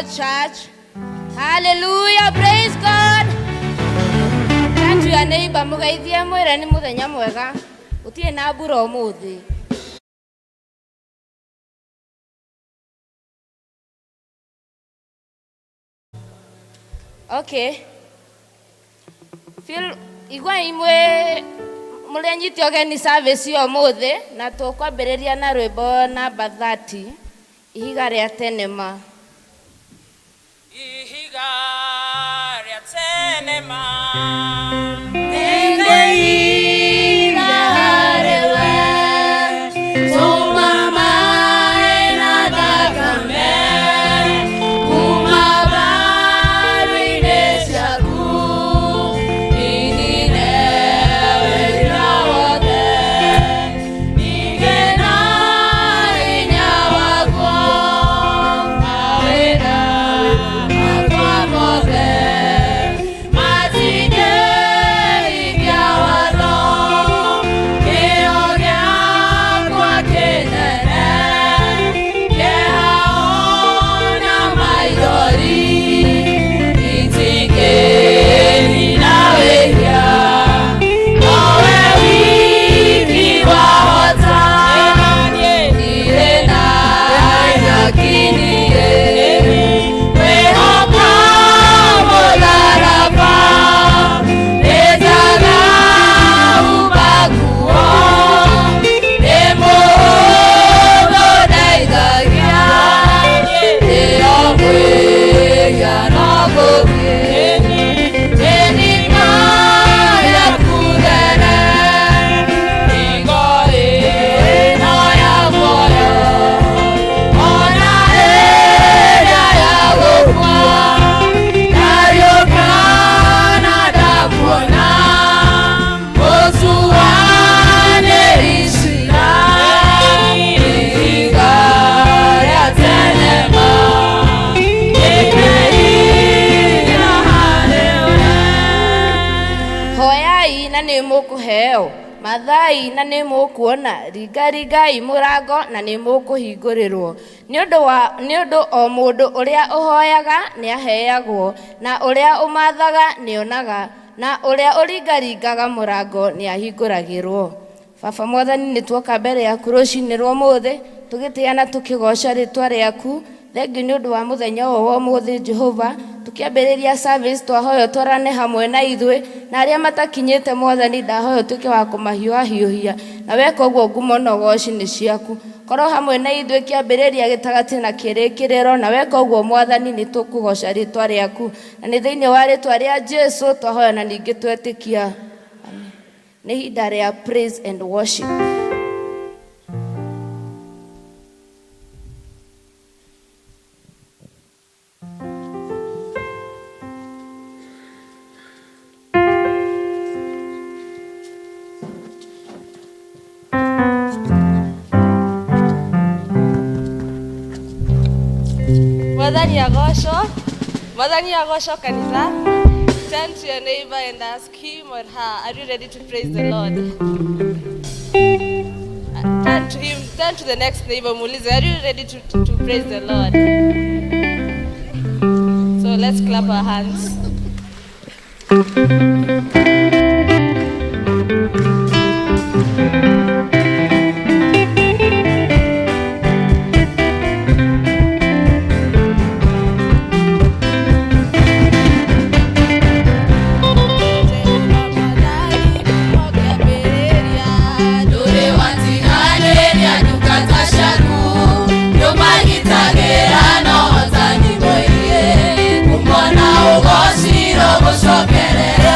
God, church. Hallelujah, praise God. Turn to your neighbor, mũgeithie mwĩre nĩ mũthenya mwega. Gũtirĩ na mbura ũmũthĩ. Okay. Feel igua imwe mũrĩ anyite ũgeni service ya ũmũthĩ na tũkwambĩrĩria na rwĩmbo namba 30 ihiga rĩa tene ma. Ihiga rĩa tene ma. Hoyai na nĩ mũkũheo, mathai na nĩ mũkuona, ringaringai mũrango na nĩ mũkũhingũrĩrwo. Nĩ ũndũ o mũndũ ũrĩa ũhoyaga nĩ aheagwo, na ũrĩa ũmathaga nĩonaga, na ũrĩa ũringaringaga mũrango nĩ ahingũragĩrwo. Baba Mwathani, nĩ tuoka mbere yaku rũcinĩ rwa ũmũthĩ, tũgĩtĩa na tũkĩgoca rĩtwa rĩaku. Thengiũ nĩ ũndũ wa mũthenya ũyũ wa ũmũthĩ Jehova, tũkĩambĩrĩria service twahoya ũtwarane hamwe na ithuĩ, na arĩa matakinyĩte Mwathani ndahoya ũtuĩke wa kũmahiũhahiũhia, na weka ũguo ngumo na ũgoci nĩ ciaku. Korwo hamwe na ithuĩ kĩambĩrĩria gĩtagatĩ na kĩrĩkĩrĩro, na weka ũguo Mwathani nĩ tũkũgoca rĩtwa rĩaku, na nĩ thĩinĩ wa rĩtwa rĩa Jesu twahoya na ningĩ twetĩkia. Amen. Nĩ ihinda rĩa praise and worship. Mwathani agocwo, Mwathani agocwo kanitha. Turn to your neighbor and ask him or her, are you ready to praise the Lord? Turn to him, turn to the next neighbor, muulize, are you ready to praise the Lord? So let's clap our hands. Kumona ugocirwo gũcokerera.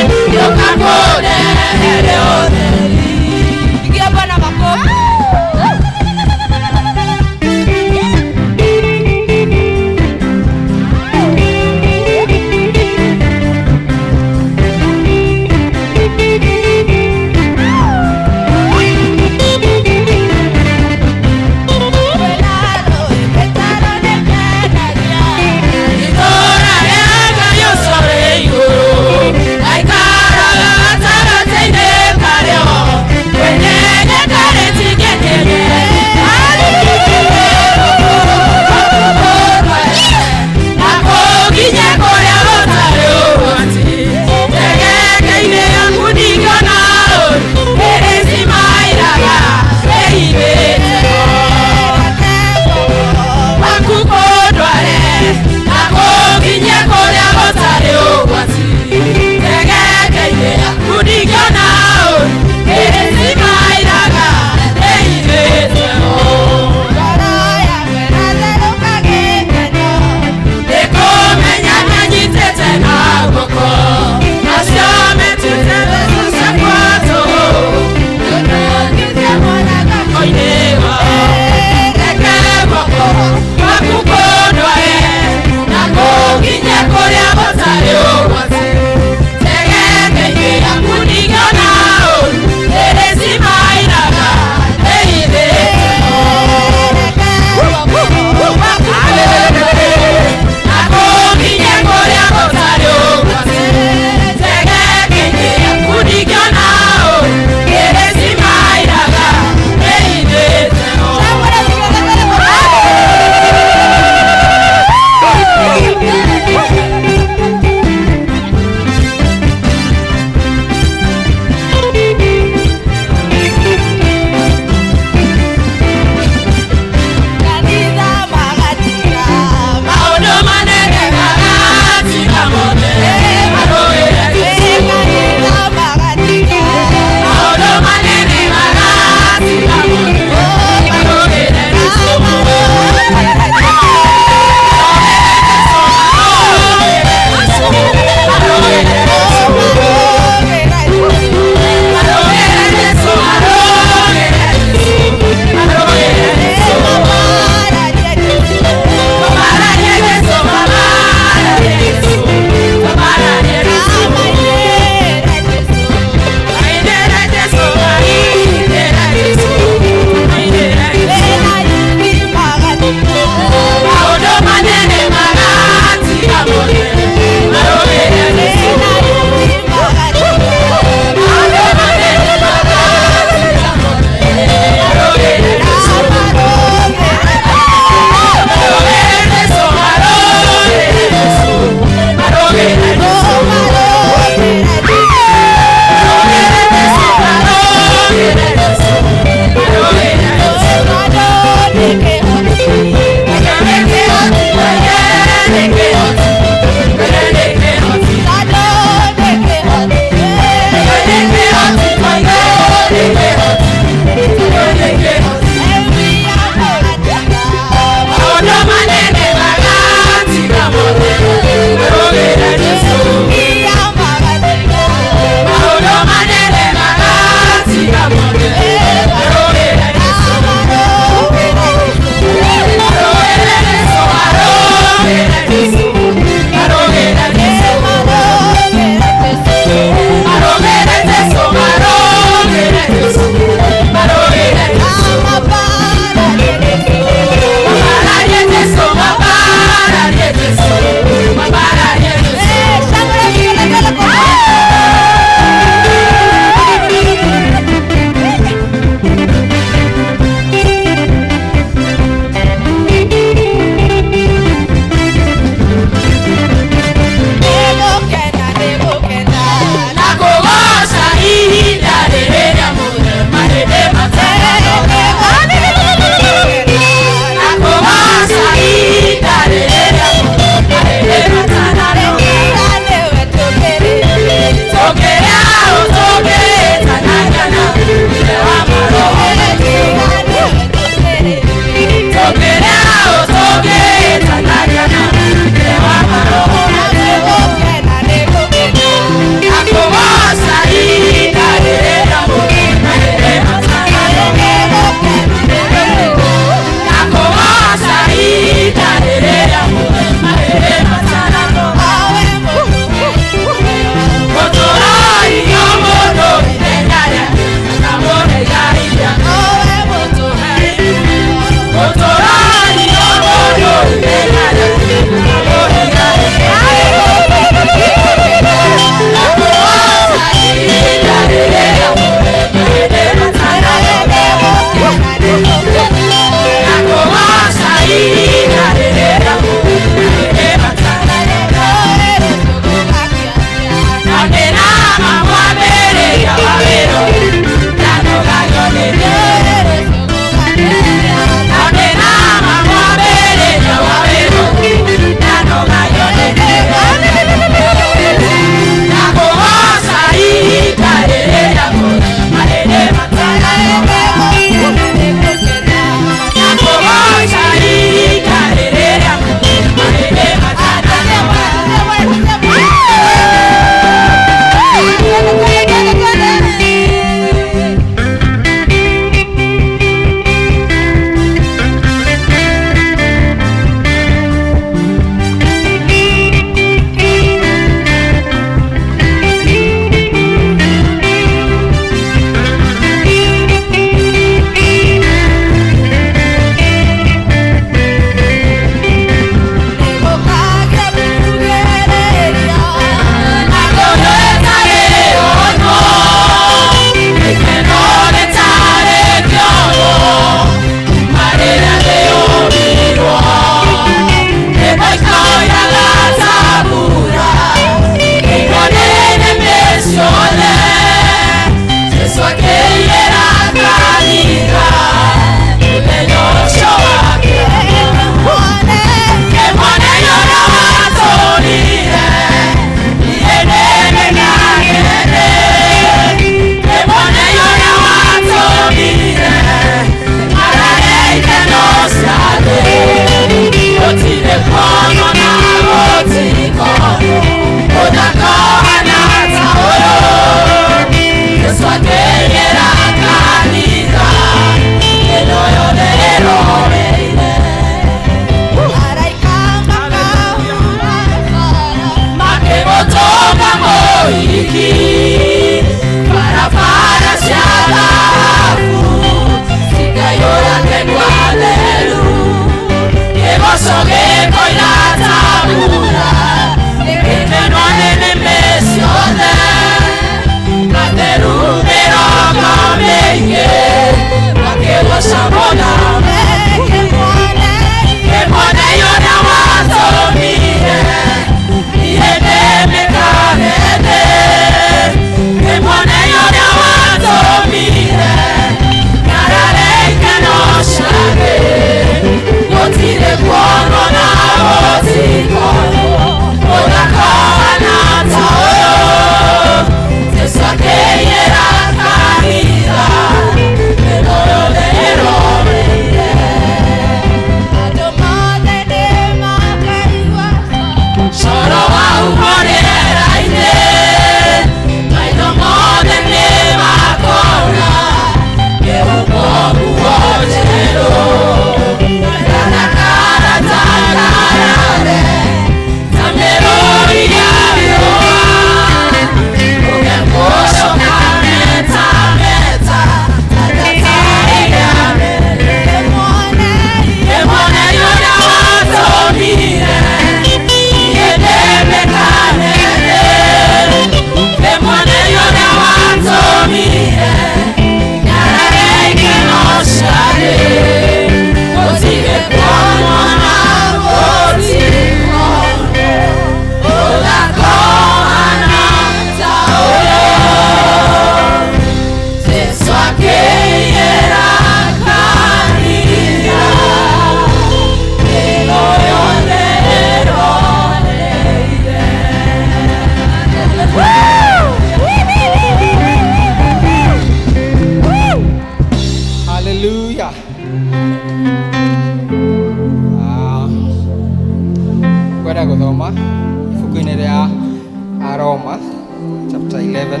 11.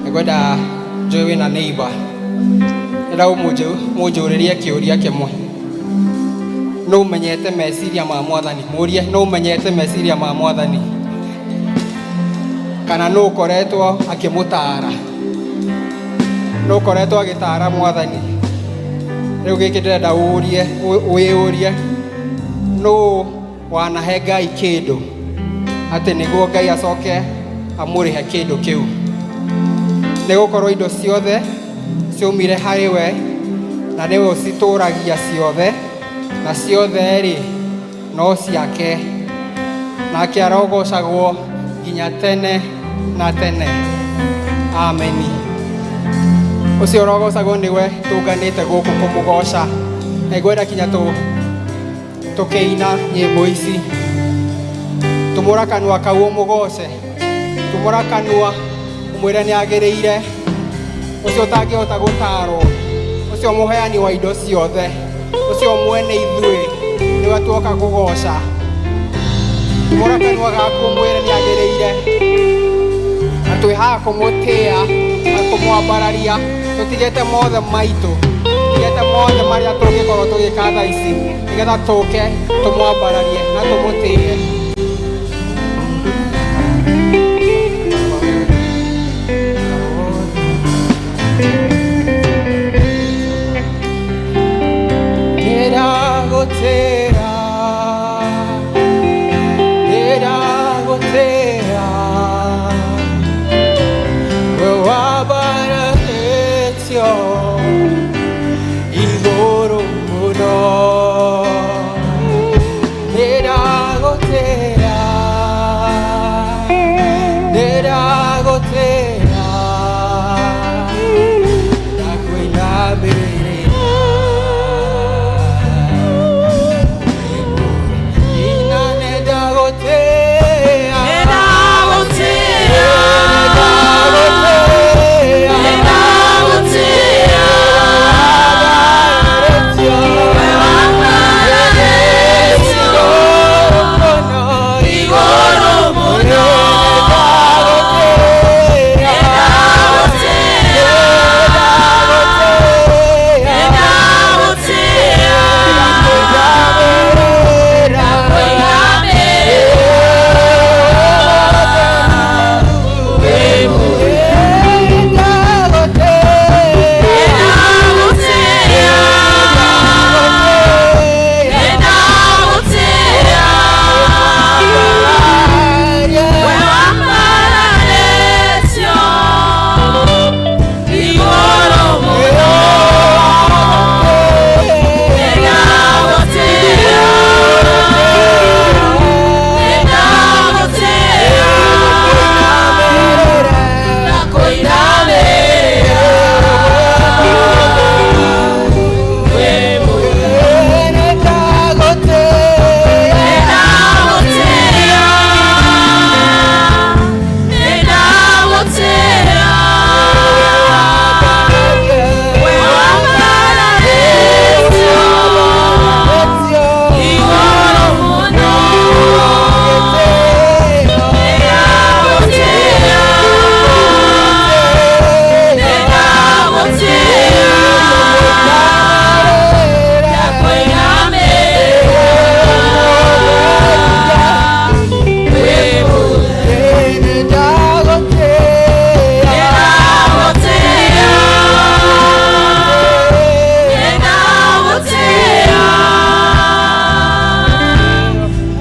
Nĩngwenda njũĩ wĩna neighbor. Ndĩrenda mũnjũrĩrie kĩũria kĩmwe. Nũ ũmenyete meciria ma Mwathani? Mũrie nũ ũmenyete meciria ma Mwathani? Kana nũ ũkoretwo akĩmũtaara? Nũ ũkoretwo agĩtaara Mwathani? Rĩu gĩkĩ ndĩrenda ũrie wĩyũrie nũ wanahe Ngai kĩndũ atĩ nĩguo Ngai acoke amũrĩhe kĩndũ kĩu. Nĩgũkorwo indo ciothe ciaumire harĩ we na nĩwe ũcitũragia ciothe na ciothe rĩ no ciake, nake arogocagwo nginya tene na tene. Ameni. Ũcio ũrogocagwo nĩwe tũnganĩte gũkũ kũmũgoca. Na ngwenda kinya tũkĩina nyĩmbo ici, tumũra kanua kau ũmũgoce, tumũra kanua ũmwĩre nĩ agĩrĩire, ũcio ũtangĩhota gũtarwo, ũcio mũheani wa indo ciothe, ũcio mwene ithuĩ nĩwe tuoka kũgoca. Tumũra kanua gaku ũmwĩre nĩ agĩrĩire, na twĩ haha kũmũtĩa na kũmwambararia, tũtigĩte mothe maitũ, tũtigĩte mothe marĩa tũngĩkorwo tũgĩka thaa ici, nĩgetha tũke tũmwambararie na tũmũtĩe. Nĩndagũtĩĩa, nĩndagũtĩĩa, we wambararĩtio igũrũ mũno. Nĩndagũtĩĩa, nĩndagũtĩĩa, ndakũinamĩrĩra. Ina nĩndagũtĩĩa, Nĩndagũtĩĩa, nĩndagũtĩĩa, nĩndagũtĩĩa, we wambararĩtio igũrũ mũno. Nĩndagũtĩĩa, nĩndagũtĩĩa, ndakũinamĩrĩra. Nĩndagũtĩĩa, nĩndagũtĩĩa, we wambararĩtio igũrũ mũno. Nĩndagũtĩĩa, nĩndagũtĩĩa, ndakũinamĩrĩra. Nĩndagũtĩĩa, nĩndagũtĩĩa, we wambararĩtio igũrũ mũno. Nĩndagũtĩĩa, nĩndagũtĩĩa, ndakũinamĩrĩra. Nĩndagũtĩĩa, nĩndagũtĩĩa,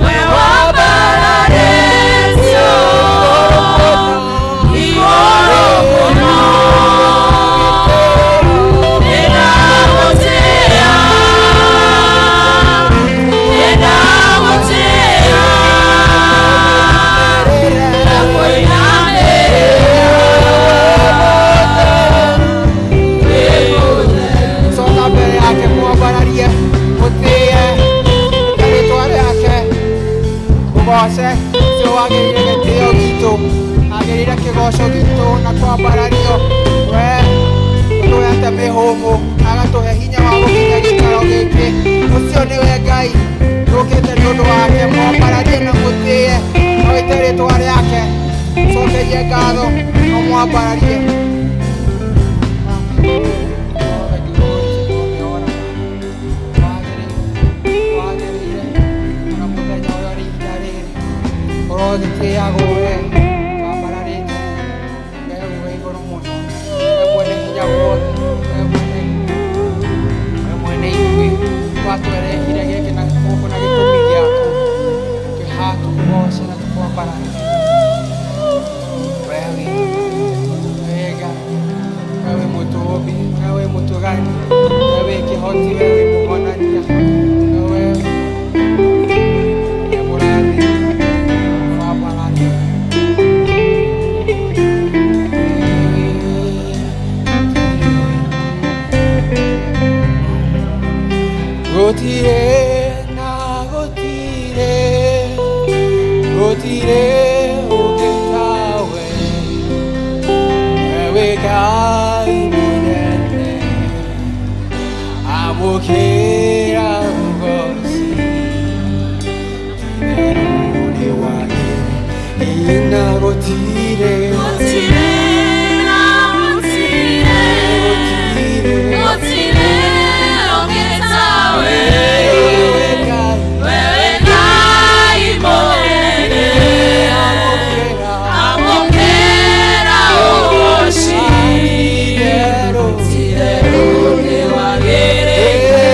we wambararĩtio igũrũ mũno. Nĩndagũtĩĩa, nĩndagũtĩĩa, ndakũinamĩrĩra. Coka mbere yake mwambararie, mũtĩe rĩtwa rĩake, mũgoce ũcio wagĩrĩire gĩtĩo gitũ, agĩrĩire kĩgoco gitũ na kwambarario. We ũtũhete mĩhũmũ, agatũhe hinya wa gũkinya gĩikaro gĩkĩ. Ũcio nĩwe Ngai tũkĩte nĩ ũndũ wake, mwambararie na mũtĩe, oite rĩtwa rĩake. Cokerie ngatho na ũmwambararie. Ũrogĩtĩagwo we wambararĩte we wĩ igũrũ mũno, we mwene hinya wothe, we mwene we mwene ithuĩ watwerehire gĩkĩ na gũkũ na gĩtũmi gĩaku. Twĩ haha tũkũgoce na tũkwambararie. We wĩ wega, we wĩ mũtũmbi, we wĩ mũtũgani, we wĩ kĩhoti, we wĩ mũhonania, we wĩ mũrathi wambararie. Gũtirĩ na gũtirĩ, gũtirĩ ũngĩ tawe, we wĩ Ngai mũnene, amũkĩra ũgoci titherũ nĩ wagĩrĩire na gũtirĩ, Gũtirĩ na gũtirĩ, gũtirĩ gũtirĩ ũngĩ tawe. We Ngai Wewe Ngai mũnene, amũkĩra amũkĩra ũgoci titherũ titherũ nĩ wagĩrĩire.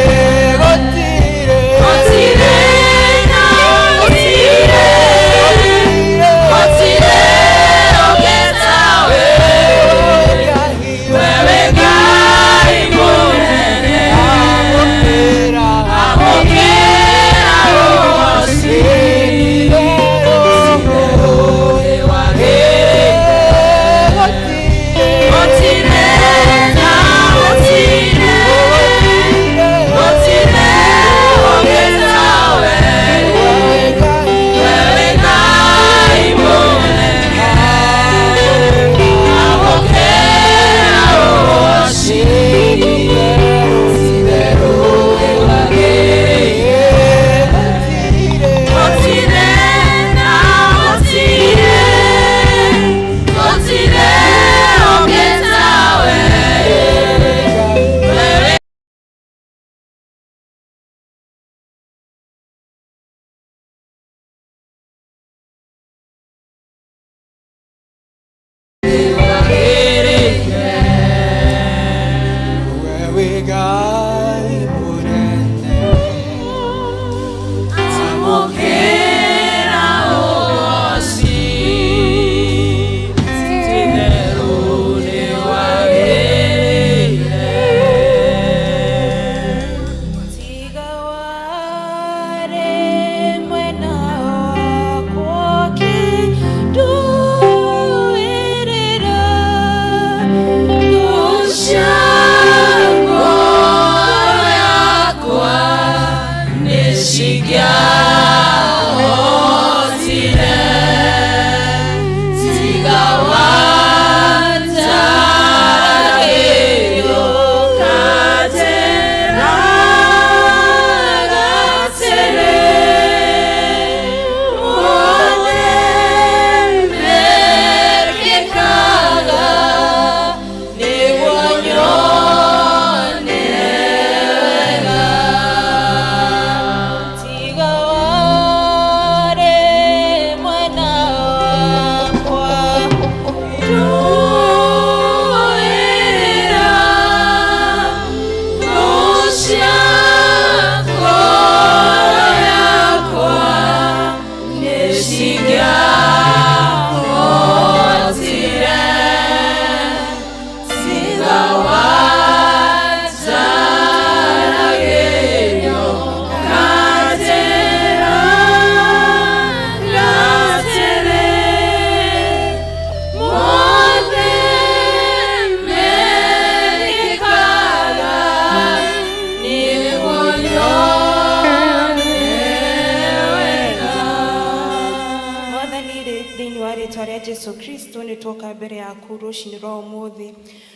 Tuoka mbere yaku rũcinĩ rwa ũmũthĩ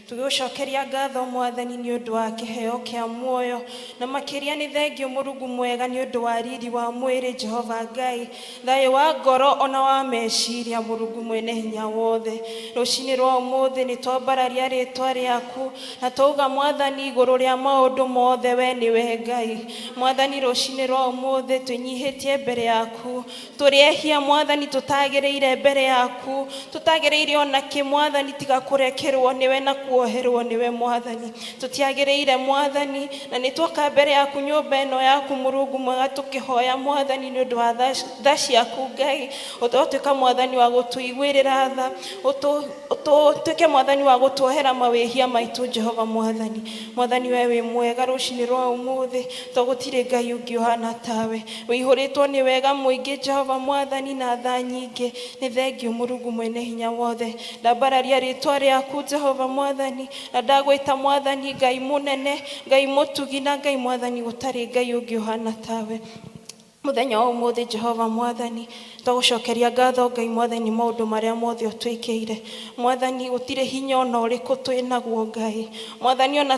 tũgĩgũcokeria ngatho Mwathani nĩ ũndũ wa kĩheo kĩa muoyo, na makĩria nĩ thengio Mũrungu mwega nĩ ũndũ wa riri wa mwĩrĩ, Jehova Ngai, thayũ wa ngoro ona wa meciria, Mũrungu mwene hinya wothe. Rũcinĩ rwa ũmũthĩ nĩ twambararia rĩtwa rĩaku na twauga, Mwathani, igũrũ rĩa maũndũ mothe we nĩwe Ngai. Mwathani, rũcinĩ rwa ũmũthĩ twĩnyihĩtie mbere yaku, tũrĩ ehia Mwathani, tũtagĩrĩire mbere yaku, tũtagĩrĩire ona kĩ Mwathani, tiga kũrekerwo nĩwe na kuoherwo nĩwe Mwathani. Tũtiagĩrĩire Mwathani, na nĩ twoka mbere yaku nyũmba ĩno yaku Mũrungu mwega, tũkĩhoya Mwathani nĩ ũndũ wa tha ciaku Ngai, ũtotuĩka Mwathani wa gũtũiguĩrĩra tha, ũtuĩke Mwathani wa gũtuohera mawĩhia maitũ, Jehova Mwathani. Mwathani, we wĩ mwega rũcinĩ rwa ũmũthĩ, to gũtirĩ Ngai ũngĩ ũhana tawe. Wĩihũrĩtwo nĩ wega mũingĩ, Jehova Mwathani, na tha nyingĩ. Nĩ thengio Mũrungu mwene hinya wothe. Ndambararia rĩtwa rĩaku, Jehova Mwathani, na ndagwĩta Mwathani Ngai mũnene, Ngai mũtugi, na Ngai Mwathani gũtarĩ Ngai ũngĩ ũhana tawe. Mũthenya wa ũmũthĩ, Jehova Mwathani, twagũcokeria ngatho Ngai Mwathani maũndũ marĩa mothe ũtwĩkĩire. Mwathani, gũtirĩ hinya ona ũrĩkũ twĩ naguo Ngai Mwathani, ona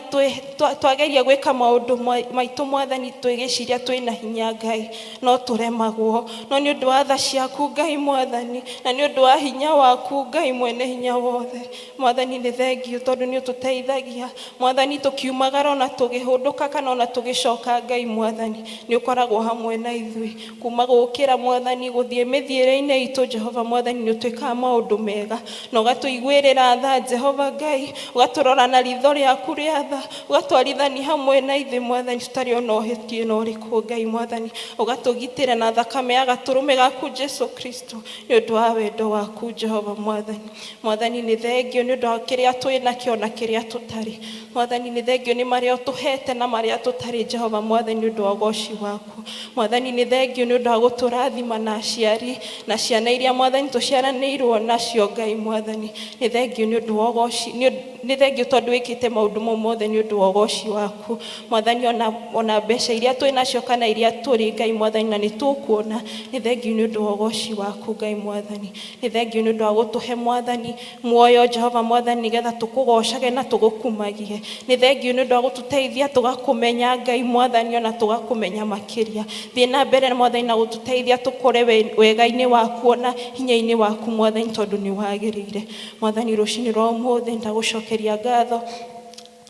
twageria gwĩka maũndũ maitũ Mwathani, twĩgĩciria twĩna hinya Ngai, no tũremagwo. No nĩ ũndũ wa tha ciaku Ngai Mwathani, na nĩ ũndũ wa hinya waku Ngai mwene hinya wothe, Mwathani, nĩ thengio tondũ nĩ ũtũteithagia Mwathani, tũkiumagara ona tũgĩhũndũka kana ona tũgĩcoka. Ngai Mwathani, nĩ ũkoragwo hamwe na ithuĩ kuma gũkĩra Mwathani gũthiĩ mĩthiĩre-inĩ itũ. Jehova Mwathani, nĩ ũtwĩkaga maũndũ mega na ũgatũiguĩrĩra tha, Jehova Ngai, ũgatũrora na ritho rĩaku rĩa tha, ũgatwarithani hamwe na ithuĩ Mwathani, tũtarĩ ona ũhĩtia na ũrĩkũ. Ngai Mwathani, ũgatũgitĩra na thakame ya gatũrũme gaku Jesu Kristo, nĩ ũndũ wa wendo waku, Jehova Mwathani. Mwathani, nĩ thengio nĩ ũndũ wa kĩrĩa twĩ nakĩo na kĩrĩa tũtarĩ. Mwathani, nĩ thengio nĩ marĩa ũtũhete na marĩa tũtarĩ, Jehova Mwathani, nĩ ũndũ wa ũgoci waku. Mwathani, nĩ thengio nĩ ũndũ wa gũtũrathima na aciari na ciana iria Mwathani tũciaranĩirwo nacio. Ngai Mwathani, nĩ thengio nĩ ũndũ wa ũgoci, nĩ thengio tondũ wĩkĩte maũndũ mau mothe nĩ ũndũ wa ũgoci waku Mwathani. Ona mbeca iria twĩ nacio kana iria tũrĩ, Ngai Mwathani, na nĩ tũkuona, nĩ thengio nĩ ũndũ wa ũgoci waku. Ngai Mwathani, nĩ thengio nĩ ũndũ wa gũtũhe Mwathani muoyo, Jehova Mwathani, nĩgetha tũkũgocage na tũgũkumagie. Nĩ thengio nĩ ũndũ wa gũtũteithia tũgakũmenya, Ngai Mwathani, ona tũgakũmenya makĩria. Thiĩ na mbere Mwathani na gũtũteithia tũkũre wega-inĩ waku ona hinya-inĩ waku Mwathani, tondũ nĩ wagĩrĩire. Mwathani, rũcinĩ rwa ũmũthĩ ndagũcokeria ngatho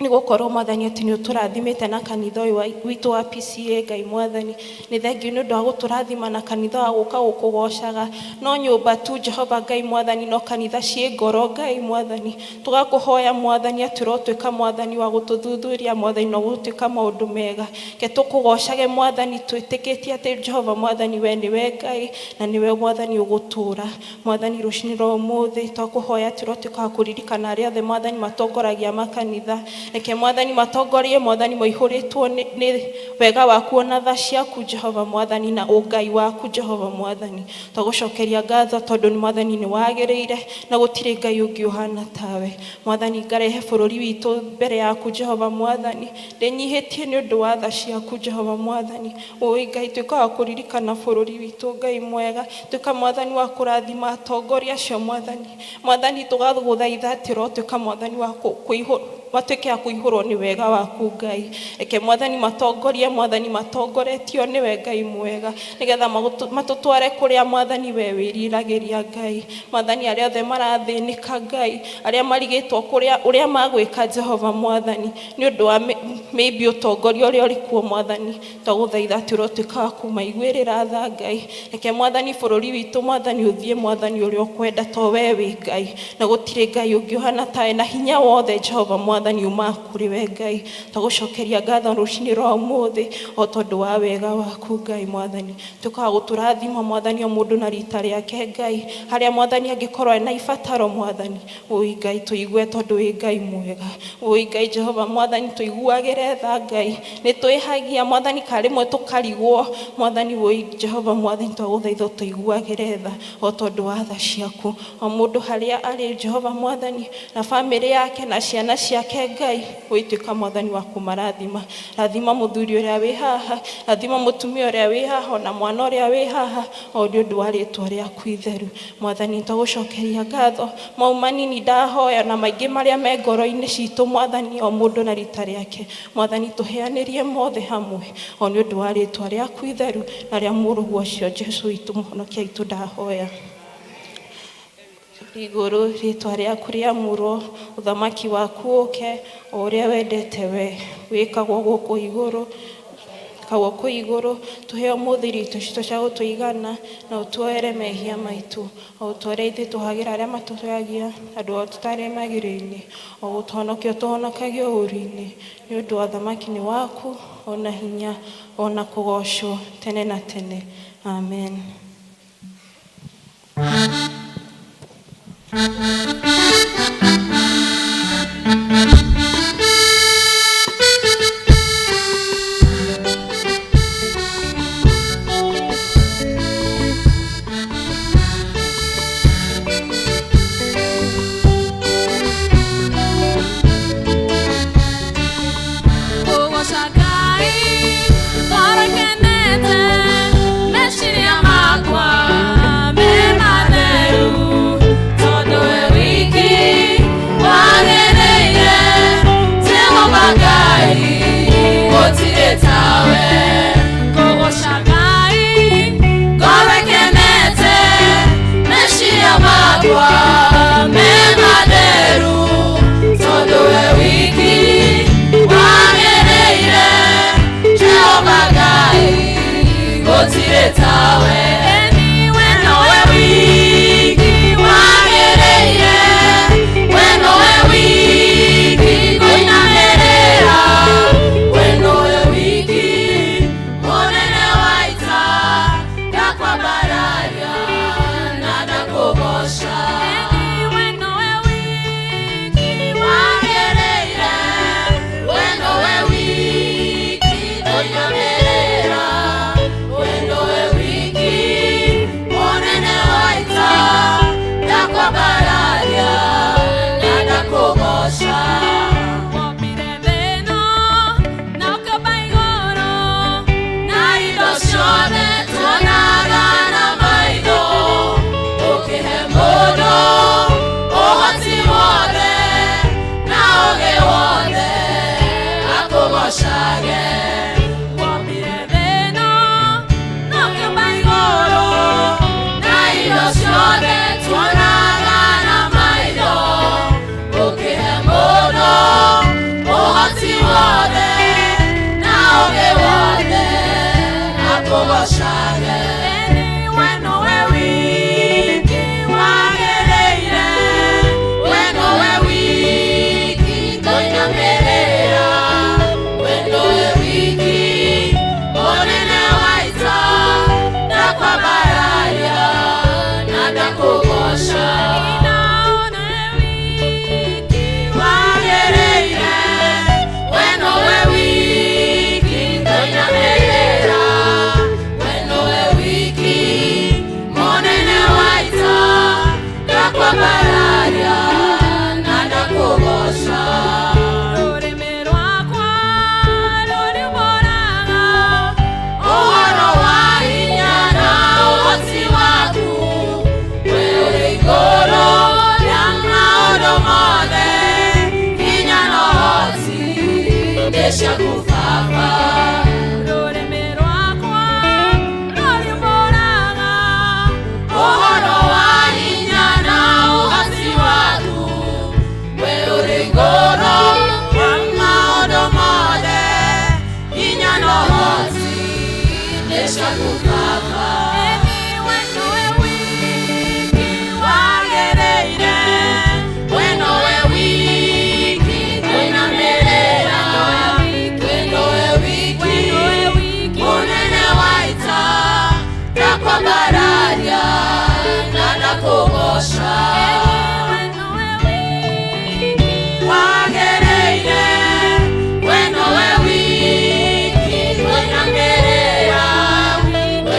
nĩ gũkorwo Mwathani atĩ nĩ ũtũrathimĩte na kanitha ũyũ witũ wa PCA. Ngai Mwathani, nĩ thengio nĩ ũndũ wa gũtũrathima na kanitha wa gũka gũkũgocaga, no nyũmba tu, Jehova Ngai Mwathani, no kanitha ciĩ ngoro. Ngai Mwathani, tũgakũhoya Mwathani atĩ ũrotuĩka Mwathani wa gũtũthuthuria, Mwathani, na gũtuĩka maũndũ mega. Ke tũkũgocage Mwathani, twĩtĩkĩtie atĩ Jehova Mwathani, we nĩwe Ngai na nĩwe Mwathani ũgũtũũra. Mwathani, rũcinĩ rwa ũmũthĩ twakũhoya atĩ ũrotuĩka wa kũririkana arĩa othe Mwathani matongoragia makanitha. Reke Mwathani matongorie, Mwathani, maihũrĩtwo nĩ wega waku ona tha ciaku, Jehova Mwathani, na ũngai waku, Jehova Mwathani. Twagũcokeria ngatho tondũ nĩ Mwathani nĩ wagĩrĩire na gũtirĩ Ngai ũngĩ ũhana tawe. Mwathani, ngarehe bũrũri witũ mbere yaku, Jehova Mwathani, ndĩnyihĩtie nĩ ũndũ wa tha ciaku, Jehova Mwathani. Ũĩ Ngai, tuĩka wa kũririkana bũrũri witũ. Ngai mwega, tuĩka Mwathani wa kũrathima atongoria acio. Mwathani, Mwathani, tũgagũthaitha atĩ ũrotuĩka Mwathani wa matuĩke a kũihũrwo nĩ wega waku. Ngai, reke Mwathani matongorie, Mwathani, matongoretio nĩwe, Ngai mwega, nĩgetha matũtware kũrĩa Mwathani we wĩriragĩria. Ngai Mwathani, arĩa othe marathĩnĩka, Ngai, arĩa marigĩtwo kũrĩa ũrĩa magwĩka, Jehova Mwathani, nĩ ũndũ wa maybe ũtongoria ũrĩa ũrĩ kuo, Mwathani, twagũthaitha atĩ ũrotuĩka wa kũmaiguĩrĩra tha. Ngai, reke Mwathani bũrũri witũ, Mwathani, ũthiĩ Mwathani ũrĩa ũkwenda, to we wĩ Ngai na gũtirĩ Ngai ũngĩ ũhana tawe, na hinya wothe, Jehova Mwathani, umaga kũrĩ we. Ngai, twagũcokeria ngatho rũcinĩ rwa ũmũthĩ o tondũ wa wega waku. Ngai Mwathani, tuĩka wa gũtũrathima Mwathani, o mũndũ na rita rĩake. Ngai, harĩa Mwathani angĩkorwo ena ibataro, Mwathani, ũi Ngai, tũigue tondũ wĩ Ngai mwega. Ũi Ngai, Jehova Mwathani, tũiguagĩre tha. Ngai, nĩ twĩhagia Mwathani, karĩmwe tũkarigwo. Mwathani, ũi Jehova Mwathani, twagũthaitha ũtũiguagĩre tha o tondũ wa tha ciaku. O mũndũ harĩa arĩ, Jehova Mwathani, na bamĩrĩ yake na ciana ciake. Reke Ngai ũituĩka Mwathani wa kũmarathima. Rathima mũthuri ũrĩa wĩ haha, rathima mũtumia ũrĩa wĩ haha, ona mwana ũrĩa wĩ haha, o nĩ ũndũ wa rĩtwa rĩaku itheru. Mwathani, nĩtwagũcokeria ngatho. Mau manini ndahoya na maingĩ marĩa me ngoro-inĩ citũ, Mwathani, o mũndũ na rita rĩake. Mwathani, tũheanĩrie mothe hamwe, o nĩ ũndũ wa rĩtwa rĩaku itheru na rĩa mũrũguo ũcio Jesũ witũ mũhonokia witũ ndahoya. Igũrũ rĩtwa rĩaku rĩamũrwo, ũthamaki waku ũke, o ũrĩa wendete we wĩkagwo gũkũ igũrũ, wĩkagwo kũu igũrũ. Tũhe ũmũthĩ irio citũ cia gũtũigana, na ũtuohere mehia maitũ, o ta ũrĩa ithuĩ tũhagĩra arĩa matũheagia, na ndũgatũtware magerio-inĩ, o gũtũhonokia ũtũhonokagie ũũru-inĩ. Nĩ ũndũ wa ũthamaki nĩ waku, ona hinya, ona kũgocwo tene na tene. Amen. Kũgooca Ngai, ngoro ĩkenete, meciria makwa me matheru, tondũ we wiki wagĩrĩire, Jehova Ngai, gũtirĩ tawe. Kũgooca Ngai, ngoro ĩkenete, meciria makwa me matheru, tondũ we wiki wagĩrĩire, Jehova Ngai, gũtirĩ tawe. We nowe wiki wagĩrĩire, we nowe wiki ngũinamĩrĩra, we nowe wiki mũnene wa ita, ndakwambararia na ndakũgooca. We nowe wiki wagĩrĩire, we nowe wiki ngũinamĩrĩra, we nowe wiki mũnene wa ita, ndakwambararia na ndakũgooca. Wombire thĩ ĩno na ũkĩũmba igũrũ, na indo ciothe tuonaga na maitho, ũkĩhe mũndũ ũhoti wothe na ũũgĩ wothe akũgoocage. Wombire thĩ ĩno na ũkĩũmba igũrũ, na indo ciothe tuonaga na maitho, ũkĩhe mũndũ ũhoti wothe na ũũgĩ wothe akũgoocage. We nowe wiki wagĩrĩire, we nowe wiki ngũinamĩrĩra, we nowe wiki mũnene wa ita, ndakwambararia na ndakũgooca. Wagĩrĩire, we nowe wiki ngũinamĩrĩra, we nowe wiki mũnene wa ita, ndakwambararia na ndakũgooca. Rũrĩmĩ rwakwa rũriumbũraga ũhoro wa hinya na ũhoti waku, we ũrĩ igũrũ rĩa maũndũ mothe, hinya na ũhoti nĩ ciaku Baba. Rũrĩmĩ rwakwa rũriumbũraga ũhoro wa hinya na ũhoti waku, we ũrĩ igũrũ rĩa maũndũ mothe, hinya na ũhoti nĩ ciaku Baba. We nowe wiki wagĩrĩire, we nowe wiki ngũinamĩrĩra, we nowe wiki mũnene wa ita, ndakwambararia na ndakũgooca. Wagĩrĩire, we nowe wiki ngũinamĩrĩra, we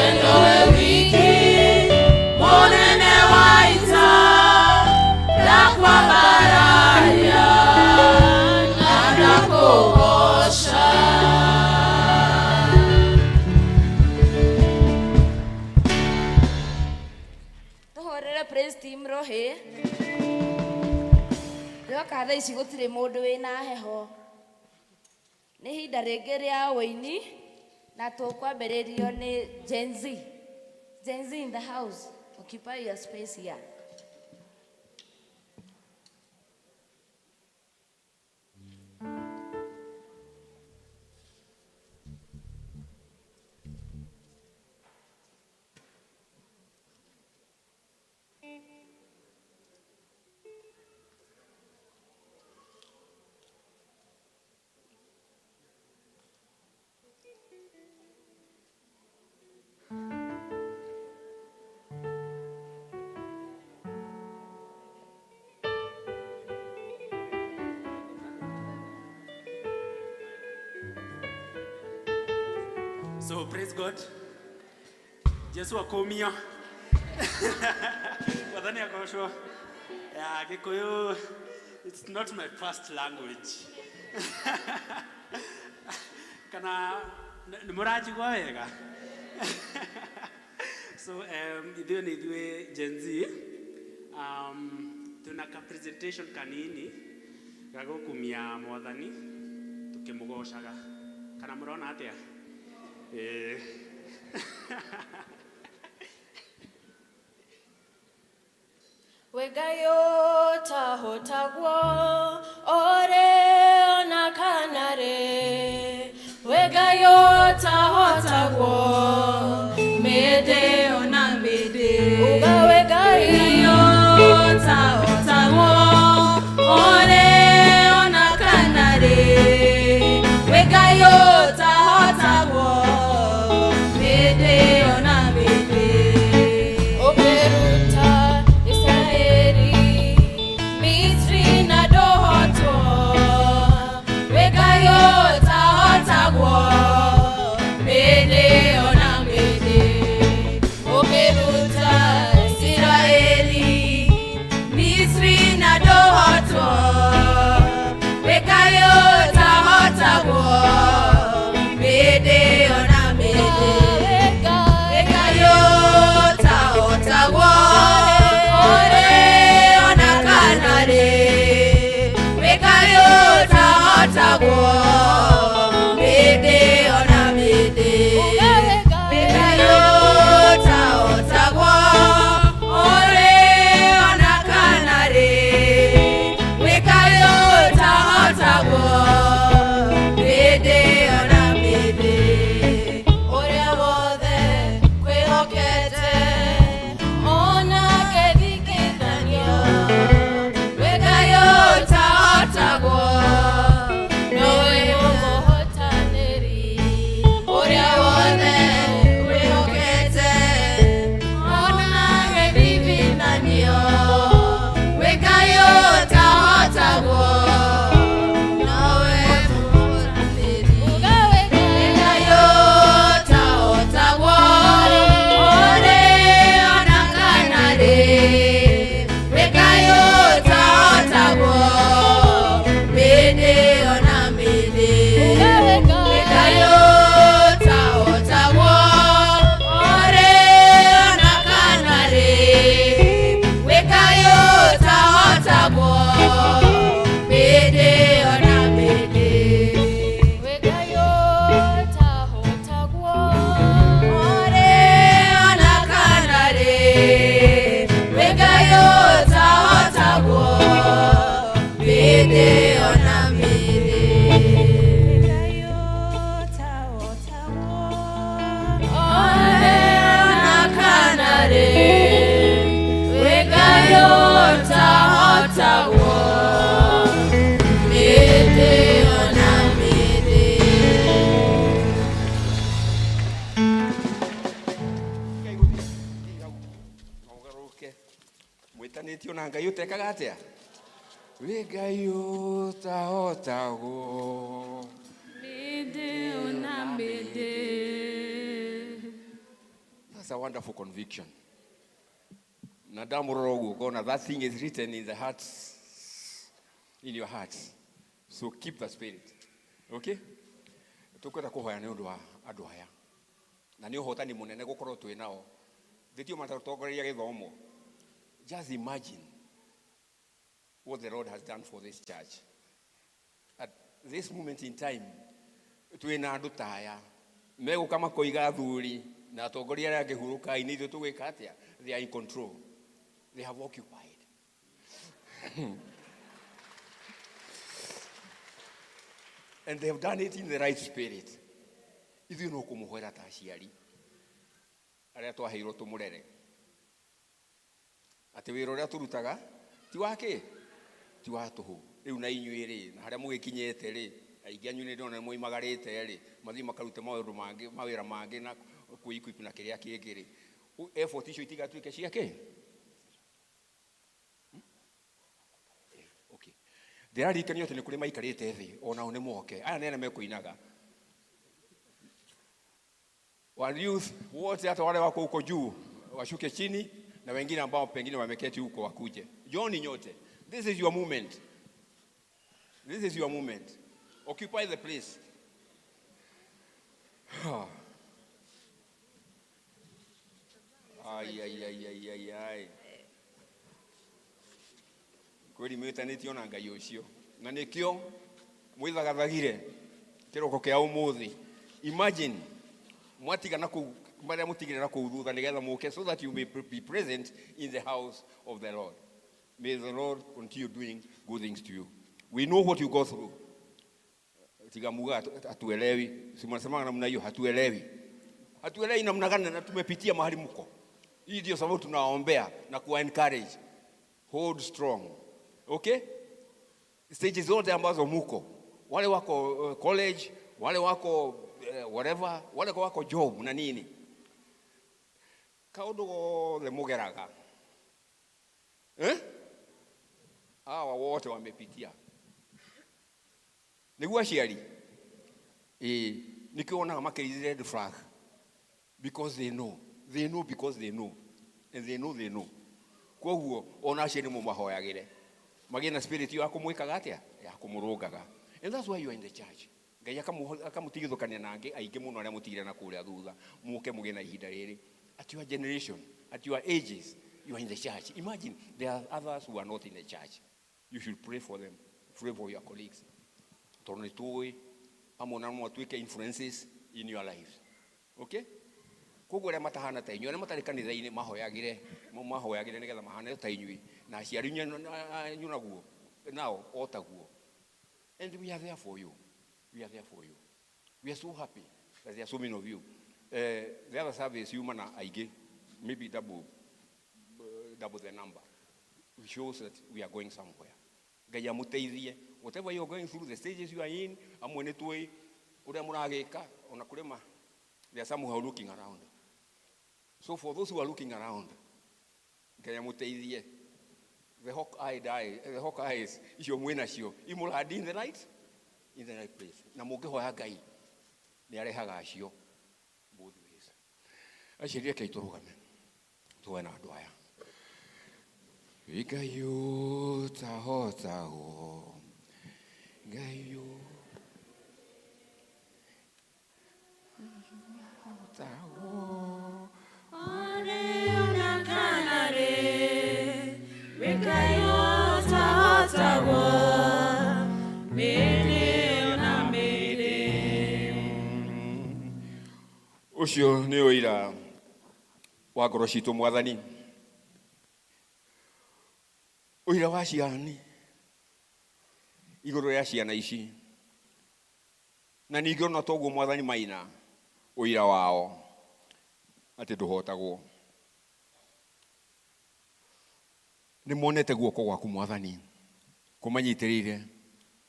Ndĩroka thaa ici gũtirĩ mũndũ wĩna heho. Nĩ ihinda rĩngĩ rĩa ũini na tũkwambĩrĩrio nĩ Gen Z. Gen Z in the house. Occupy your space here. So praise God. Jesu akumio. Wathani agocwo. Yeah, Gikuyu, it's not my first language. Kana nĩ mũranjigua wega? So ithuĩ nĩ ithuĩ Gen Z. Twĩna ka presentation kanini ga gũkumia mwathani tũkĩmũgocaga. Kana mũrona atĩa? Ĩĩ. We Ngai ũtahotagwo ore ona kana rĩ, we Ngai ũtahotagwo mĩndĩ ona mĩndĩ. Uga we Ngai ũtahotagwo ore ona kana rĩ, we Ngai ũtahotagwo mĩndĩ ona mĩndĩ. Ũkĩruta Isiraeli Misri na ndũhotwo, we Ngai ũtahotagwo mĩndĩ ona mĩndĩ. Ũkĩruta Isiraeli Misri na ndũhotwo, we Ngai ũtahotagwo mĩndĩ ona mĩndĩ. We Ngai ũtahotagwo ore ona kana rĩ, we Ngai ũtahotagwo mĩndĩ ona mĩndĩ. We Ngai ũtahotagwo ore ona kana rĩ, we Ngai ũtahotagwo mĩndĩ ona mĩndĩ. Ũrĩa wothe kwĩhokete ona ngethikithanio, we Ngai ũtahotagwo nowe mũhotanĩri. Ũrĩa wothe kwĩhokete ona ngethikithanio, we Ngai ũtahotagwo nowe mũhotanĩri. We Ngai ũtahotagwo ore ona kana rĩ, we Ngai ũtahotagwo mĩndĩ ona mĩndĩ. We Ngai ũtahotagwo ore ona kana rĩ, we Ngai ũtahotagwo mĩndĩ ona mĩndĩ. We Ngai ũtahotagwo ore ona kana rĩ, we Ngai ũtahotagwo mĩndĩ ona mĩndĩ. Ngai ũtahotagwo Ore ona kana rĩ, we Ngai ũtahotagwo mĩndĩ ona mĩndĩ. Ũgarũrũke mwĩtanĩtio na Ngai ũtekaga atĩa? Wĩ Ngai ũtahotagwo. Mĩndĩ ona mĩndĩ. That's a wonderful conviction. Na ndamũrora ũguo ngona that thing is written in the hearts, in your hearts. So keep the spirit. Okay? Tũkwenda kũhoya nĩ ũndũ wa andũ aya. Na nĩ ũhotani mũnene gũkorwo twĩ nao. Thĩtio matatũtongoreria gĩthomo. Just imagine. what the Lord has done for this church. At this moment in time, twĩ na andũ ta aya megũka makoiga athuri na atongoria arĩa angĩ hurũkai, nĩ ithuĩ tũgwĩka atĩa? They are in control. They have occupied. And they have done it in the right spirit. Ithuĩ no kũmũhoera ta aciari arĩa twaheirwo tũmũrere atĩ wĩra ũrĩa tũrutaga ti wa kĩ, ti wa tũhũ. Rĩu na inyuĩ rĩ, na harĩa mũgĩkinyĩte rĩ, aingĩ anyu nĩ ndĩrona nĩ moimagarĩte rĩ, mathiĩ makarute maũndũ mangĩ, mawĩra mangĩ na kwĩ-equip na kĩrĩa kĩngĩ rĩ, effort icio itigatuĩke cia kĩ. Okay, ndĩraririkanio atĩ nĩ kũrĩ maikarĩte thĩ onao nĩ moke. Aya nĩ arĩa mekũinaga wa youth wote, hata wale wako huko juu washuke chini, na wengine ambao pengine wameketi huko wakuje. Njooni nyote. This is your moment. This is your moment. Occupy the place. Ai, ai, ai, ai, ai, ai. Kweli mwĩtanĩtio na Ngai ũcio na nĩkĩo mwĩthagathagire kĩroko kĩa ũmũthĩ. Imagine mwatiga na kũu marĩa mũtigire na kũu thutha nĩgetha mũke so that you may be present in the house of the Lord. May the Lord continue doing good things to you. We know what you go through. Tiga muga hatuelewi, si mnasemanga namna hiyo, hatuelewi, hatuelewi namna gani na tumepitia mahali mko. Hii ndio sababu tunawaombea na kuwa encourage. Hold strong, okay? Stages zote ambazo muko, wale wako college, wale wako whatever, wale wako job na nini, kaundu gothe mugeraga, eh? Hawa wote wamepitia nĩguo aciari ĩĩ nĩkĩo wonaga makĩraise red flag, because they know, they know, because they know and they know, they know. Koguo ona aciari mũmahoyagĩre magĩe na spirit ya kũmwĩkaga atĩa, ya kũmũrũngaga. And that's why you are in the church. Ngai akamũtigithũkania na angĩ aingĩ mũno arĩa mũtigire na kũrĩa thutha, mũke mũgĩe na ihinda rĩrĩ. At your generation, at your ages, you are in the church. Imagine there are others who are not in the church. You should pray for them. Pray for your colleagues, tondũ nĩ tũĩ amwe na matuĩke influences in your lives, okay? Koguo arĩa matahana ta inyuĩ, arĩa matarĩ kanitha-inĩ, mahoyagĩre, mahoyagĩre nĩgetha mahane ta inyuĩ, na aciari anyu naguo nao o taguo. And we are there for you. We are there for you. We are so happy that there are so many of you. The other service yuma na aingĩ, maybe double the number, which shows that we are going somewhere. Ngai amũteithie whatever you are going through, the stages you are in. Amwe nĩ tũĩ ũrĩa mũragĩka ona kũrĩma. There are some who are looking around. So for those who are looking around, Ngai amũteithie. The hawk eyed eye, the hawk eyes icio mwĩ nacio imũrandi in the right place, na mũngĩhoya Ngai nĩ arehaga acio both ways. Aciari, rekei tũrũgame tuwe na andũ aya. Ngai ũtahotagwo, Ngai ũtahotagwo. Ona kana rĩ, Ngai ũtahotagwo, mĩndĩ na mĩndĩ. Ũcio nĩ ũira wa ngoro citũ, Mwathani, ũira wa ciani igũrũ rĩa ciana ici, na ningĩ ona toguo, Mwathani, maina ũira wao atĩ ndũhotagwo. Nĩ monete guoko gwaku, Mwathani, kũmanyitĩrĩire,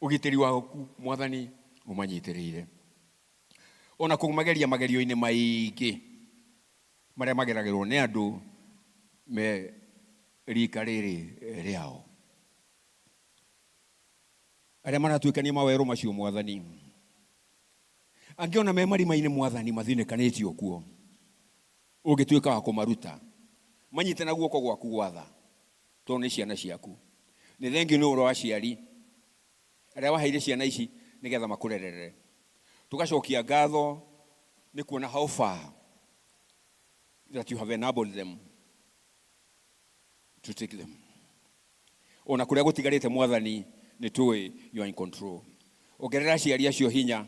ũgitĩri waku, Mwathani, ũmanyitĩrĩire ona kũmageria magerio-inĩ maingĩ marĩa mageragĩrwo nĩ andũ me rika rĩrĩ rĩao, arĩa maratuĩkania mawerũ macio, Mwathani, angĩ ona me marima-inĩ, Mwathani, mathinĩkanĩtio kuo, ũngĩtuĩka wa kũmaruta manyite na guoko gwaku gwatha, tondũ nĩ ciana ciaku. Nĩ thengiũ nĩ ũhoro wa aciari arĩa waheire ciana ici nĩgetha makũrerere. Tũgacokia ngatho nĩ kuona how far that you have enabled them to take them. Ona kũrĩa gũtigarĩte Mwathani, nĩ tũĩ you are in control. Ongerera aciari acio hinya,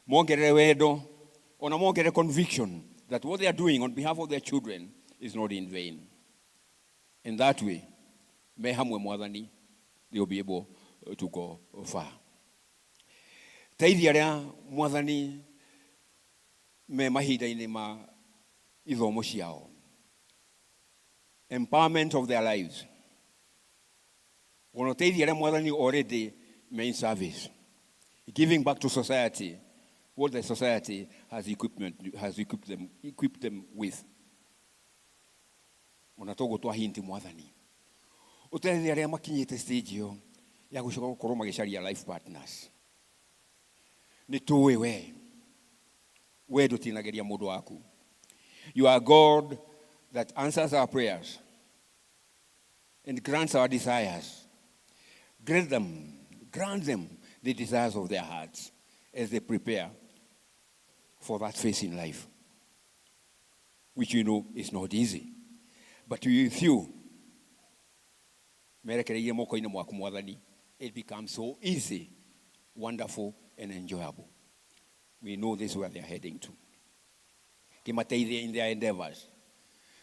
mongerere wendo, ona mongerere conviction that what they are doing on behalf of their children is not in vain. In that way, me hamwe Mwathani, they will be able to go far. Teithia arĩa Mwathani me mahinda-inĩ ma ithomo ciao, empowerment of their lives. Ona teithia arĩa Mwathani already me in service, giving back to society what the society has equipped them with. Ona toguo twahinti Mwathani, ũteithie arĩa makinyĩte stage ĩyo ya gũcoka gũkorwo magĩcaria life partners. Nĩ tũĩ we ndũtinagĩria mũndũ waku. You are God that answers our prayers and grants our desires. Grant them the desires of their hearts as they prepare for that phase in life, which you know is not easy. But with you, merekereirie moko-inĩ mwaku Mwathani, it becomes so easy, wonderful, and enjoyable. We know this is where they are heading to. Kĩmateithie in their endeavors.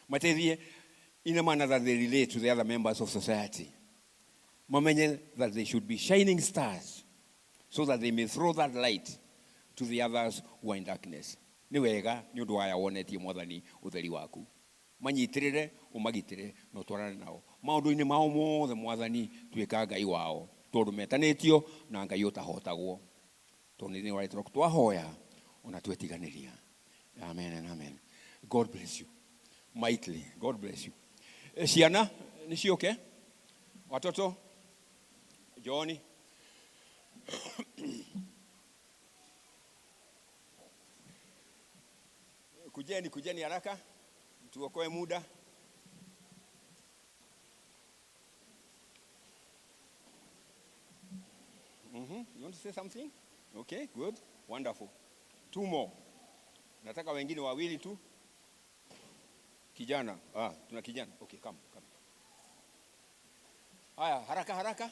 Mateithie in a manner that they relate to the other members of society. Mamenye that they should be shining stars so that they may throw that light to the others who are in darkness. Nĩ wega nĩ ũndũ waya wonetie Mwathani ũtheri waku. Manyitĩrĩre, ũmagitĩre na ũtwarane nao maũndũ-inĩ mao mothe. Mwathani, tuĩka Ngai wao, tondũ metanĩtio na Ngai ũtahotagwo, tondũ nĩ warĩtwo twahoya ona twetiganĩria. Amen and amen. God bless you mightily. God bless you. Ciana nĩ ciũke. Watoto njooni. Kujeni, kujeni haraka, tuokoe muda. You want to say something? Okay, good. Wonderful. Two more. Nataka wengine wawili tu. Kijana. Ah, tuna kijana. Okay, come, come. Haya, haraka haraka.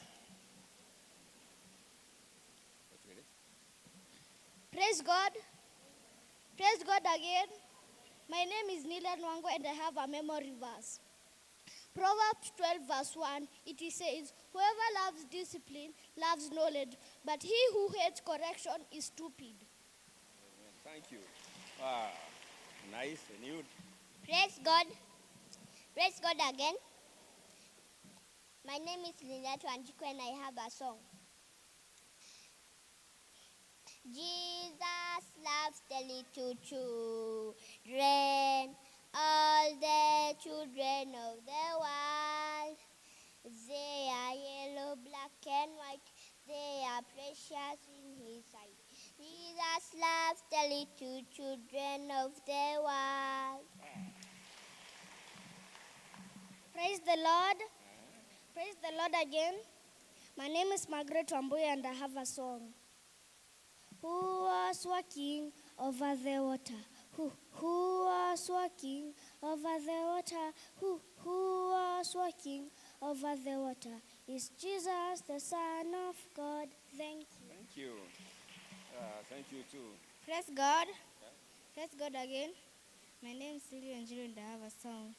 Praise God. Praise God again. My name is Nilan Wango and I have a memory verse. Proverbs 12, verse 1, it says, "Whoever loves discipline loves knowledge, but he who hates correction is stupid." Thank you. Ah, nice. And you? Praise God. Praise God again. My name is Linda Wanjiku and I have a song. Jesus loves the little children, all the children of the world. They are yellow, black, and white. They are precious in his sight. Jesus loves the little children of the world. Praise the Lord. Praise the Lord again. My name is Margaret Wambuya and I have a song. Who was walking over the water? Who was walking over the water? Who was walking over the water? Is Jesus the Son of God? Thank you. Thank you. Thank you too. Praise God. Praise God again. My name is Sylvia Njiru and I have a song.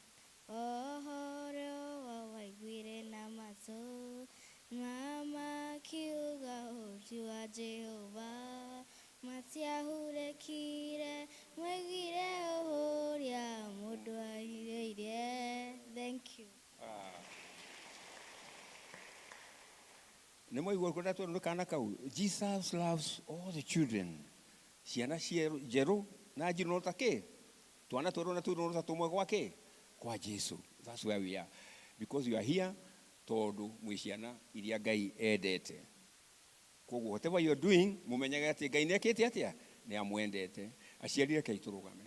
Ũhoro wa waiguire na matũ mama kiuga ũti wa Jehova matiahurekire mwĩgire ũrĩa mũndũ ahithĩire. Thank you. Nĩ mwaigua kũrĩa twerwo kana kau, Jesus loves all the children, ciana njerũ na njirũ, no ta kĩ twana twerũ na tũirũ ta tũmwe gwake kwa Jesu. That's where we are, because you are here tondũ mwĩ ciana iria Ngai endete. Koguo whatever you are doing, mumenyage atĩ Ngai nĩ ekĩte atĩa, nĩ amwendete. Aciari, rekei tũrũgame.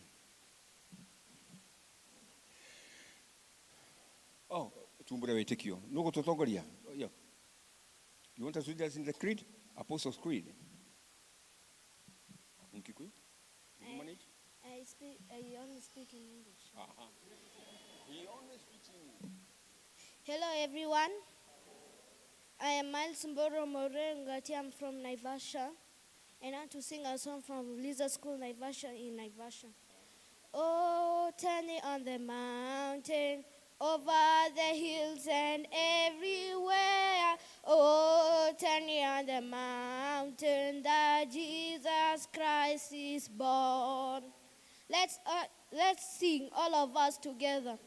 Oh, tumbure wĩtĩkio nũ gũtũtongoria. Yeah. You want us to read us in the creed? Apostles' Creed. In Kikuyu? You manage? I only speak in English. Uh-huh. He only speaks English. Hello, everyone. I am Miles Mboro Morengati. I'm from Naivasha. And I want to sing a song from Lisa School, Naivasha, in Naivasha. Oh, turn it on the mountain, over the hills and everywhere. Oh, turn it on the mountain that Jesus Christ is born. Let's sing, all of us together.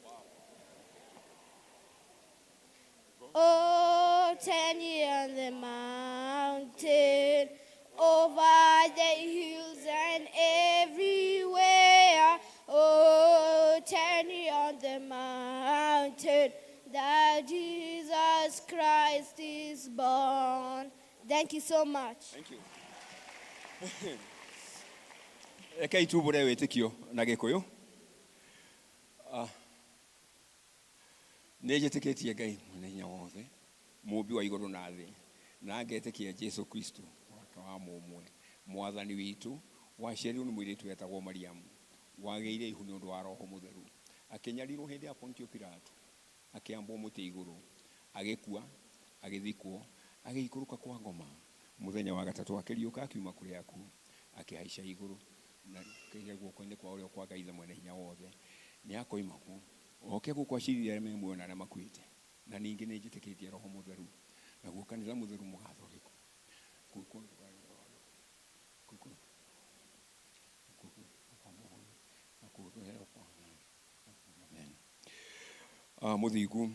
Oh, turn ye on the mountain, over the hills and everywhere. Oh, turn ye on the mountain that Jesus Christ is born. Thank you so much. Thank you. Rekei tumbũre wĩtĩkio na Gĩkũyũ. Nĩ njĩtĩkĩtie Ngai mwene hinya wothe, mũmbi wa igũrũ na thĩ, na ngetĩkia Jesu Kristo wake wa mũmwe, mwathani witũ, waciarirwo nĩ mũirĩtu wetagwo Mariamu, wagĩire ihu nĩ ũndũ wa Roho Mũtheru, akĩnyarirwo hĩndĩ ya Pontio Pilato, akĩambwo mũtĩ igũrũ, agĩkua, agĩthikwo, agĩikũrũka kwa ngoma, mũthenya wa gatatũ akĩriũka akiuma kũrĩ akuũ, akĩhaica igũrũ na kĩige guoko-inĩ kwa ũrĩo kwa Ngai Ithe mwene hinya wothe, nĩ akoima kuo oke gũkũ acirithie arĩa me muoyo na arĩa makuĩte. Na ningĩ nĩ njĩtĩkĩtie Roho Mũtheru, naguo kanitha mũtheru mũgathondekwo. Mũthingu,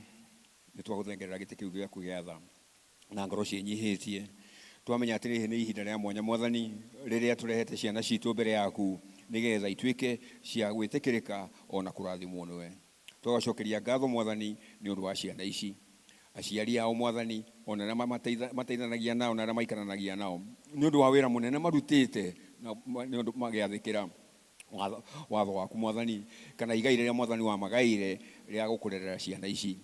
nĩ twagũthengerera gĩtĩ kĩu gĩaku gĩa tha na ngoro ciĩnyihĩtie, twamenya atĩ rĩrĩ nĩ ihinda rĩa mwanya mwathani, rĩrĩa tũrehete ciana citũ mbere yaku nĩgetha ituĩke cia gwĩtĩkĩrĩka ona kũrathimwo nĩwe. Twagacokeria ngatho mwathani nĩ ũndũ wa ciana ici, aciari ao mwathani, ona arĩa mateithanagia nao na arĩa maikaranagia nao, nĩ ũndũ wa wĩra mũnene marutĩte na nĩ ũndũ magĩathĩkĩra watho waku mwathani, kana igai rĩrĩa mwathani wamagaire rĩa gũkũrerera ciana ici.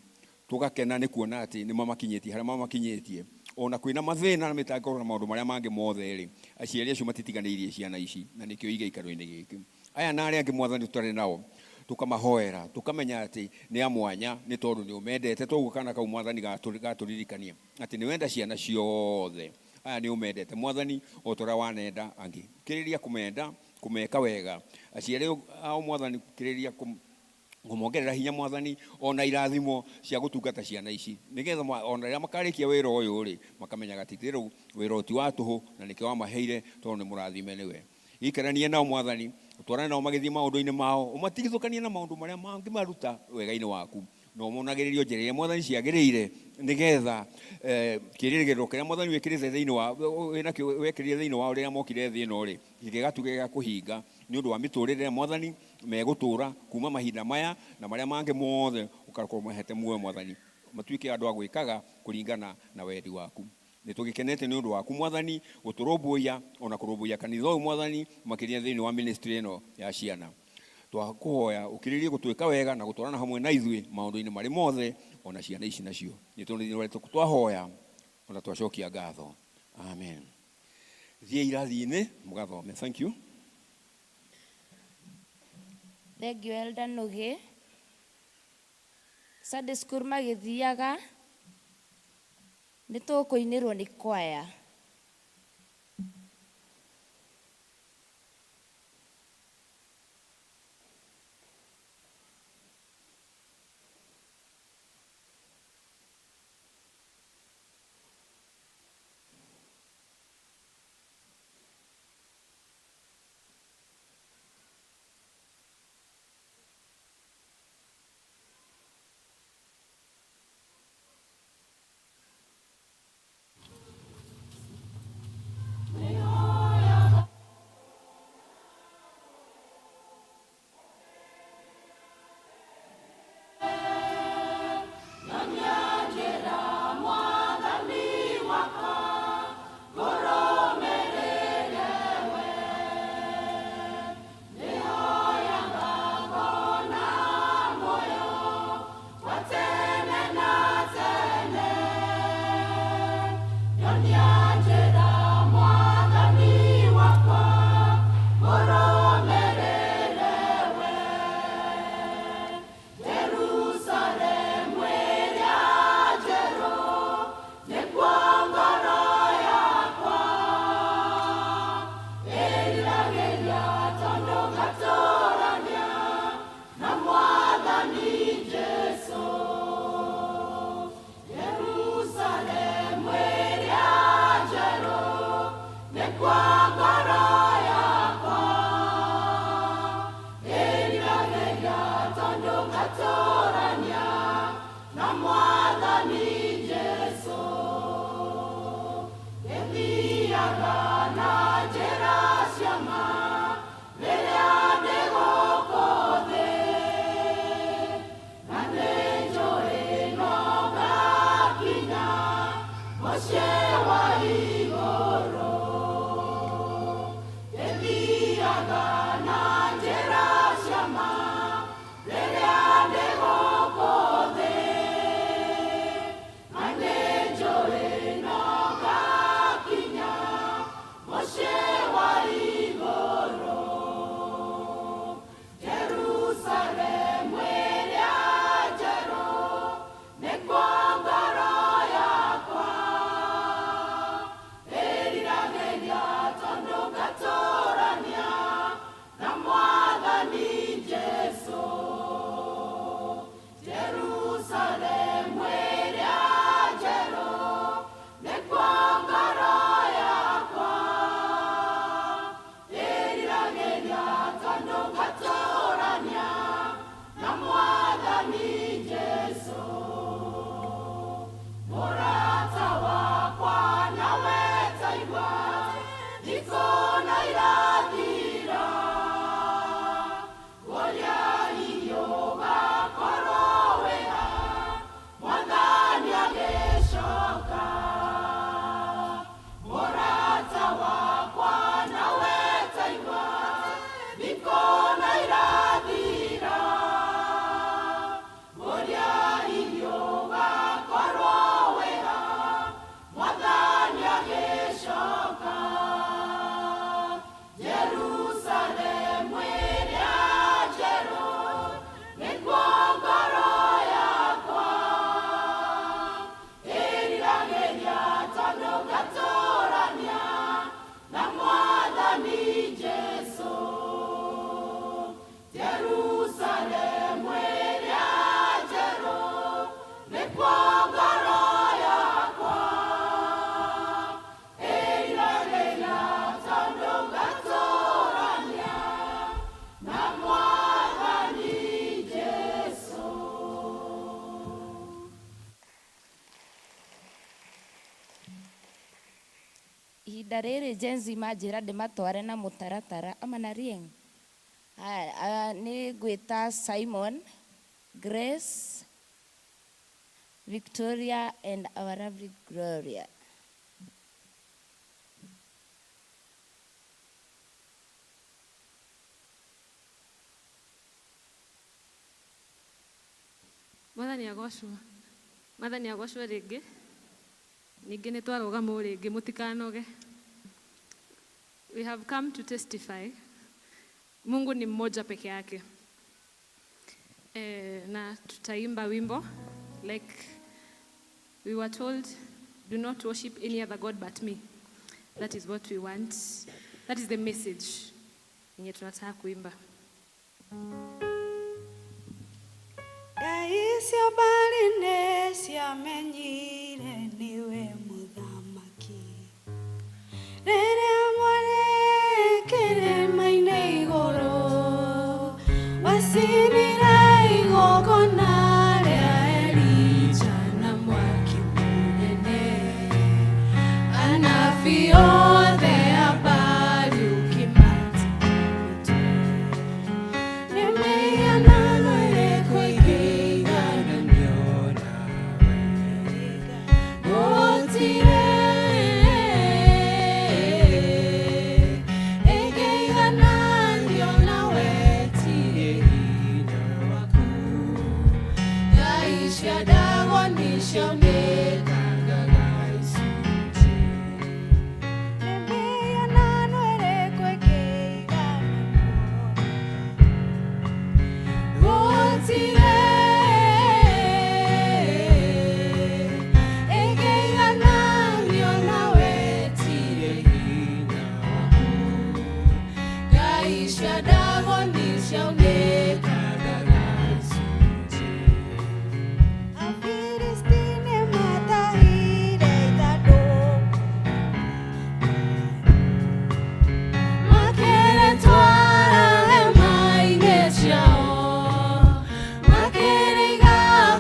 Tũgakena nĩ kuona atĩ nĩ mamakinyĩtie harĩa mamakinyĩtie, ona kwĩna mathĩna na mĩtangĩko na maũndũ marĩa mangĩ mothe rĩ, aciari acio matitiganĩirie ciana ici, na nĩkĩo igĩikaro-inĩ gĩkĩ. Aya na arĩa angĩ mwathani tũtarĩ nao, tũkamahoera, tũkamenya atĩ nĩ a mwanya nĩ tondũ nĩ ũmendete. Toguo kana kau mwathani gatũririkania atĩ nĩ wenda ciana ciothe. Aya nĩ ũmendete mwathani o ta ũrĩa wanenda angĩ. Kĩrĩria kũmenda, kũmeka wega. Aciari ao mwathani kĩrĩria kũmongerera hinya mwathani, ona irathimo cia gũtungata ciana ici, nĩgetha ona rĩrĩa makarĩkia wĩra ũyũ rĩ, makamenyaga atĩ rĩu wĩra ũyũ ti wa tũhũ na nĩkĩo wamaheire tondũ nĩ mũrathime nĩwe. Ikaranie nao mwathani, ũtwarane nao magĩthiĩ maũndũ-inĩ mao, ũmatigithũkanie na maũndũ marĩa mangĩmaruta wega-inĩ waku, na ũmonagĩrĩrio njĩra iria mwathani ciagĩrĩire, nĩgetha kĩĩrĩgĩrĩro kĩrĩa mwathani wĩkĩrĩte thĩinĩ wa, wĩnakĩo wekĩrire thĩinĩ wao rĩrĩa mokire thĩ ĩno rĩ, gĩgatuĩka gĩa kũhinga nĩ ũndũ wa mĩtũrĩre ĩrĩa mwathani megũtũra kuma mahinda maya na marĩa mangĩ mothe, ũgakorwo mahete muoyo mwathani, matuĩke andũ a gwĩkaga kũringana na wendi waku. Nĩ tũgĩkenete nĩ ũndũ waku mwathani gũtũrũmbũiya ona kũrũmbũiya kanitha ũyũ mwathani, makĩria thĩinĩ wa ministry ĩno ya ciana. Twakũhoya ũkĩrĩrie gũtwĩka wega na gũtwarana hamwe na ithuĩ maũndũ-inĩ marĩ mothe, ona ciana ici nacio. Nĩ tondũ twahoya ona twacokia ngatho. Amen. Thiĩ irathi-inĩ mũgathome. Thank you. Thank you, Elder Nugi. Sunday school magĩthiaga nĩ tũkũinĩrwo nĩ kwaya. Ihinda rĩrĩ Gen Z manjĩra ndĩmatware na mũtaratara ama na rieng. Haya, nĩ ngwĩta Simon, Grace, Victoria and our lovely Gloria. Mwathani agocwo. Mwathani agocwo rĩngĩ. Ningĩ nĩ twarũgama rĩngĩ mũtikanoge. We have come to testify. Mungu ni mmoja peke yake. Na tutaimba wimbo like we were told, do not worship any other god but me. That is what we want. That is the message yenye tunataka kuimba. Ngai cia mbarĩ nĩ ciamenyire nĩwe mũthamaki. Rĩrĩa mwarĩ kĩrĩma-inĩ igũrũ, wacinire igongona rĩa Elija na mwaki mũnene. Anabii othe a Baali ũkĩmatina mĩtwe. Nĩ mĩhianano ĩrĩkũ ĩngĩigananio nawe? Gũtirĩ ĩngĩigananio nawe, tirĩ hinya waku. Ngai cia Dagoni cionekaga icunjĩ. Nĩ mĩhianano ĩrĩkũ ĩngĩigananio? Gũtirĩ ĩngĩigananio nawe, tirĩ hinya waku. Ngai cia Dagoni cionekaga icunjĩ. Afilisti nĩmatahire ithandũkũ, makĩrĩtwara hema-inĩ ciao, makĩrĩiga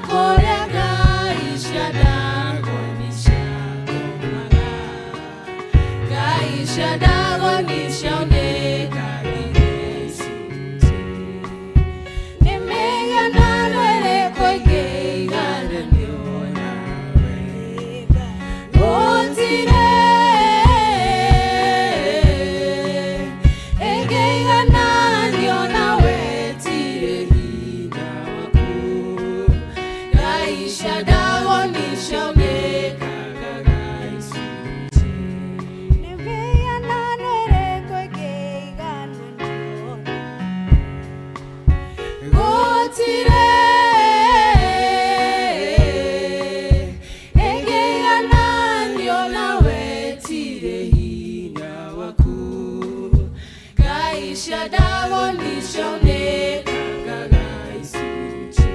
kũrĩa ngai cia Dagoni ciakomaga. Ngai cia Dagoni cionekagire icunjĩ. Nĩ mĩhianano ĩrĩkũ ĩngĩigananio nawe? Gũtirĩ. tirĩ hinya waku. Ngai cia Ndagoni cionekaga icunjĩ.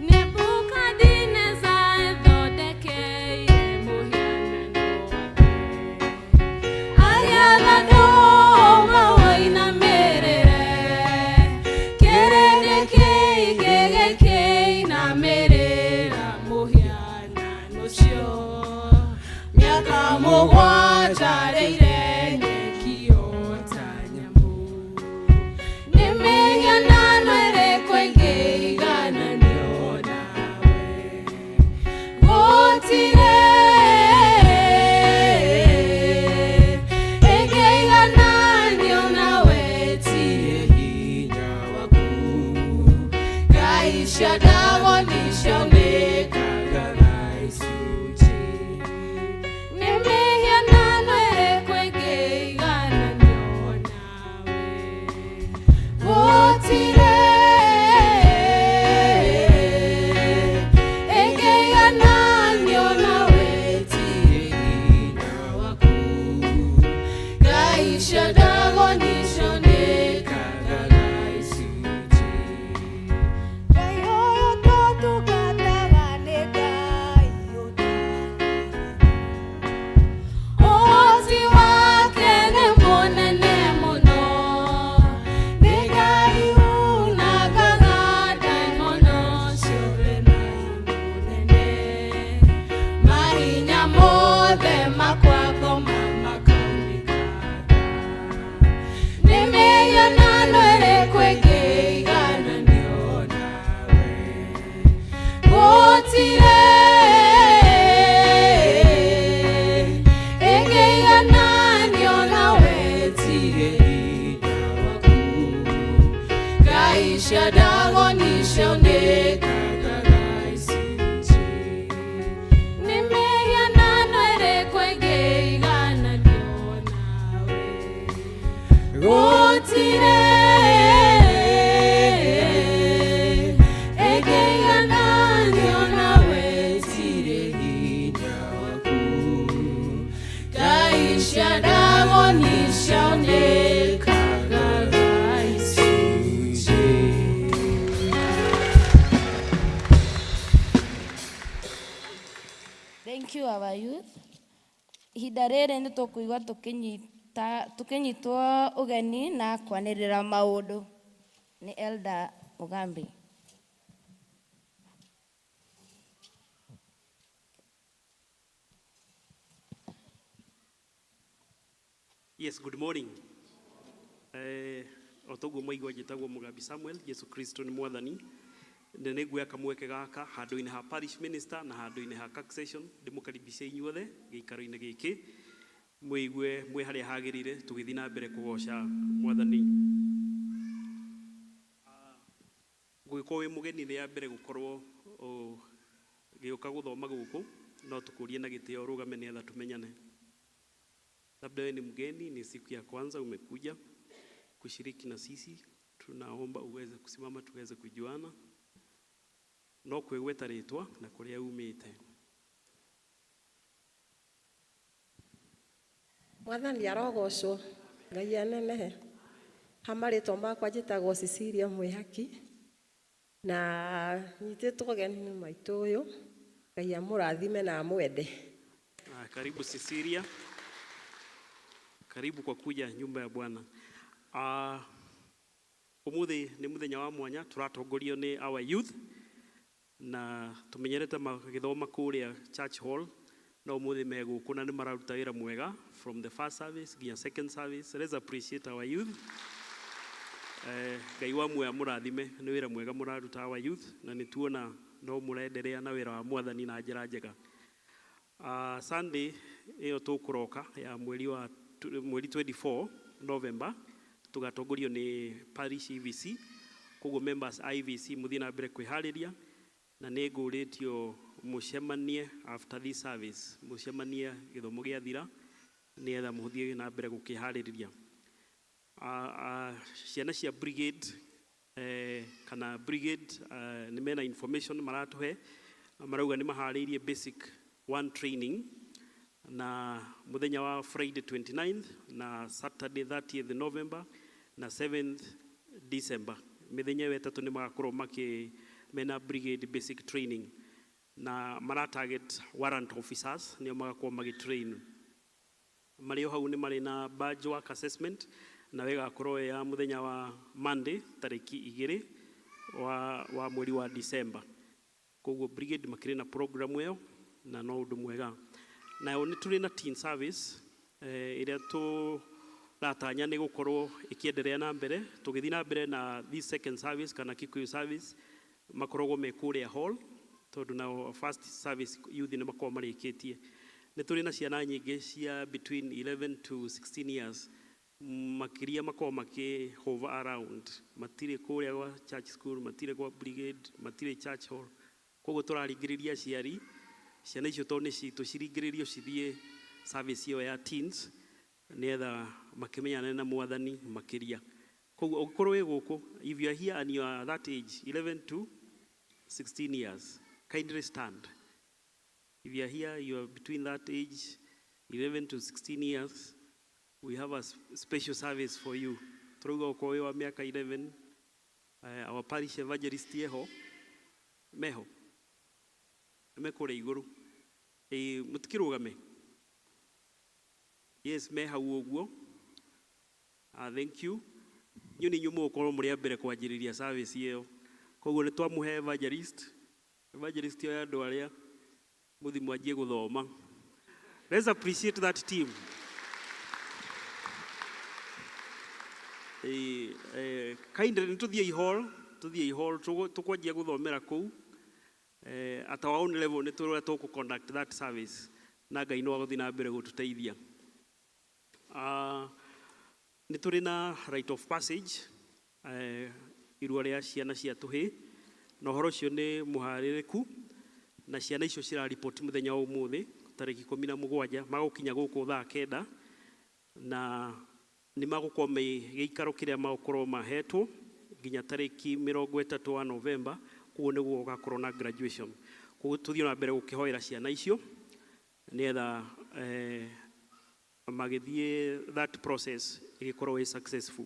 Nebukadineza ethondekeire mũhianano wake. Agĩatha andũ maũinamĩrĩre, kĩrĩndĩ kĩingĩ gĩkĩinamĩrĩra mũhianano ũcio. Mĩaka 7 arĩire nyeki o ta nyamũ. Nĩ mĩhianano ĩrĩkũ ĩngĩigananio nawe? Gũtirĩ ĩngĩigananio nawe, tirĩ hinya waku. Ngai cia Ndagoni cionekaga icunjĩ. Nĩ mĩhianano ĩrĩkũ ĩngĩigananio nawe? Gũtirĩ ĩngĩigananio nawe, tirĩ hinya waku. Ngai cia Ndagoni cionekaga icunjĩ. Ngai ũyũ tũtungataga nĩ Ngai Ũhoti wake nĩ mũnene mũno, nĩ Ngai unangaga ndaimono ciothe na hinya mũnene. Mahinya mothe makwa ngoma makaunĩkanga. Nĩ mĩhianano ĩrĩkũ ĩngĩigananio nawe? Gũtirĩ ĩngĩigananio nawe, tirĩ hinya waku. Ngai cia Ndagoni cionekaga icunjĩ. Nĩ mĩhianano ĩrĩkũ ĩngĩigananio nawe? Gũtirĩ ĩngĩigananio nawe, tirĩ hinya waku. Ngai cia Ndagoni cionekaga icunjĩ. Thank you, our youth. Ihinda rĩrĩ nĩ tũkũigua tũkĩnyitwo ũgeni na kwanĩrĩra maũndũ nĩ Elder Mugambi. Yes, good morning. O toguo mwaigua njĩtagwo Mugambi Samuel, Jesu Kristo nĩ mwathani. Na nĩ nguoya kamweke gaka handũ-inĩ ha parish minister na handũ-inĩ ha taxation ndĩmũkaribishe inyuothe gĩikaro-inĩ gĩkĩ mwĩigue mwĩ harĩa hagĩrĩire tũgĩthiĩ na mbere kũgoca mwathani. Gũgĩkorwo wĩ mũgeni nĩ ya mbere gũkorwo gĩũka gũthoma gũkũ, no tũkũrie na gĩtĩo ũrũgame nĩgetha tũmenyane. Labda wewe ni mgeni, ni siku ya kwanza umekuja kushiriki na sisi, tunaomba uweze kusimama tuweze kujuana. No kwĩgweta rĩtwa na kũrĩa umĩte. Mwathani arogocwo, Ngai anenehe. Ha marĩtwa makwa njĩtagwo Cecilia Mwĩhaki na nyitĩtwo ũgeni nĩ maitũ ũyũ. Ngai amũrathime na amwende. Ah, karibu Cecilia. Karibu kwa kuja nyumba ya Bwana. Umuthi nĩ mũthenya wa mwanya tũratongorio nĩ our youth na tũmenyerete magĩthoma kũrĩa church hall, no ũmũthĩ me gũkũ na nĩ mararuta wĩra mwega from the first service nginya second service. Let's appreciate our youth. Ngai wa muoyo amũrathime nĩ wĩra mwega mũraruta our youth, na nĩ tuona no mũrenderea na wĩra wa mwathani na njĩra njega. Sunday ĩyo tũkũroka ya mweri wa mweri 24 November tũgatongorio nĩ parish EVC, koguo members a EVC mũthiĩ na mbere kwĩharĩria, na nĩ ngũrĩtio mũcemanie after this service, mũcemanie gĩthomo gĩathira nĩgetha mũthiĩ na mbere gũkĩharĩrĩria. Ciana cia brigade kana brigade nĩ mena information maratũhe, marauga nĩ maharĩirie basic one training. Na mũthenya wa Friday 29th na Saturday 30th November na 7th December, mĩthenya ĩyo ĩtatũ nĩ magakorwo makĩ mena brigade basic training, na mara target warrant officers nĩo magakorwo magĩ train. Marĩ o hau nĩ marĩ na badge work assessment, na ĩgakorwo ya mũthenya wa Monday tarĩki 2 wa mweri wa December. Koguo brigade makĩrĩ na program ĩyo, na no ũndũ mwega. Nayo nĩ tũrĩ na teen service ĩrĩa tũratanya nĩ gũkorwo ĩkĩenderea na mbere, tũgĩthiĩ na mbere na this second service kana Kikuyu service makoragwo me kũrĩa hall, tondũ nao first service youth nĩ makoragwo marĩkĩtie. Nĩ tũrĩ na ciana nyingĩ cia between 11 to 16 years, makĩria makoragwo makĩ hover around, matirĩ kũrĩa gwa church school, matirĩ gwa brigade, matirĩ church hall. Koguo tũraringĩrĩria aciari ciana icio, tondũ nĩ citũ, ciringĩrĩrio cithiĩ service ĩyo ya teens nĩgetha makĩmenyane na Mwathani makĩria. Koguo ũngĩkorwo wĩ gũkũ, if you are here and you are that age, 11 to 16 years, kindly stand. If you are here, you are between that age, 11 to 16 years, we have a special service for you. Tũrauga okorwo wĩ wa mĩaka 11, our parish evangelist eho, meho me kũrĩa igũrũ. Ĩĩ, mũtikĩrũgame. Yes, me hau ũguo. Thank you. Inyuĩ nĩ inyuĩ mũgũkorwo mũrĩ a mbere kwanjĩrĩria service ĩyo. Koguo nĩ twamũhe evangelist. Evangelist oya andũ arĩa mũthi mwanjie gũthoma. Let's appreciate that team. Kindly nĩ tũthiĩ hall, tũthiĩ hall tũkwanjia gũthomera kũu. At our own level nĩ tũrĩa tũkũ conduct that service, na Ngai no agũthiĩ na mbere gũtũteithia. Nĩ tũrĩ na rite of passage, irua rĩa ciana cia tũhĩ, na ũhoro ũcio nĩ mũharĩrĩku, na ciana icio ciraripoti mũthenya wa ũmũthĩ tarĩki 17, magũkinya gũkũ thaa 9, na nĩ magũkorwo me gĩikaro kĩrĩa magũkorwo mahetwo nginya tarĩki 30 wa November. Koguo nĩguo gũgakorwo na graduation. Koguo tũthiĩ na mbere gũkĩhoera ciana icio nĩgetha magĩthiĩ that process ĩgĩkorwo ĩ successful.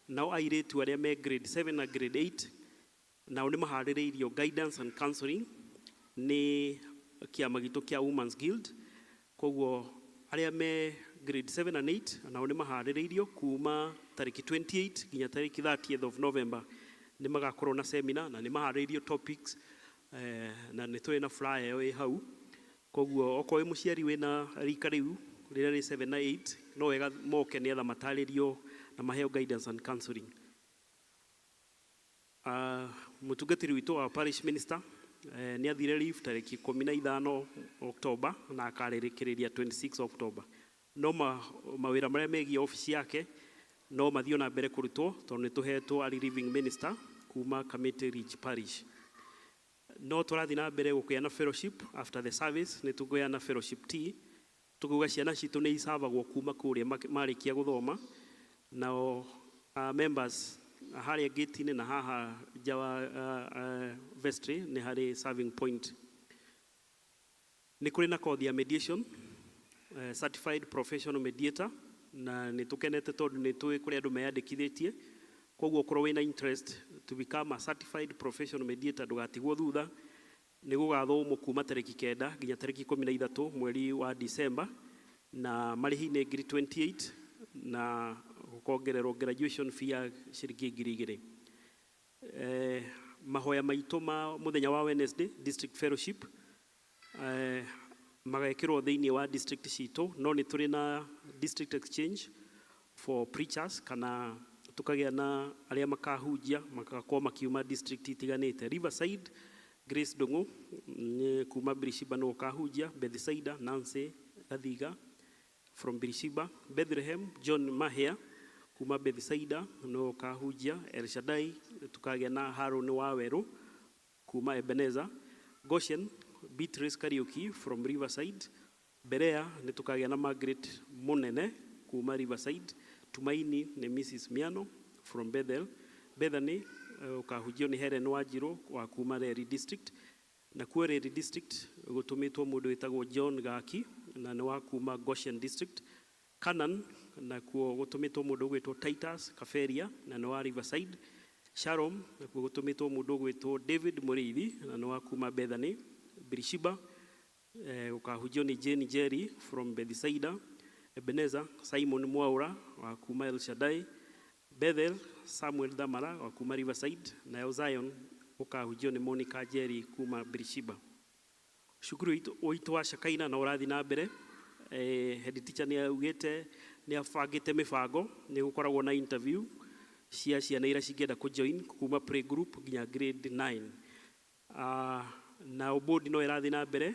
Nao airĩtu arĩa me grade 7 na grade 8, nao nĩ maharĩrĩirio guidance and counseling nĩ kĩama gitũ kĩa Women's Guild. Koguo arĩa me grade 7 and 8 nao nĩ maharĩrĩirio kuma tarĩki 28 nginya tarĩki 30th of November, nĩ magakorwo na seminar, na nĩ maharĩrĩirio topics, na nĩ tũrĩ na flyer ĩyo ĩ hau. Koguo okorwo wĩ mũciari wĩna rika rĩu rĩrĩa rĩ 7 na 8, no wega moke nĩgetha matarĩrio na maheo guidance and counseling. Mũtungatĩri witũ wa parish minister nĩ athire leave tarĩki 15 October na akarĩkĩrĩria 26 October, no mawĩra marĩa megiĩ obici yake no mathiĩ na mbere kũrutwo, tondũ nĩ tũhetwo a relieving minister kuma Kamiti Ridge Parish. No tũrathiĩ na mbere gũkĩgĩa fellowship after the service, nĩ tũkũgĩa na fellowship tea. Tũkuga ciana citũ nĩ icabagwo kuma kũrĩa marĩkia gũthoma, nao members harĩa gate-inĩ na haha nja wa vestry nĩ harĩ serving point. Nĩ kũrĩ na kothi ya mediation, certified professional mediator, na nĩ tũkenete tondũ nĩ tũĩ kũrĩ andũ meyandĩkithĩtie. Koguo okorwo wĩna interest to become a certified professional mediator, ndũgatigwo thutha. Nĩ gũgathomwo kuma tarĩki 9 nginya tarĩki 13 mweri wa December, na marĩhi nĩ ngiri 28 na gũkongererwo graduation fee ya ciringi 2000. Mahoya maitũ ma mũthenya wa Wednesday district fellowship magekĩrwo thĩinĩ wa district citũ, no nĩ tũrĩ na district exchange for preachers, kana tũkagĩa na arĩa makahunjia magakorwo makiuma district itiganĩte. Riverside, Grace Ndung'u nĩ kuma Birishiba nĩ ũkahunjia. Bethsaida, Nancy Gathiga from Birishiba. Bethlehem, John Mahia kuma Bethsaida no ũkahunjia. El Shaddai, tukagĩa na Haron Wawerũ kuma Ebenezer. Goshen, Beatrice Kariuki from Riverside. Berea nĩ tukagĩa na Margaret Munene kuma Riverside. Tumaini nĩ Mrs Miano from Bethel. Bethany, ũkahunjio nĩ Helen Wanjiru wa kuma Reri District. Na kuo Reri District gũtũmĩtwo mũndũ wĩtagwo John Gaki. Na nĩ wa kuma Goshen District. Canaan nakuo gũtũmĩtwo mũndũ ũgwĩtwo Titus Kaberia, na nĩ wa Riverside. Shalom nakuo gũtũmĩtwo mũndũ ũgwĩtwo David Mũrĩithi, na nĩ wa kuma Bethany. Beersheba gũkahunjio nĩ Jane Jerry from Bethsaida. Ebenezer, Simon Mwaura wa kuma El Shaddai. Bethel, Samuel Dhamara wa kuma Riverside. Nayo Zion gũkahunjio nĩ Monica Jerry kuma Beersheba. Cukuru witũ wa Shakaina na ũrathiĩ na mbere. Head teacher nĩ augĩte nĩ abangĩte mĩbango, nĩ gũkoragwo na interview cia ciana iria cingĩenda kũjoin kuma playgroup nginya grade 9. Na board no ĩrathiĩ na mbere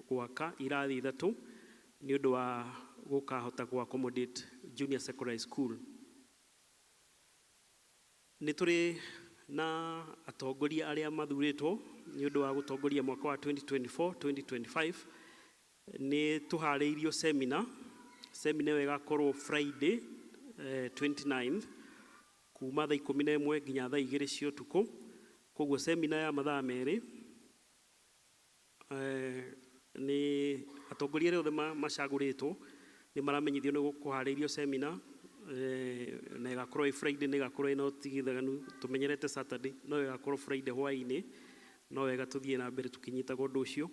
gwaka irathi ithatũ nĩ ũndũ wa gũkahota kũ accommodate junior secondary school. Nĩ tũrĩ na atongoria arĩa mathurĩtwo nĩ ũndũ wa gũtongoria mwaka wa 2024 2025. Nĩ tũharĩirio seminar. Seminar ĩyo ĩgakorwo Friday 29th kuma thaa 11 nginya thaa 2 cia ũtukũ. Koguo seminar ya mathaa 2. Nĩ atongoria arĩa othe macagũrĩtwo nĩ maramenyithio nĩ kũharĩirio seminar, na ĩgakorwo ĩ Friday. Nĩ ĩgakorwo ĩna ũtigithanu tũmenyerete Saturday, no ĩgakorwo Friday hwaĩ-inĩ. No wega tũthiĩ na mbere tũkĩnyitaga ũndũ ũcio.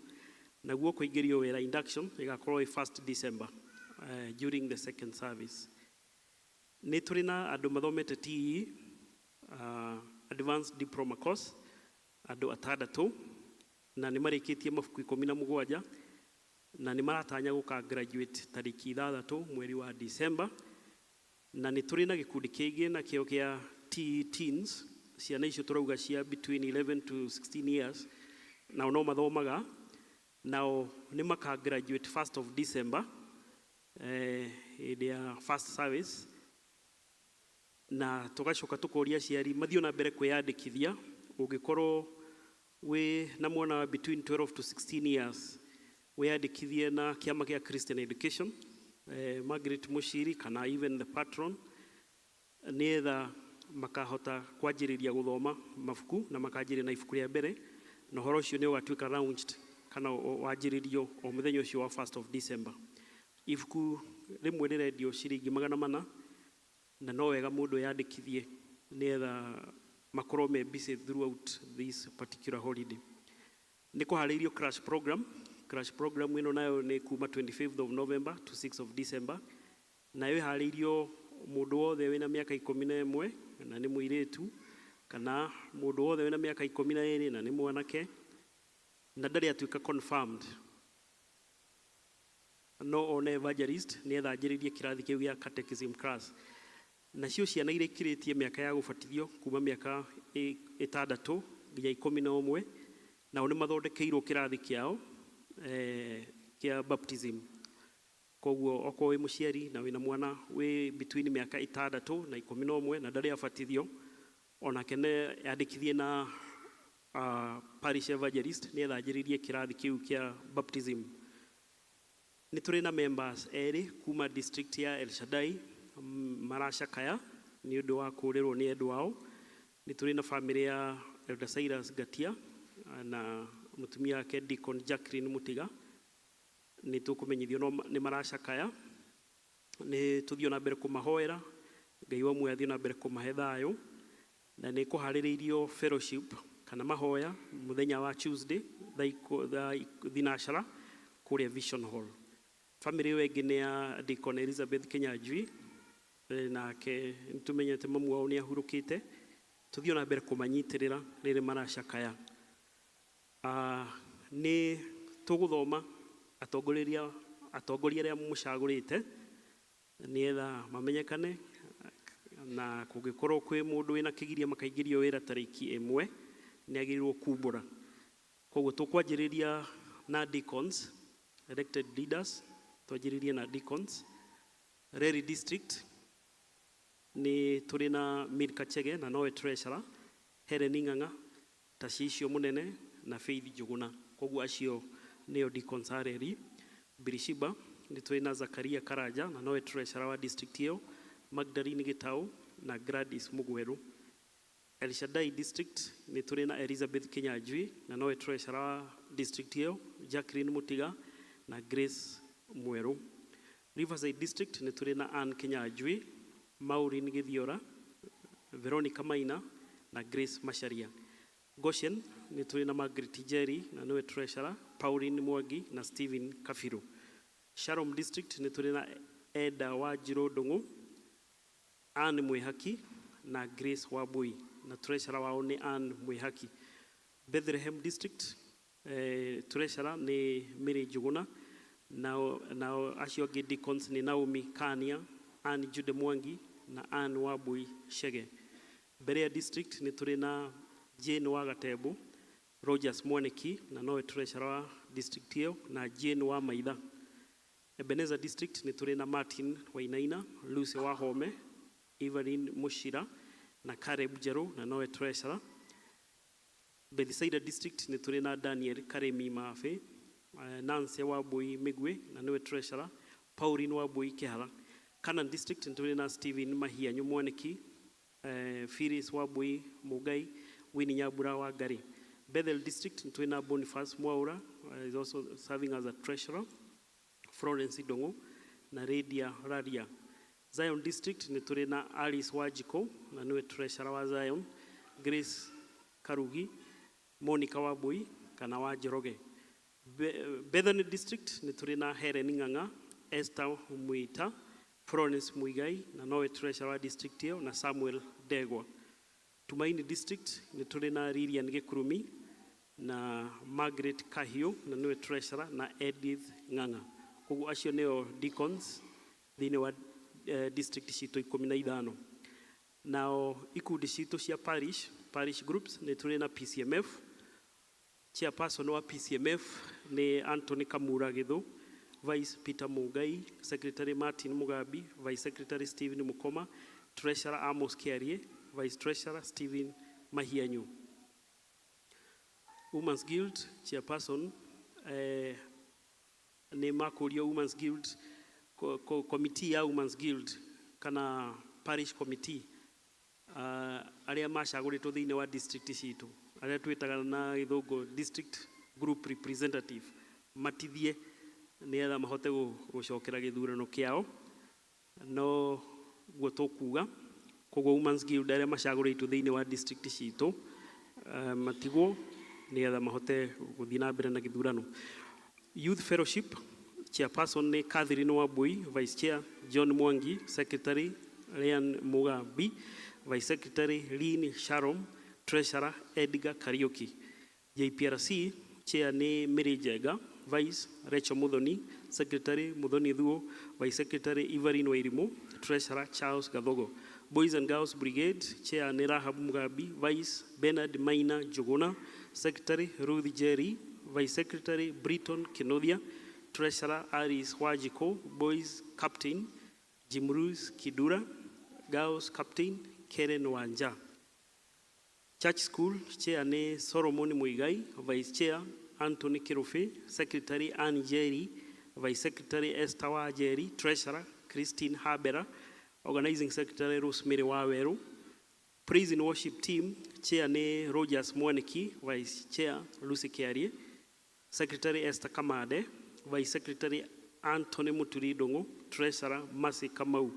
Naguo kũingĩrio wĩra, induction, ĩgakorwo ĩ 1st December during the second service. Nĩ tũrĩ na andũ mathomete TE, advanced diploma course, andũ atandatũ, na nĩ marĩkĩtie mabuku 17, na nĩ maratanya gũka graduate tarĩki 6 mweri wa December. Na nĩ tũrĩ na gĩkundi kĩngĩ nakĩo kĩa TE teens, ciana icio tũrauga cia between 11 to 16 years, nao no mathomaga, nao nĩ maka graduate 1st of December, hĩndĩ ya first service. Na tũgacoka tũkoria aciari mathiĩ na mbere kwĩyandĩkithia. Ũngĩkorwo wĩ na mwana wa between 12 to 16 years, wĩyandĩkithie na kĩama kĩa Christian Education, Margaret Mushiri kana even the patron, nĩgetha makahota kwanjĩrĩria gũthoma mabuku na makanjĩrĩria na ibuku rĩa mbere, na ũhoro ũcio nĩ ũgatuĩka launched kana wanjĩrĩrio o mũthenya ũcio wa 1st of December. Ibuku rĩmwe rĩrendio ciringi 400, na no wega mũndũ eyandĩkithie nĩgetha makorwo me busy throughout this particular holiday. Nĩ kũharĩirio crash program. Crash program ĩno nayo nĩ kuma 25th of November to 6th of December. Nayo ĩharĩirio mũndũ wothe wĩna mĩaka 11 na nĩ mũirĩtu, kana mũndũ wothe wĩna mĩaka 12 na nĩ mwanake na ndarĩ atuĩka confirmed, no one evangelist nĩgetha anjĩrĩrie kĩrathi kĩu gĩa catechism class. Nacio ciana iria ikĩrĩtie mĩaka ya gũbatithio kuma mĩaka 6 nginya 11, nao nĩ mathondekeirwo kĩrathi kĩao kĩa baptism. Koguo okorwo wĩ mũciari na wĩna mwana wĩ between mĩaka 6 na 11 na ndarĩ abatithio, onake nĩ yandĩkithie na parish evangelist nĩgetha anjĩrĩrie kĩrathi kĩu kĩa baptism. Nĩ tũrĩ na members erĩ kuma district ya El Shaddai maracakaya nĩ ũndũ wa kũrĩrwo nĩ endwa ao. Nĩ tũrĩ na famĩlĩ ya Elder Cyrus Ngatia na mũtumia wake Deacon Jacqueline Mutiga. Nĩ tũkũmenyithio no nĩ maracakaya. Nĩ tũthiĩ na mbere kũmahoera, Ngai wa muoyo athiĩ na mbere kũmahe thayũ. Na nĩ kũharĩrĩirio fellowship kana mahoya mũthenya wa Tuesday thaa 10 kũrĩa Vision Hall. Famĩlĩ ĩyo ĩngĩ nĩ ya Deacon Elizabeth Kinyanjui, nake nĩ tũmenyete mamu wao nĩ ahurũkĩte. Tũthiĩ na mbere kũmanyitĩrĩra rĩrĩa maracakaya. Nĩ tũgũthoma atongoria arĩa mũcagũrĩte nĩgetha mamenyekane, na kũngĩkorwo kwĩ mũndũ wĩna kĩgiria makaingĩrio wĩra tarĩki 1, nĩ agĩrĩirwo kumbũra. Koguo tũkwanjĩrĩria na deacons, elected leaders. Twanjĩrĩrie na deacons. Reri District nĩ tũrĩ na Milka Chege na nowe treasurer, Helen Ng'ang'a, Tacicio Mũnene na Faith Njuguna. Koguo acio nĩo deacons a Reri. Beersheba nĩ tũrĩ na Zakaria Karanja na nowe treasurer wa district ĩyo, Magdalene Gitau na Gladys Mugweru. El Shaddai District nĩ tũrĩ na Elizabeth Kinyanjui na nowe treasurer wa district ĩyo, Jacqueline Mutiga. Na Grace Mwerũ. Riverside District nĩ tũrĩ na Ann Kinyanjui, Maureen Githiora, Veronica Maina na Grace Macharia. Goshen nĩ tũrĩ na Margaret Njeri na nĩwe treasurer, Pauline Mwangi na Stephen Kabiru. Shalom District nĩ tũrĩ na Eda Wanjirũ Ndung'u, Ann Mwihaki na Grace Wambui na treasurer wao nĩ Ann Mwihaki. Bethlehem District treasurer nĩ Mary Njuguna, nao acio angĩ deacons nĩ Naomi Kania, Ann Jude Mwangi na Ann Wambui Chege. Berea District nĩ tũrĩ na Jane Wagatembu, Rogers Mwaniki na nowe treasurer wa district ĩyo na Jane wa Maitha. Ebenezer District nĩ tũrĩ na Martin Wainaina, Lucy Wahome, Evelyn Mushira na Caleb Njerũ na nowe treasurer. Bethsaida District nĩ tũrĩ na Daniel Karemi Mabe, Nancy Wambui Migwe na nĩwe treasurer, Pauline Wambui Kihara. Canaan District nĩ tũrĩ na Stephen Mahianyu Mwaniki, Phyllis Wambui Mugai, Winnie Nyambura wa Ngari. Bethel District nĩ tũrĩ na Boniface Mwaura, is also serving as a treasurer, Florence Ndung'u na Lydia Raria. Zion District nĩ tũrĩ na Alice Wanjikũ na nĩwe treasurer wa Zion, Grace Karugi, Monica Wambui kana wa Njoroge. Bethany District nĩ tũrĩ na Helen Ng'ang'a, Esther Mwita, Florence Muigai na nowe treasurer wa district ĩyo na Samuel Ndegwa. Tumaini District nĩ tũrĩ na Lilian Gĩkurumi na Margaret Kahiũ na nĩwe treasurer na Edith Ng'ang'a. Koguo acio nĩo deacons thĩinĩ wa district citũ 15. Nao ikundi citũ cia parish groups nĩ tũrĩ na PCMF. Chairperson wa PCMF nĩ Anthony Kamura Githu, Vice Peter Mugai, Secretary Martin Mugambi, Vice Secretary Stephen Mukoma, Treasurer Amos Kiarie, Vice Treasurer Stephen Mahianyu. Women's Guild Chairperson nĩ makũrio Women's Guild committee ya Women's Guild kana parish committee, arĩa macagũrĩtwo thĩinĩ wa district citũ, arĩa twĩtaga na gĩthũngũ district group representative, matithie nĩgetha mahote gũcokera gĩthurano kĩao, no guo tũkuga. Koguo Women's Guild arĩa macagũrĩtwo thĩinĩ wa district citũ, matigwo nĩgetha mahote gũthiĩ na mbere na gĩthurano. Youth Fellowship chairperson nĩ Catherine Wambui, vice chair John Mwangi, secretary Ryan Mugambi, vice secretary Lynn Sharom, treasurer Edgar Kariuki. JPRC chair nĩ Mary Njenga, vice Rachel Muthoni, secretary Muthoni Thuo, vice secretary Evelyn Wairimu, treasurer Charles Gathogo. Boys and Girls Brigade chair nĩ Rahab Mugambi, vice Bernard Maina Njuguna, secretary Ruth Jerry, vice secretary Britton Kinothia, treasurer Alice Wajiko, boys captain Jimrus Kidura, girls captain Karen Wanja. Church School chair nĩ Solomon Muigai, vice chair Anthony Kirubi, secretary Ann Jerry, vice secretary Esther Wajeri, treasurer Christine Habera, organizing secretary Rosemary Waweru. Praise and worship team chair nĩ Rogers Mwaniki, vice chair Lucy Kiarie, secretary Esther Kamade, vice secretary Anthony Muturi Ndung'u, treasurer Mercy Kamau.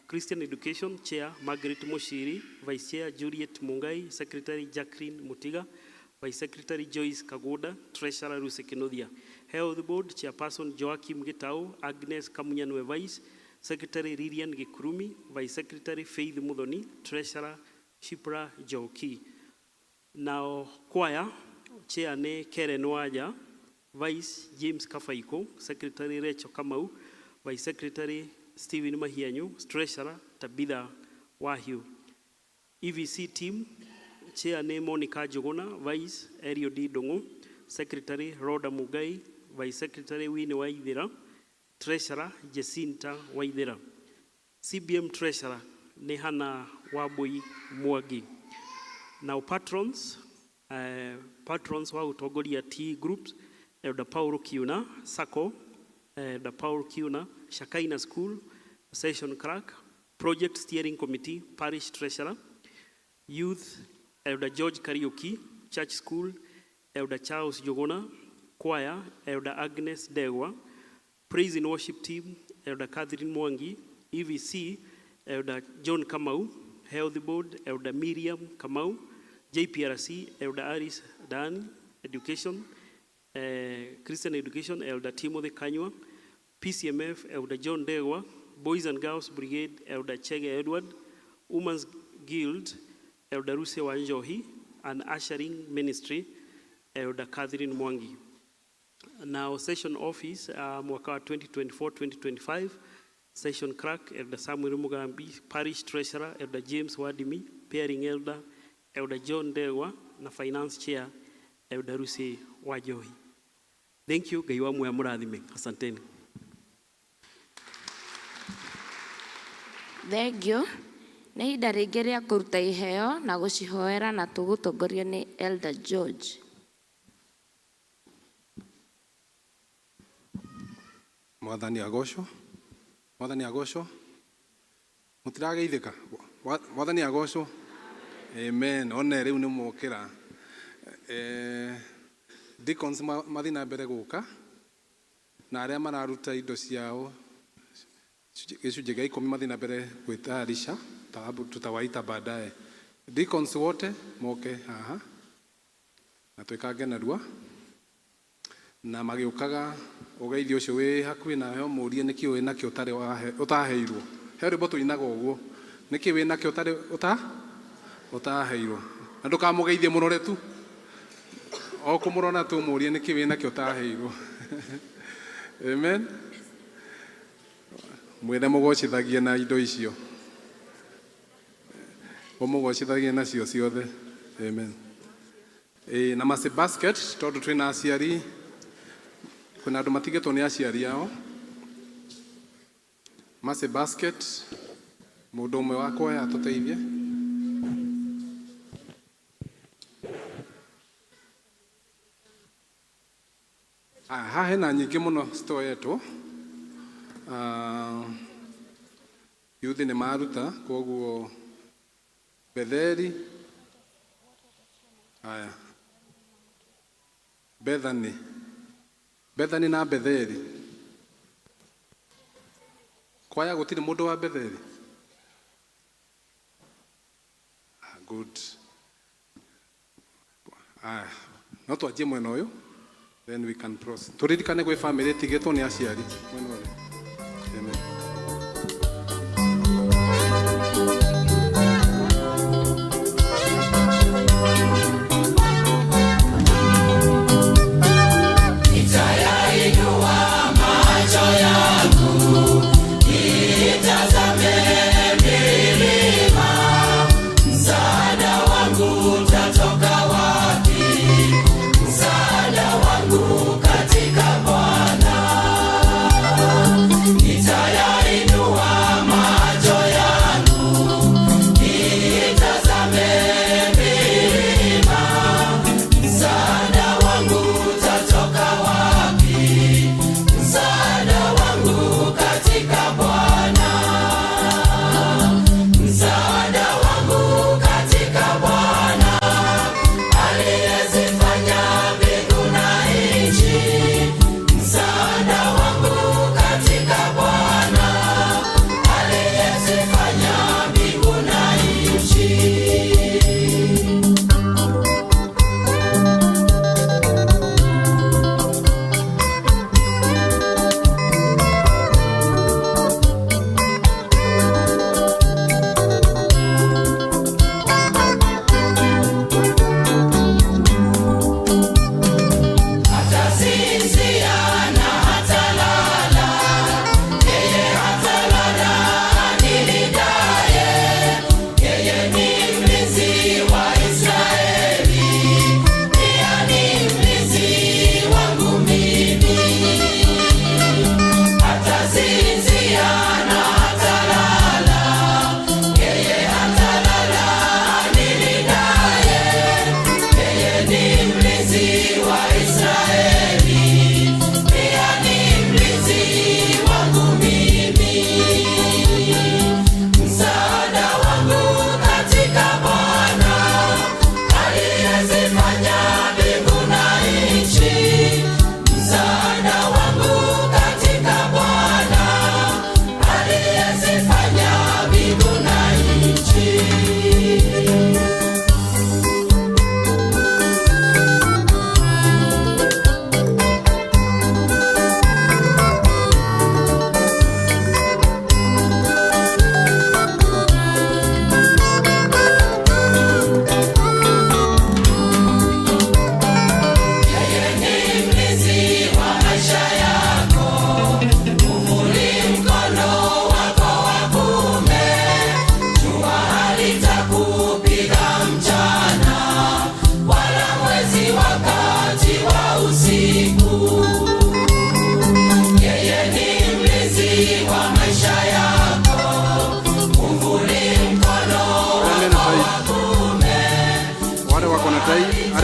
Christian Education chair Margaret Mushiri, vice chair Juliet Mungai, secretary Jacqueline Mutiga, vice secretary Joyce Kagoda, treasurer Lucy Kinothia. Health Board chairperson Joachim Gitau, Agnes Kamunyanwe vice, secretary Lilian Gikurumi, vice secretary Faith Muthoni, treasurer Shipra Joki. Now choir chair nĩ Karen Waja, vice James Kafaiko, secretary Rachel Kamau, vice secretary Stephen Mahianyu, treasurer Tabitha Wahiu. EVC team chair nĩ Monica Njuguna, vice Eliud Ndung'u, secretary Rhoda Mugai, vice secretary Winnie Waithira, treasurer Jacinta Waithira. CBM treasurer nĩ Hannah Wambui Mwangi. Now patrons, patrons wa gũtongoria T groups, Elder Paul Kiuna, Sacco, Elder Paul Kiuna, Shakaina School, Session Clerk, Project Steering Committee, Parish Treasurer, Youth, Elder George Kariuki, Church School, Elder Charles Jogona, Choir, Elder Agnes Degwa, Praise and Worship Team, Elder Catherine Mwangi, EVC, Elder John Kamau, Health Board, Elder Miriam Kamau, JPRC, Elder Aris Dan, Education, Christian Education, Elder Timothy Kanywa, PCMF, Elder John Dewa, Boys and Girls Brigade, Elder Chege Edward, Women's Guild, Elder Ruse Wanjohi, and Ushering Ministry, Elder Catherine Mwangi. Now, session office, mwaka wa 2024-2025, session clerk, Elder Samuel Mugambi, parish treasurer, Elder James Wadimi, pairing elder, Elder John Dewa, na finance chair, Elder Ruse Wajohi. Thank you, Ngai wa muoyo amũrathime. Asanteni. Thengio. Nĩ ihinda rĩngĩ rĩa kũruta iheo na gũcihoera na tũgũtongorio nĩ Elder George. Mwathani agocwo. Mwathani agocwo. Mũtirageithĩka. Mwathani agocwo. Amen. One rĩu nĩ mwokĩra. Deacons mathiĩ na mbere gũka na arĩa mararuta indo ciao gĩcunjĩ gĩa 10 mathiĩ na mbere gwĩtayarisha, tutawaita baadaye. Deacons wote moke haha na twĩkange narua na magĩũkaga ũgeithio ũcio wĩ hakuhĩ nawe ũmũrie nĩkĩ wĩ nakĩo ũtarĩ ũtaheirwo. He rwĩmbo tũinaga ũguo, nĩkĩ wĩ nakĩo ũtarĩ ũtaheirwo, na ndũkamũgeithie mũrore tu, o kũmũrora tu ũmũrie nĩkĩ wĩ nakĩo ũtaheirwo. Amen. Mwĩre mũgocithagie na indo icio, ũmũgocithagie nacio ciothe. Amen. Ĩĩ, na mercy basket tondũ twĩna aciari, kwĩna andũ matigĩtwo nĩ aciari ao. Mercy basket, mũndũ ũmwe wa kuoya atũteithie. Ah, haha hena nyingĩ mũno citoyetwo. Ah, yuthi nĩ maruta, koguo Betheri, aya Bethany, Bethany na Betheri. Kwaya gũtirĩ mũndũ wa Betheri? Ah, good. Ah, no twanjie mwena ũyũ, then we can proceed. Tũririkane gwĩ famĩlĩ ĩtigĩtwo nĩ aciari mwena ũrĩa. Amen. Nitayainua macho yangu nitazame milima, msaada wangu utatoka wapi? Msaada wangu katika Bwana.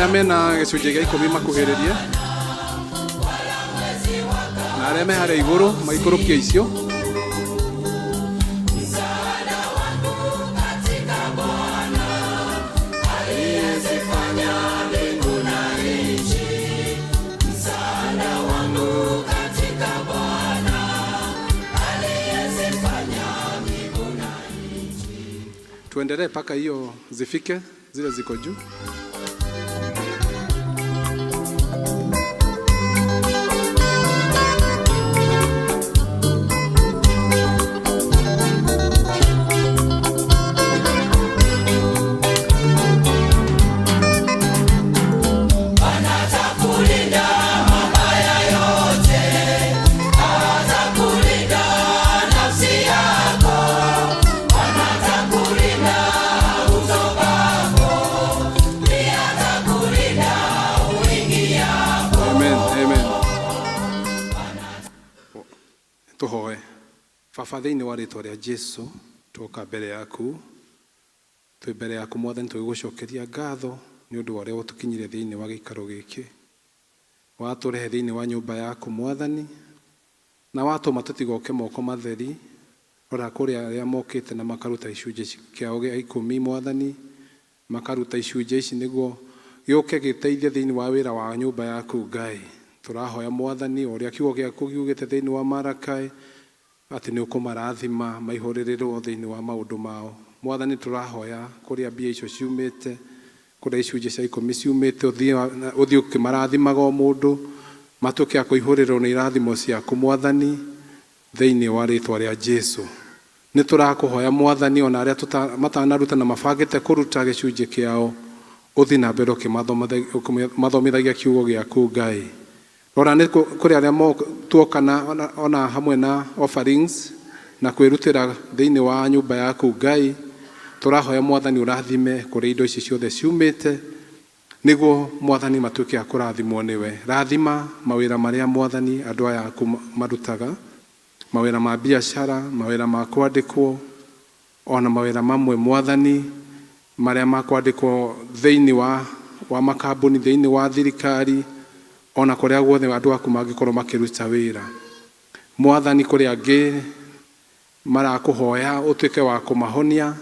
Arĩa mena gĩcunjĩ gĩa ikũmi makuhĩrĩrie na arĩa me harĩa igũrũ maikũrũkie icio. Aliyezifanya mbingu na nchi, msaada wangu katika Bwana, aliyezifanya mbingu na Tuendelee mpaka hiyo zifike zile ziko juu. Bwana atakulinda mabaya yote, atakulinda nafsi yako. Bwana atakulinda utokapo, pia atakulinda uingiapo. Amen, amen. Tuhoe. Baba, thĩinĩ wa rĩtwa rĩa Jesu twoka mbere yaku, twĩ mbere yaku Mwathani tũgĩgũcokeria ngatho nĩ ũndũ wa ũrĩa ũtũkinyire thĩinĩ wa gĩikaro gĩkĩ, watũrehe thĩinĩ wa nyũmba yaku Mwathani, na watũma tũtigoke moko matheri. Rora kũrĩ arĩa mokĩte na makaruta icunjĩ kĩao gĩa ikũmi Mwathani, makaruta icunjĩ ici nĩguo gĩũke gĩteithie thĩinĩ wa wĩra wa nyũmba yaku Ngai. Tũrahoya Mwathani o ũrĩa kiugo gĩaku kiugĩte thĩinĩ wa Marakai atĩ nĩ ũkũmarathima maihũrĩrĩrwo thĩinĩ wa maũndũ mao. Mwathani tũrahoya kũrĩa mbia icio ciumĩte, kũrĩa icunjĩ cia ikũmi ciumĩte, ũthiĩ ũkĩmarathimaga o mũndũ, matuĩke a kũihũrĩrwo nĩ irathimo ciaku Mwathani thĩinĩ wa rĩtwa rĩa Jesu. Nĩ tũrakũhoya Mwathani ona arĩa matanaruta na mabangĩte kũruta gĩcunjĩ kĩao, ũthiĩ na mbere ũkĩmathomithagia kiugo gĩaku Ngai. Rora nĩ kũrĩ arĩa tuoka na ona hamwe na offerings na kwĩrutĩra thĩinĩ wa nyũmba yaku Ngai, tũrahoya Mwathani ũrathime kũrĩ indo ici ciothe ciumĩte, nĩguo Mwathani matuĩke a kũrathimwo nĩwe. Rathima mawĩra marĩa Mwathani andũ aya aku marutaga, mawĩra ma biacara, mawĩra ma kwandĩkwo, ona mawĩra mamwe Mwathani marĩa ma kwandĩkwo thĩinĩ wa makambuni, thĩinĩ wa thirikari, ona kũrĩa guothe andũ aku mangĩkorwo makĩruta wĩra. Mwathani kũrĩ angĩ marakũhoya ũtuĩke wa kũmahonia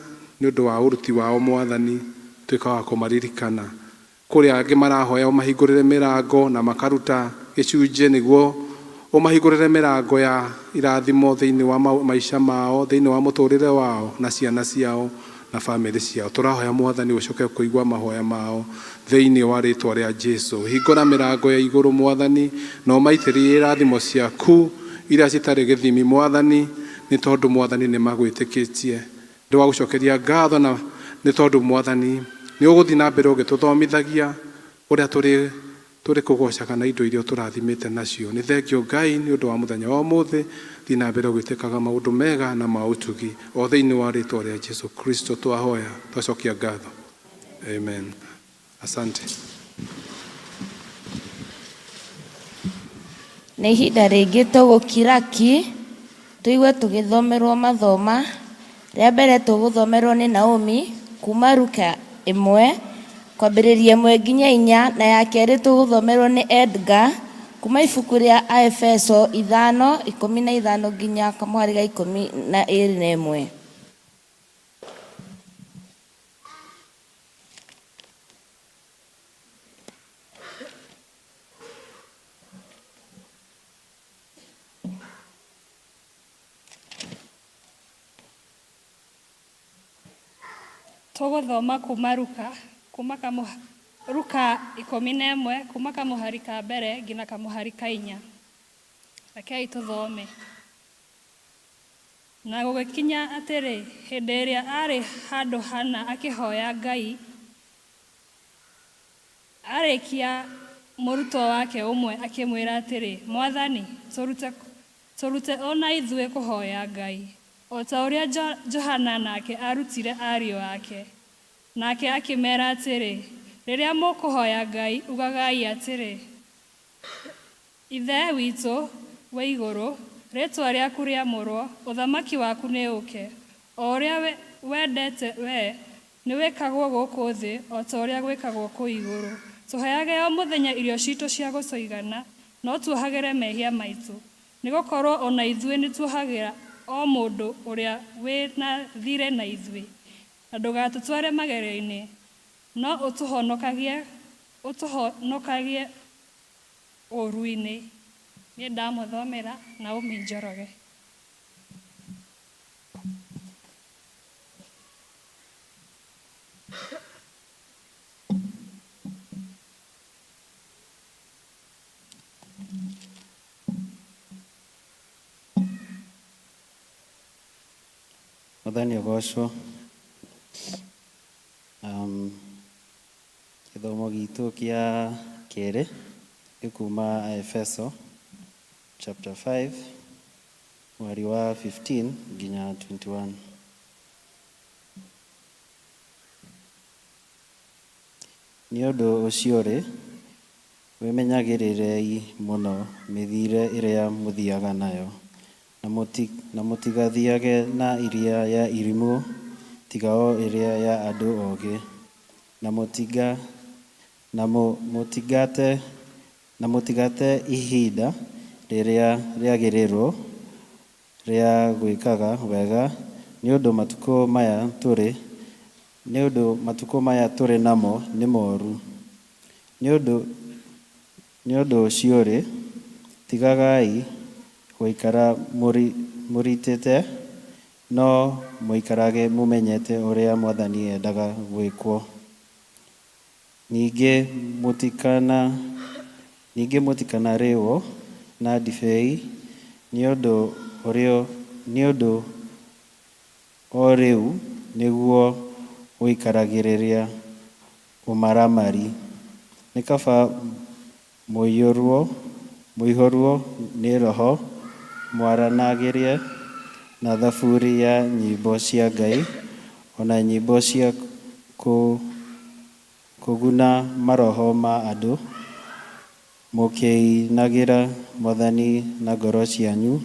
nĩ ũndũ wa ũruti wao Mwathani, ũtuĩke wa kũmaririkana. Kũrĩ angĩ marahoya ũmahingũrĩre mĩrango na makaruta gĩcunjĩ nĩguo ũmahingũrĩre mĩrango ya irathimo thĩinĩ wa maica mao, thĩinĩ wa mũtũrĩre wao na ciana ciao na bamĩrĩ ciao. Tũrahoya Mwathani ũcoke kũigua mahoya mao thĩinĩ wa rĩtwa rĩa Jesu. Hingũra mĩrango ya igũrũ Mwathani na ũmaitĩrĩrie irathimo ciaku iria citarĩ gĩthimi Mwathani, nĩ tondũ Mwathani nĩ magwĩtĩkĩtie. Ndĩwagũcokeria ngatho na nĩ tondũ Mwathani nĩ ũgũthiĩ na mbere ũgĩtũthomithagia ũrĩa tũrĩ kũgocaga na indo iria ũtũrathimĩte nacio. Nĩ thengio Ngai nĩ ũndũ wa mũthenya wa ũmũthĩ, thiĩ na mbere ũgĩtĩkaga maũndũ mega na ma ũtugi o thĩinĩ wa rĩtwa rĩa Jesu Kristo twahoya twacokia ngatho. Amen. Asante. Nĩ ihinda rĩngĩ tũgũkira ki tũigue tũgĩthomerwo mathoma. Rĩa mbere tũgũthomerwo nĩ Naomi kuma Luka 1 kwambĩrĩria 1 nginya 4, na ya kerĩ tũgũthomerwo nĩ Edgar kuma ibuku rĩa Aefeso 5:15 nginya kamũhari ga 21. Tũgũthoma kuma Luka, kuma Luka 11, kuma kamũhari ka mbere nginya kamũhari ka 4. Rekei tũthome. Na gũgĩkinya atĩrĩ, hĩndĩ ĩrĩa aarĩ handũ hana akĩhoya Ngai, arĩkia mũrutwo wake ũmwe akĩmwĩra atĩrĩ, Mwathani, tũrute o na ithuĩ kũhoya Ngai, o ta ũrĩa Johana nake aarutire ariũ ake. Nake akĩmeera atĩrĩ, rĩrĩa mũkũhoya Ngai, ugagai atĩrĩ, Ithe witũ wĩ igũrũ, rĩĩtwa rĩaku rĩamũrwo, ũthamaki waku nĩ ũũke, o ũrĩa wendete wee nĩwĩkagwo gũkũ thĩ o ta ũrĩa gwĩkagwo kũu igũrũ. Tũheage o mũthenya irio citũ cia gũtũigana, no tuohagĩre mehia maitũ, nĩgũkorwo o na ithuĩ nĩtuohagĩra o mũndũ ũrĩa wĩ na thiirĩ na ithuĩ. Na ndũgatũtware magerio-inĩ, no ũtũhonokagie ũtũhonokagie ũũru-inĩ. Niĩ ndamũthomera Naomi Njoroge. Mwathani agocwo. Gĩthomo gitũ kĩa kerĩ nĩ kuma Efeso chapter 5 mweri wa 15 nginya 21. Nĩ ũndũ ũcio-rĩ, wĩmenyagĩrĩrei mũno mĩthiĩre ĩrĩa mũthiaga nayo, na mũtigathiage na ĩrĩa ya irimũ, tiga o ĩrĩa ya andũ ogĩ, na mũtigate ihinda rĩrĩa rĩagĩrĩru rĩa gwĩkaga wega, nĩ ũndũ matukũ maya tũrĩ nĩ ũndũ matukũ maya tũrĩ namo nĩ moru. Nĩ ũndũ ũcio-rĩ, tigagai gũikara mũritĩte, no mũikarage mũmenyete ũrĩa Mwathani endaga gwĩkwo. Ningĩ mũtikanarĩĩo na ndibei, nĩ ũndũ o rĩu nĩguo ũikaragĩria ũmaramari. Nĩ kaba mũiyũrwo nĩ Roho, mwaranagĩrie na thaburi ya nyĩmbo cia Ngai, o na nyĩmbo cia kũguna maroho ma andũ, mũkĩinagĩra Mwathani na ngoro cianyu,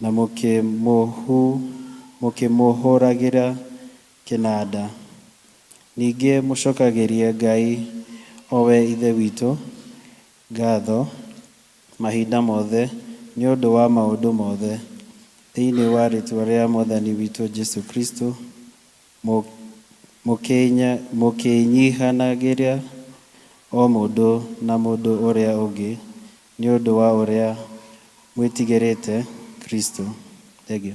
na mũkĩmũhũũragĩra kĩnanda. Ningĩ mũcokagĩrie Ngai, o we Ithe witũ, ngatho mahinda mothe nĩ ũndũ wa maũndũ mothe, thĩinĩ wa rĩĩtwa rĩa Mwathani witũ Jesũ Kristũ, mũkĩnyihanagĩria o mũndũ na mũndũ ũrĩa ũngĩ nĩ ũndũ wa ũrĩa mwĩtigĩrĩte Kristũ. Thengiũ.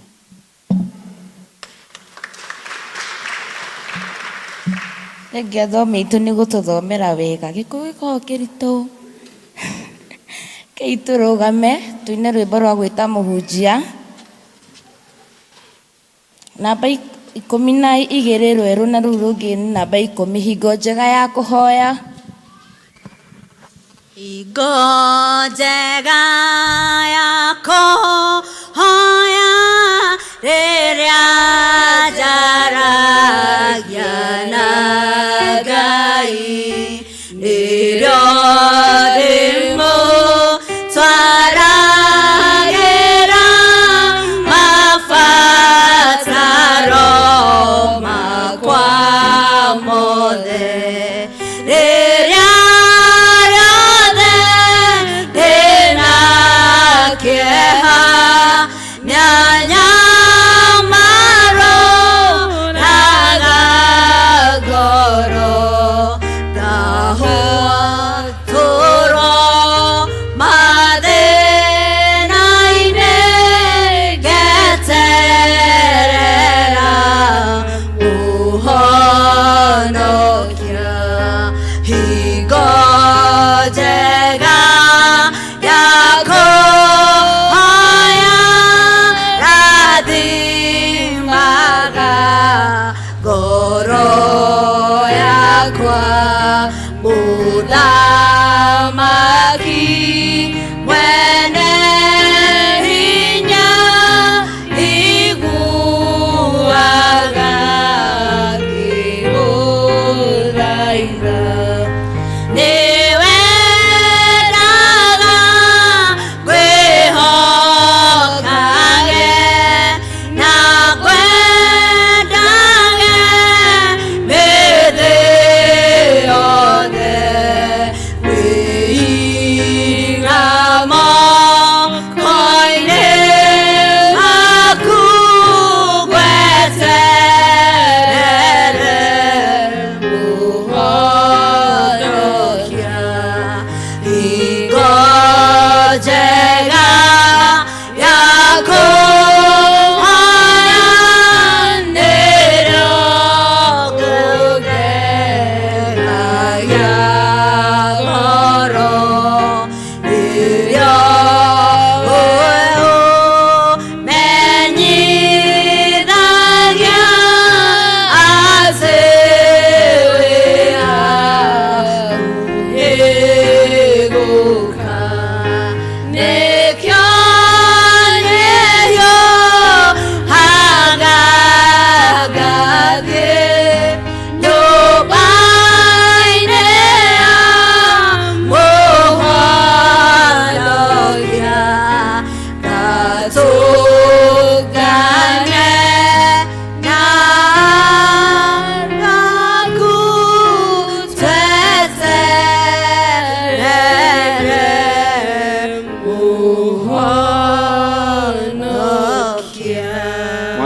Thengiũ athomi aitũ nĩ gũtũthomera wega. Gĩkũyũ gĩkoragwo kĩritũ. Kei tũrũgame tũine rwĩmbo rwa gwĩta mũhunjia. Namba 12 rwerũ na rũu rũngĩ nĩ namba 10 hingo njega ya kũhoya. Hingo njega ya kũhoya rĩrĩa njaragia na Ngai, nĩrĩo ndĩmũtwaragĩra mabataro makwa mothe. Rĩrĩa rĩothe ndĩna kĩeha, nĩ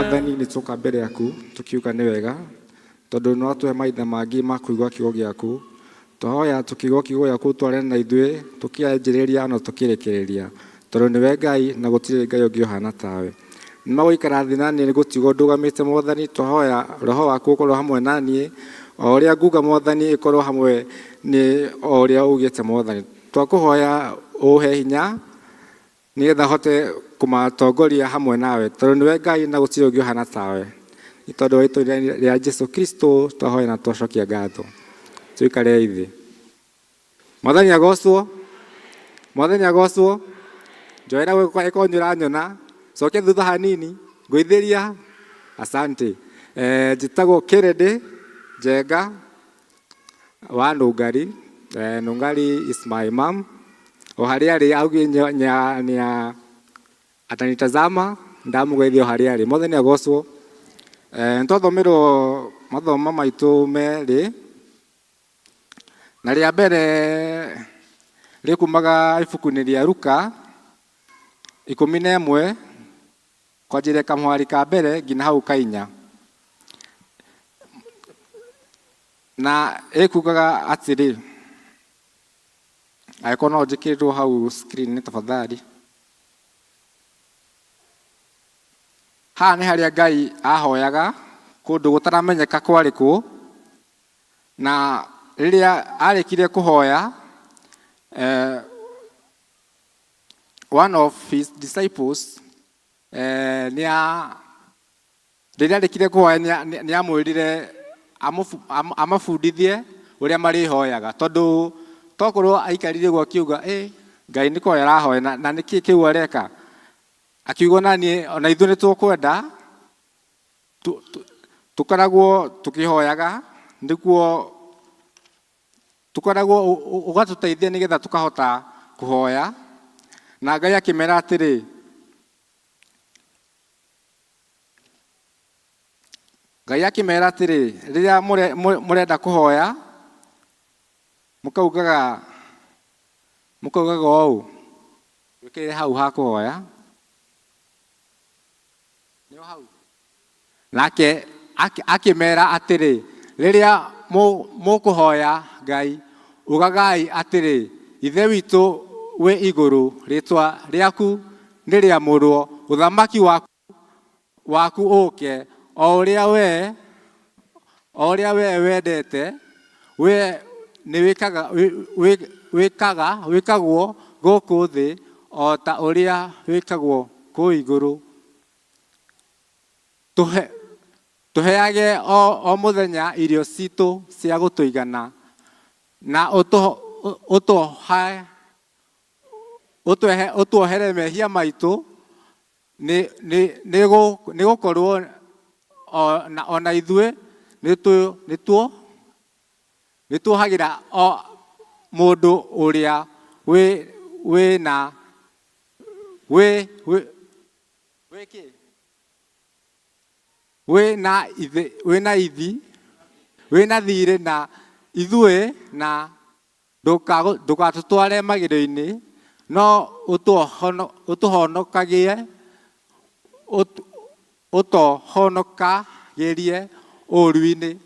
Mwathani, nĩ tũka mbere yaku tũkiuga nĩ wega tondũ nĩ watũhe mahinda mangĩ ma kũigua kiugo gĩaku. Twahoya tũkĩigua kiugo gĩaku tware na ithuĩ tũkĩanjĩrĩria na tũkĩrĩkĩrĩria, tondũ nĩwe Ngai na gũtirĩ Ngai ũngĩ ũhana tawe. Nĩ magũikara thĩ na niĩ nĩ gũtigwo ndũgamĩte Mwathani. Twahoya roho waku ũkorwo hamwe na niĩ, o ũrĩa nguga Mwathani ĩkorwo hamwe nĩ o ũrĩa ugĩte Mwathani. Twakũhoya ũhe hinya nĩgetha hote kũmatongoria hamwe nawe, tondũ nĩwe Ngai na gũtirĩ ũngĩ ũhana tawe. Nĩ tondũ wa rĩĩtwa rĩa Jesu Kristo twahoya na twacokia ngatho. Tũikare thĩ. Mwathani agocwo. Mwathani agocwo. Njoera ĩkorwo nĩ ũranyona, cokia thutha hanini, ngũithĩria. Asante. Njĩtagwo Kennedy Njenga wa Nũngari. Nũngari is my mom. O harĩa arĩ auge nya atanitazama, ndamũgeithia o harĩa arĩ. Mwathani agocwo. Nĩtwathomerwo mathomo maitũ merĩ, na rĩa mbere rĩkumaga ibuku-inĩ rĩa Luka 11 kwanjĩrĩria kamũhari ka mbere nginya hau ka inya, na ĩkugaga atĩrĩ, angĩkorwo no njĩkĩrĩrwo hau screen tafadhali. Haha nĩ harĩa Ngai ahoyaga kũndũ gũtaramenyeka kwarĩ kũ, na rĩrĩa arĩkirie kũhoya, one of his disciples, nĩa rĩrĩa arĩkirie kũhoya nĩ amwĩrire amabundithie ũrĩa marĩhoyaga, tondũ tokorwo aikarire ũguo akiuga, Ngai nĩ kũhoya arahoya na nĩkĩ kĩu areka, akiuga ona niĩ ona ithuĩ nĩ tũkwenda tũkoragwo tũkĩhoyaga, nĩguo tũkoragwo ũgatũteithia nĩgetha tũkahota kũhoya. Na Ngai akĩmera atĩrĩ, Ngai akĩmera atĩrĩ, rĩrĩa mũrenda kũhoya mũkaugaga ũũ, wĩkĩrĩre hau ha kũhoya nĩho hau. Nake akĩmera atĩrĩ, rĩrĩa mũkũhoya Ngai, ugagai atĩrĩ, Ithe witũ wĩ igũrũ, rĩĩtwa rĩaku nĩ rĩamũrwo, ũthamaki waku ũũke, o ũrĩa we wendete, we nĩ wĩkagwo gũkũ thĩ o ta ũrĩa wĩkagwo kũu igũrũ. Tũheage o mũthenya irio citũ cia gũtũigana, na ũtuohere mehia maitũ, nĩ gũkorwo ona ithuĩ nĩ tuohagĩra o mũndũ ũrĩa wĩna thirĩ na ithuĩ, na ndũgatũtware magerio-inĩ, no ũtũhonokagĩrie ũũru-inĩ.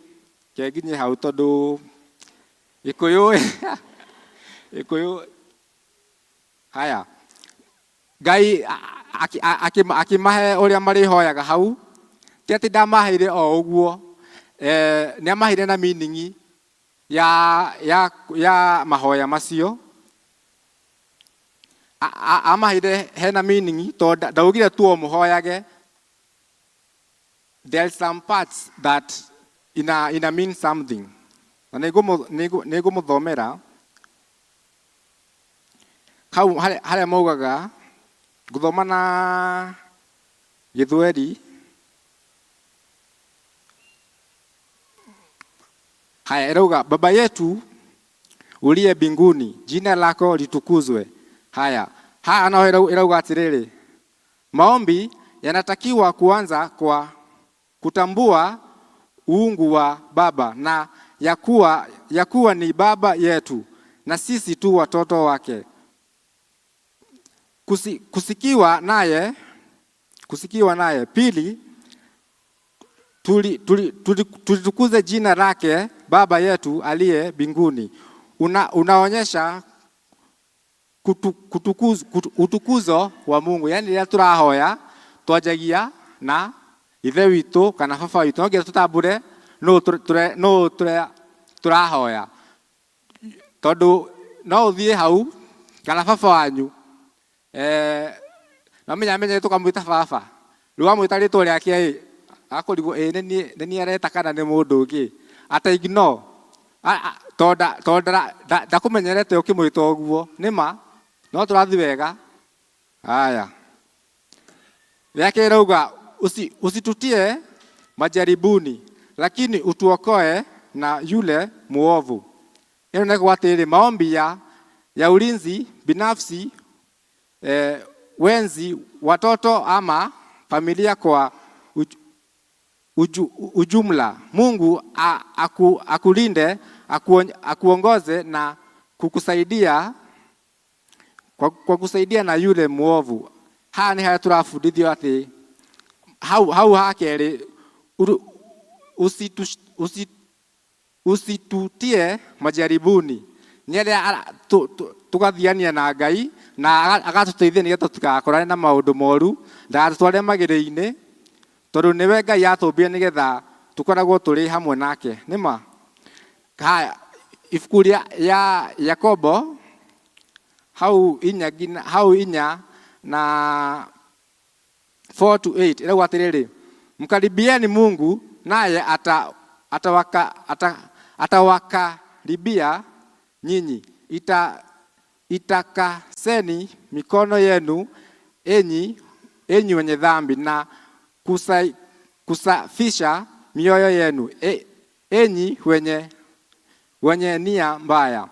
Reke nginye hau tondũ Gĩkũyũ haya Ngai akĩmahe ũrĩa marĩhoyaga hau, ti atĩ ndamaheire o ũguo, nĩ amaheire na meaning ya mahoya macio. Amaheire hena meaning, tondũ ndaugire tu o mũhoyage. There are some parts that ina mean something. Na nĩ ngũmũthomera hau harĩa maugaga, ngũthoma na Gĩthweri. Haya, ĩrauga, Baba yetu uliye mbinguni, jina lako litukuzwe. Haya, haya nao ĩrauga atĩrĩrĩ, maombi yanatakiwa kuanza kwa kutambua uungu wa Baba na yakuwa ni Baba yetu na sisi tu watoto wake. Kusikiwa naye. Pili, Tulitukuze jina lake Baba yetu aliye mbinguni. Unaonyesha utukuzo wa Mungu. Yani rĩrĩa tũrahoya twanjagia na Ithe witũ kana baba witũ, no nginya tũtambũre nũ tũrahoya, tondũ no ũthiĩ hau kana baba wanyu, no menya menye tũkamwĩta baba, rĩu wamwĩta rĩtwa rĩake ĩ akũrigwo ĩ nĩ niĩ areta kana nĩ mũndũ ũngĩ, ata ignore tondũ ndakũmenyerete ũkĩmwĩta ũguo. Nĩ ma no tũrathiĩ wega. Haya, rĩake rauga usitutie majaribuni lakini utuokoe na yule muovu. Ĩno nĩ kuga atĩrĩrĩ, maombi ya ulinzi binafsi, wenzi, watoto ama familia kwa ujumla. Mungu akulinde, akuongoze na kukusaidia kwa kusaidia na yule muovu. Haha nĩ harĩa tũrabundithio atĩ hau ha kerĩ, usitutie majaribuni, nĩ arĩa tũgathiania na Ngai na agatũteithia nĩgetha tũtigakorane na maũndũ moru, ndagatũtware magĩrĩ-inĩ, tondũ nĩwe Ngai atũmbire nĩgetha tũkoragwo tũrĩ hamwe nake. Nĩ ma? Haya, ibuku rĩa ya Yakobo hau inya nginya, hau inya na 4 to 8 ĩrauga atĩrĩrĩ, mkaribieni Mungu naye atawakaribia nyinyi. Itakaseni mikono yenu enyi wenye dhambi, na kusafisha mioyo yenu enyi wenye nia mbaya.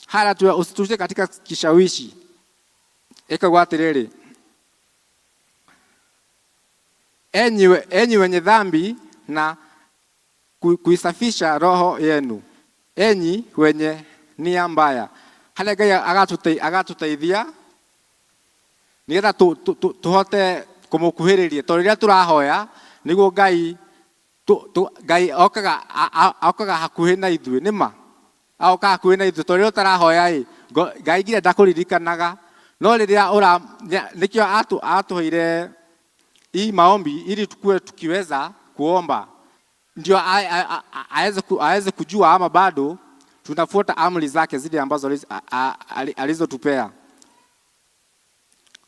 Haya tu usitushike katika kishawishi. Ikaguo atĩrĩrĩ, enyi wenye dhambi na kuisafisha roho yenu, enyi wenye nia mbaya. Harĩa Ngai agatuteithia nĩgetha tũhote kũmũkuhĩrĩria, tondũ rĩrĩa tũrahoya nĩguo Ngai Ngai okaga hakuhĩ na ithuĩ. Nĩ ma aoka hakuhĩ na ithuĩ, tondũ rĩrĩa ũtarahoya ĩ, Ngai nginya ndakũririkanaga. No rĩrĩa ũra, nĩkĩo atũheire hii maombi ili tukue tukiweza kuomba, ndio aweze kujua ama bado tunafuata amri zake zile ambazo alizotupea.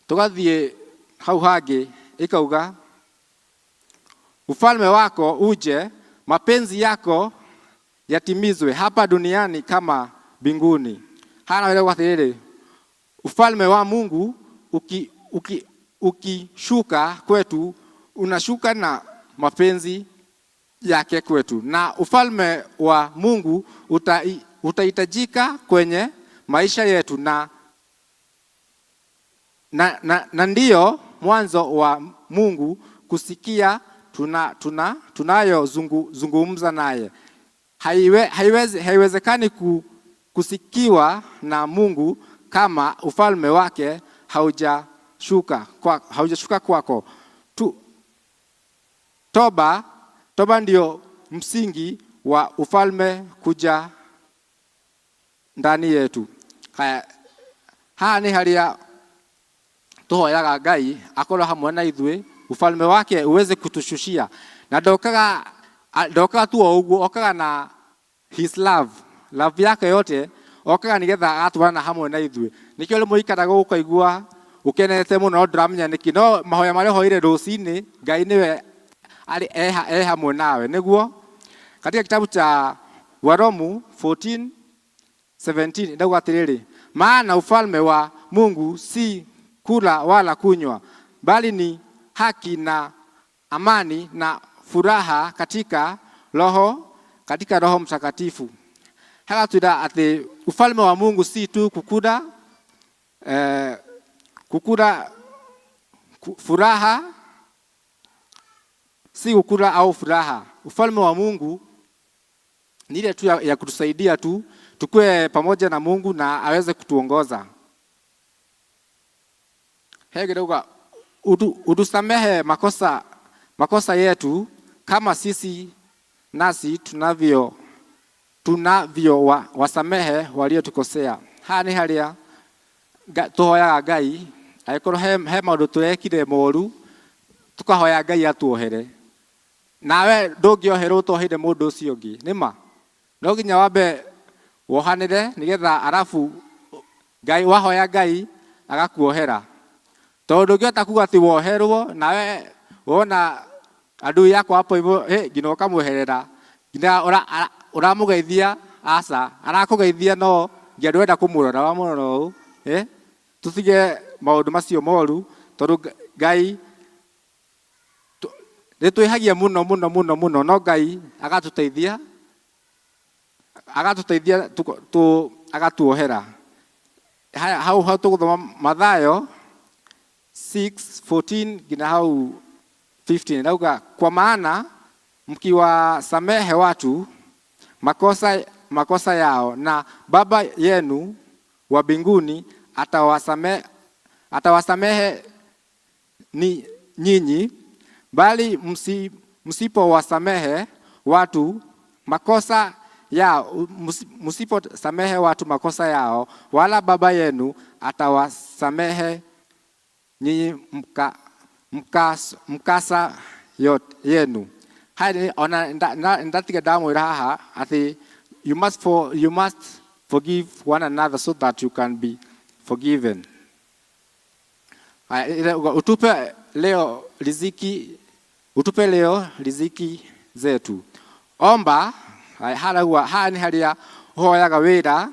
Tugathiĩ hau hangĩ ikauga, ufalme wako uje, mapenzi yako yatimizwe hapa duniani kama mbinguni. Hana wale atĩrĩrĩ, ufalme wa Mungu ukishuka kwetu, unashuka na mapenzi yake kwetu, na ufalme wa Mungu utahitajika kwenye maisha yetu, na ndiyo mwanzo wa Mungu kusikia tunayo zungumza naye. Haiwezekani kusikiwa na Mungu kama ufalme wake haujashuka kwako. Toba ndio msingi wa ufalme kuja ndani yetu. Haya, haha nĩ harĩa tũhoyaga Ngai akorwo hamwe na ithuĩ, ufalme wake uweze kutushushia. Na ndokaga tu o ũguo, okaga na his love, love yake yote, okaga nĩgetha agatwarana hamwe na ithuĩ. Nĩkĩo rĩmwe ũikaraga ũkaigua ũkenete mũno, no ndũramenya nĩkĩ, no mahoya marĩa ũhoire rũcinĩ Ngai nĩwe arĩ e hamwe nawe. Nĩguo katika kitabu cha Waromu 14:17 ndauga atĩrĩrĩ, maana ufalme wa Mungu si kula wala kunywa, bali ni haki na amani na furaha katika Roho Mtakatifu. Haka tuda ati ufalme wa Mungu si tu kukula furaha, si kukula au furaha. Ufalme wa Mungu ni ile tu ya kutusaidia tu tukue pamoja na Mungu na aweze kutuongoza. Hege dauga utusamehe makosa yetu kama sisi nasi tunavyo tunavyo wa, wasamehe waliotukosea. Haha nĩ harĩa tũhoyaga Ngai angĩkorwo he maũndũ tũrekire moru, tũkahoya Ngai atuohere. Nawe ndũngĩoherwo ũtoheire mũndũ ũcio ũngĩ, nĩ ma? No nginya wambe wohanĩre nĩgetha arabu Ngai wahoya Ngai agakuohera. Tondũ ndũngĩhota kuga atĩ woherwo nawe wona adui yako hapo hivyo, hey, nginya ũkamweherera, nginya ũramũgeithia, aca arakũgeithia no nginya ndũrenda kũmũrora, wamũrora ũũ, eh? Tũtige maũndũ macio moru tondũ Ngai nĩ twĩhagia mũno mũno mũno mũno, no Ngai agatũteithia, agatũteithia agatuohera. Haya, hau hau tũgũthoma Mathayo 6:14 nginya hau 15. Nauga, kwa maana mkiwasamehe watu makosa yao, na Baba yenu wa mbinguni atawasamehe ni nyinyi, bali msipowasamehe watu makosa yao, msiposamehe watu makosa yao, wala Baba yenu atawasamehe nyinyi mkasa yote yenu. Haya, ona ndatiga ndamwĩra haha atĩ you must forgive one another so that you can be forgiven. Haya, ile, utupe leo riziki, utupe leo riziki zetu. Omba, haya, haragua, haha nĩ harĩa ũhoyaga wĩra,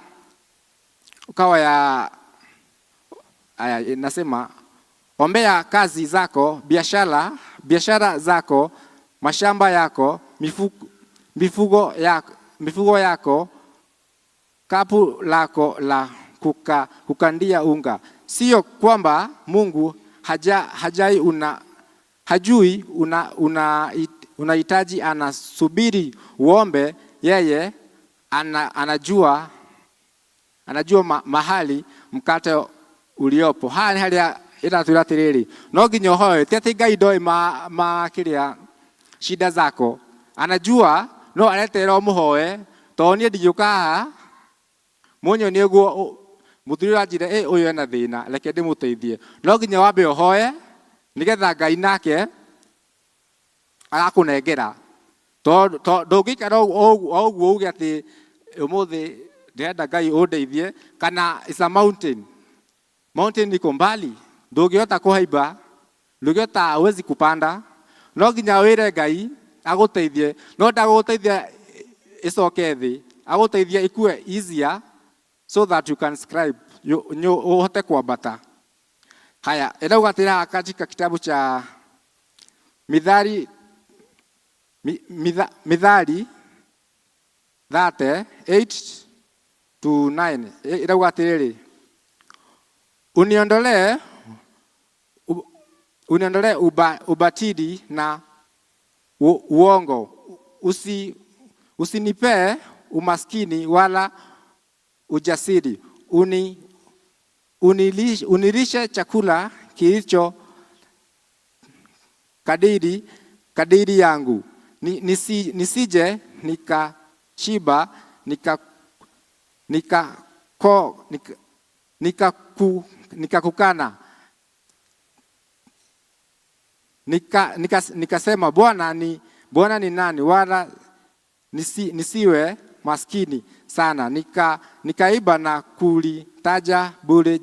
ukahoya, haya, nasema ombea kazi zako, biashara zako, mashamba yako, mifugo yako, kapu lako la kukandia unga. Sio kwamba Mungu hajai una, hajui una, una, unahitaji, anasubiri uombe. Yeye anajua mahali mkate uliopo. Haha nĩ harĩa ĩratwĩra atĩrĩrĩ, no nginya ũhoe, ti atĩ Ngai ndoĩ ma kĩrĩa shida zako, anajua, no areterera ũmũhoe. Tondũ niĩ ndingĩũka haha mũnyonie ũguo mũthuri ũranjĩre, ĩ, ũyũ ena thĩna, reke ndĩmũteithie. No nginya wambe ũhoe nĩgetha Ngai nake agakũnengera. Tondũ ndũngĩikara o ũguo uge atĩ ũmũthĩ ndĩrenda Ngai ũndeithie, kana it's a mountain. Mountain iko mbali, ndũngĩhota kũhaimba, ndũngĩhota, huwezi kupanda. No nginya wĩre Ngai agũteithie, no ndagũgũteithia ĩcoke thĩ, agũteithia ĩkue easier so that you can scribe, ũhote kwambata. Haya, ĩrauga atĩrĩ katika kitabu cha Mithali, Mithali 30, 8 to 9. Ĩrauga atĩrĩrĩ, uniondolee ubatili na uongo, usinipe umaskini wala ujasiri, unilishe chakula kilicho kadiri yangu, nisije nikashiba, nikakukana. Nikasema Bwana ni nani, wala nisiwe maskini sana. Nikaiba na kulitaja bure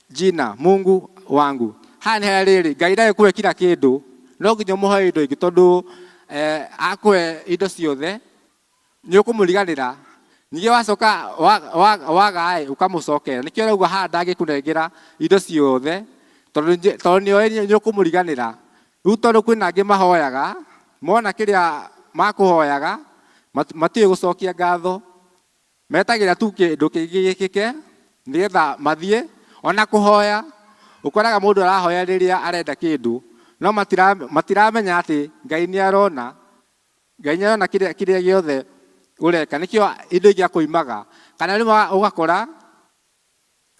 jina Mungu wangu. Haha nĩ harĩa rĩrĩ, Ngai ndagĩkũhe kila kĩndũ, no nginya ũmũhe indo ingĩ, tondũ akũhe indo ciothe nĩ ũkũmũriganĩra. Ningĩ wacoka waga-ĩ, ũkamũcokera. Nĩkĩo ũrauga haha ndangĩkũnengera indo ciothe, tondũ nĩoĩ nĩ ũkũmũriganĩra. Rĩu tondũ kwĩna angĩ mahoyaga, mona kĩrĩa makũhoyaga, matiũĩ gũcokia ngatho. Metagĩrĩra tu kĩndũ kĩngĩ gĩkĩke nĩgetha mathiĩ. Ona kũhoya, ũkoraga mũndũ arahoya rĩrĩa arenda kĩndũ, no matiramenya atĩ Ngai nĩ arona. Ngai nĩ arona kĩrĩa gĩothe ũreka. Nĩkĩo indo ingĩ akũimaga. Kana rĩmwe ũgakora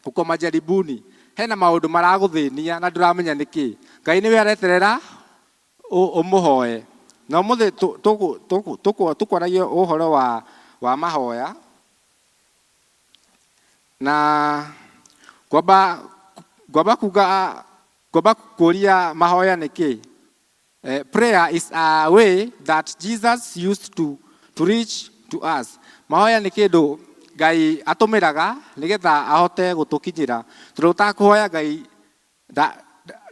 uko majaribuni, hena maũndũ maragũthĩnia na ndũramenya nĩkĩ. Ngai nĩwe areterera Ũmũhoe. Na ũmũthĩ tũkwaragia ũhoro wa mahoya na ngwamba kuga, ngwamba kũria mahoya nĩ kĩ. Prayer is a way that Jesus used to reach to us. Mahoya nĩ kĩndũ Ngai atũmĩraga nĩgetha ahote gũtũkinyĩra, tondũ ũtakũhoya Ngai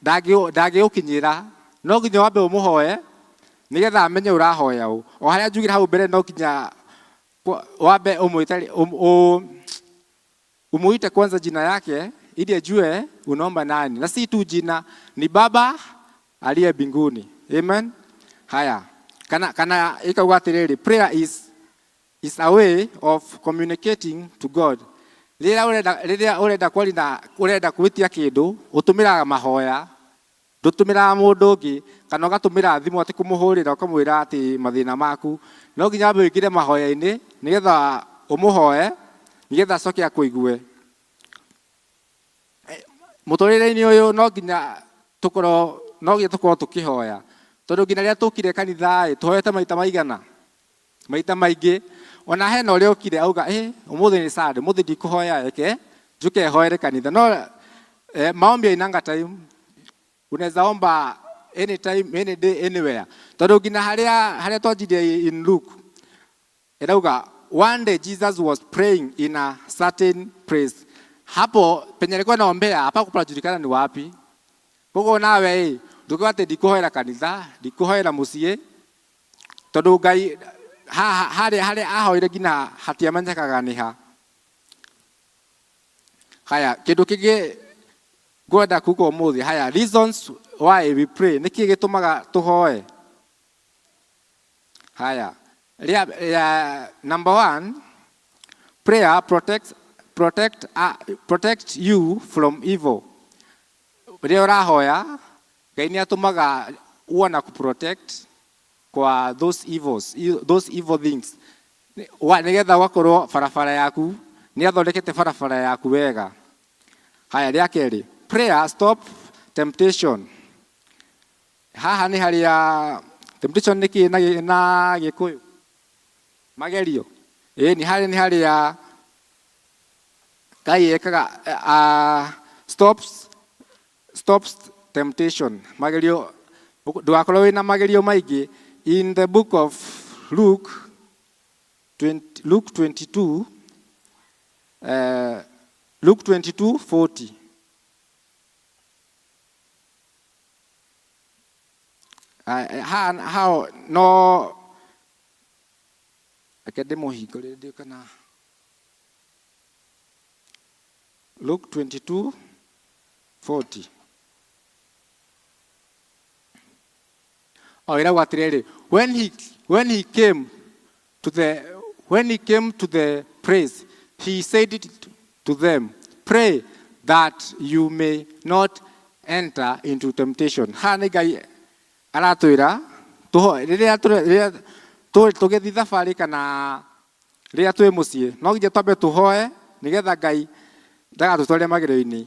ndangĩgũkinyĩra. No nginya wambe ũmũhoe nĩgetha amenye ũrahoya ũ. O harĩa njugire hau mbere, no nginya wambe ũmwĩte, umuite kwanza jina yake ili ajue unaomba nani, na si tu jina, ni Baba aliye mbinguni. Amen. Haya, kana ikauga atiriri, prayer is a way of communicating to God. Rĩrĩa ũrenda kwaria na ũrenda gwĩtia kĩndũ, ũtũmĩraga mahoya, ndũtũmĩraga mũndũ ũngĩ kana ũgatũmĩra thimũ atĩ kũmũhũrĩra ũkamwĩra atĩ mathĩna maku. No nginya wambe ũingĩre mahoya-inĩ nĩgetha ũmũhoe, nĩgetha acoke akũigue. Mũtũrĩre-inĩ ũyũ no nginya tũkorwo tũkĩhoya, tondũ nginya rĩrĩa tũkire kanitha ĩ, tũhoete maita maigana, maita maingĩ. Ona hena ũrĩa ũkire auga, "Ĩ, ũmũthĩ nĩ Sunday, ũmũthĩ ndikũhoya, reke njũke hoere kanitha." No maombi hainanga time, unaweza omba anytime, any day, anywhere, tondũ nginya harĩa twanjirie in Luke ĩrauga, one day Jesus was praying in a certain place. Hapo penye alikuwa anaombea hapakupajulikana ni wapi. Koguo nawe ĩ, ndũkiuga atĩ ndikũhoera kanitha, ndikũhoera mũciĩ, tondũ Ngai harĩa ahoire nginya hatiamenyekaga nĩ ha. Haya, kĩndũ kĩngĩ ngwenda kuga ũmũthĩ, haya, reasons why we pray, nĩkĩ gĩtũmaga tũhoe? Haya, rĩa number one, prayer protect you from evil. Rĩrĩa ũrahoya, Ngai nĩ atũmaga uona protect kwa those evils, those evil things. Nĩgetha ũgakorwo barabara yaku nĩ athondekete barabara yaku wega. Haya, rĩa kerĩ, prayer stop temptation. Haha nĩ harĩa temptation nĩ kĩ na Gĩkũyũ? Magerio. Ĩĩ, nĩ harĩa Ngai ekaga stops temptation. Magerio, ndũgakorwo wĩna magerio maingĩ. In the book of Luke 20, Luke 22, Luke 22:40. Ha no reke ndĩmũhingũrĩre, ndiũ kana Luke 22:40. O ĩrauga atĩrĩrĩ, when he came to the place, he said it to them, "Pray that you may not enter into temptation." Haha nĩ Ngai aratwĩra rĩrĩa tũgĩthiĩ thabarĩ kana rĩrĩa twĩ mũciĩ, no nginya twambe tũhoe nĩgetha Ngai ndagatũtware magerio-inĩ,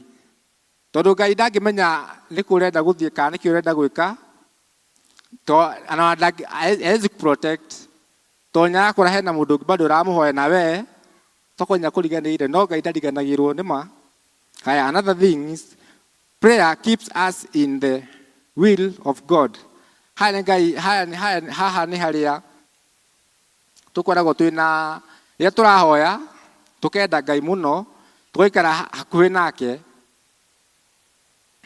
tondũ Ngai ndangĩmenya nĩkũ ũrenda gũthiĩ kana nĩkĩ ũrenda gwĩka, to ana hawezi protect to nyarakora hena mũndũ ũngĩ bado ũramũhoya na we tokonya kũriganĩire, no Ngai ndariganagĩrwo nĩ ma. Haya, another thing is prayer keeps us in the will of God. Haya nĩ Ngai, haya nĩ haya haha nĩ harĩa tũkoragwo twĩna, rĩrĩa tũrahoya tũkenda Ngai mũno, tũgaikara hakuhĩ nake.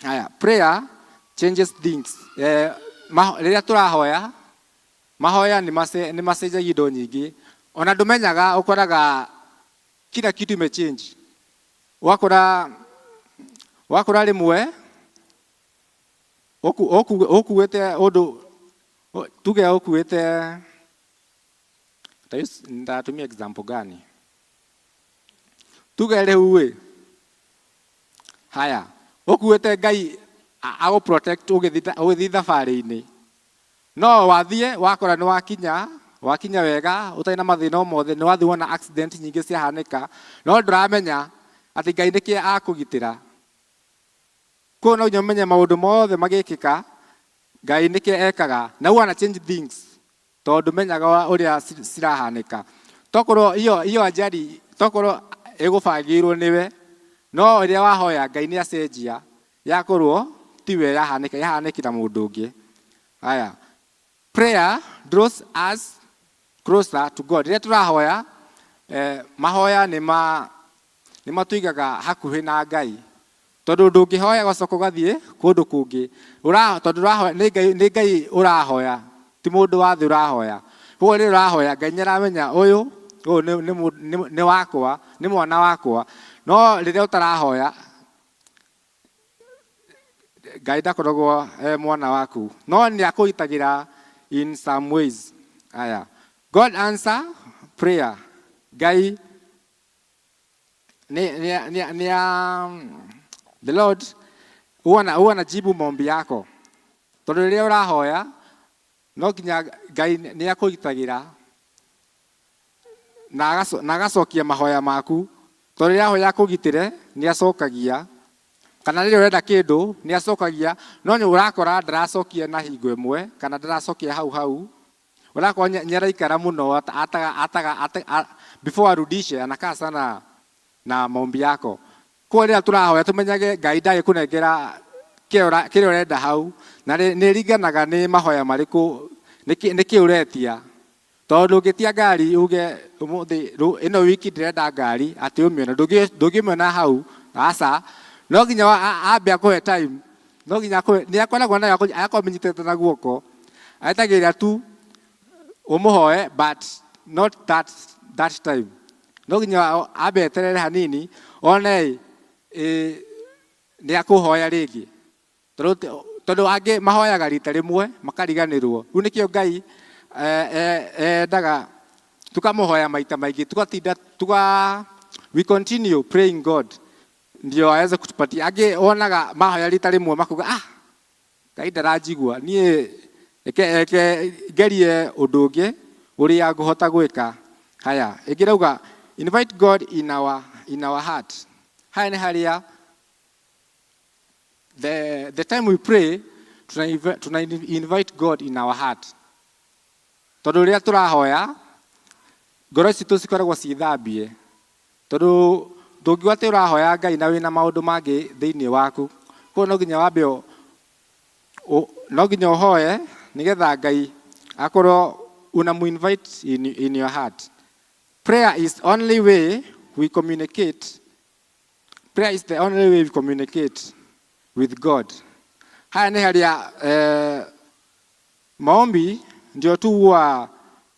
Haya, prayer changes things. Rĩrĩa tũrahoya, mahoya nĩ macenjagia indo nyingĩ. Ona ndũmenyaga, ũkoraga kila kitu imechange. Wakora rĩmwe ũkuĩte ũndũ, tuge ũkuĩte, nitatumia example gani? Tuge rĩu ĩ, haya, ũkuĩte Ngai agũ protect ũgĩthiĩ thabarĩ-inĩ, no wathiĩ wakora nĩ wakinya wega ũtarĩ na mathĩna o mothe, nĩ wathiĩ wona accident nyingĩ ciahanĩka, no ndũramenya atĩ Ngai nĩkĩ akũgitĩra. Koguo no nginya ũmenye maũndũ mothe magĩkĩka. Ngai nĩkĩ ekaga na huwa ana change things tondũ ndũmenyaga ũrĩa cirahanĩka. Tokorwo iyo iyo ajali tokorwo ĩgũbangĩirwo nĩwe, no rĩrĩa wahoya Ngai nĩ acenjia yakorwo tiwe yahanĩka, yahanĩkĩra mũndũ ũngĩ. Haya, prayer draws us closer to God. Rĩrĩa tũrahoya, mahoya nĩ ma nĩ matũigaga hakuhĩ na Ngai, tondũ ndũngĩhoya ũgacoka ũgathiĩ kũndũ kũngĩ. Tondũ ũrahoya nĩ Ngai, nĩ Ngai ũrahoya, ti mũndũ wa thĩ ũrahoya. Koguo rĩrĩa ũrahoya Ngai nĩ aramenya ũyũ ũyũ nĩ wakwa, nĩ mwana wakwa. No rĩrĩa ũtarahoya Ngai ndakoragwo e mwana waku, no nĩ akũgitagĩra in some ways. Aya, God answer prayer. Ngai nĩ the Lord huwa anajibu maombi yako, tondũ rĩrĩa ũrahoya no nginya Ngai nĩ akũgitagĩra na agacokia mahoya maku, tondũ rĩrĩa ahoya akũgitĩre nĩ acokagia, kana rĩrĩa ũrenda kĩndũ nĩ acokagia, no nĩ ũrakora ndaracokia na hingo ĩmwe kana ndaracokia hau hau. Ũrakora nĩ araikara mũno before arudishe, anakaa sana na maombi yako. Koguo rĩrĩa tũrahoya tũmenyage Ngai ndagĩkũnengera kĩrĩa ũrenda hau, na nĩ ĩringanaga nĩ mahoya marĩkũ, nĩkĩ ũretia. Tondũ ndũngĩtia ngari uge ũmũthĩ ĩno wiki ndĩrenda ngari atĩ ũmĩone, ndũngĩmĩona hau, aca. No nginya ambe akũhe time, no nginya akũhe, nĩ akoragwo nayo agakorwo amĩnyitĩte na guoko, etagĩrĩra tu ũmũhoe, but not that time. No nginya ambe eterere hanini one nĩ akũhoya rĩngĩ, tondũ angĩ mahoyaga rita rĩmwe makariganĩrwo. Rĩu nĩkĩo Ngai endaga tukamũhoya maita maingĩ, tugatinda tuka we continue praying God ndio aweze kutupatia. Angĩ wonaga mahoya rita rĩmwe makuga, ah, Ngai ndaranjigua niĩ, eke ngerie ũndũ ũngĩ ũrĩa ngũhota gwĩka. Haya, ĩngĩ rauga invite God in our heart. Haya nĩ harĩa the time we pray tuna invite God in our heart, tondũ rĩrĩa tũrahoya ngoro citũ cikoragwo cithambie, tondũ ndũngiuga atĩ ũrahoya Ngai na wĩna maũndũ mangĩ thĩinĩ waku. Koguo no nginya wambe no nginya ũhoe nĩgetha Ngai akorwo unamu-invite in your heart. Prayer is only way we communicate. Prayer is the only way we communicate with God. Haya nĩ harĩa maombi ndio tu huwa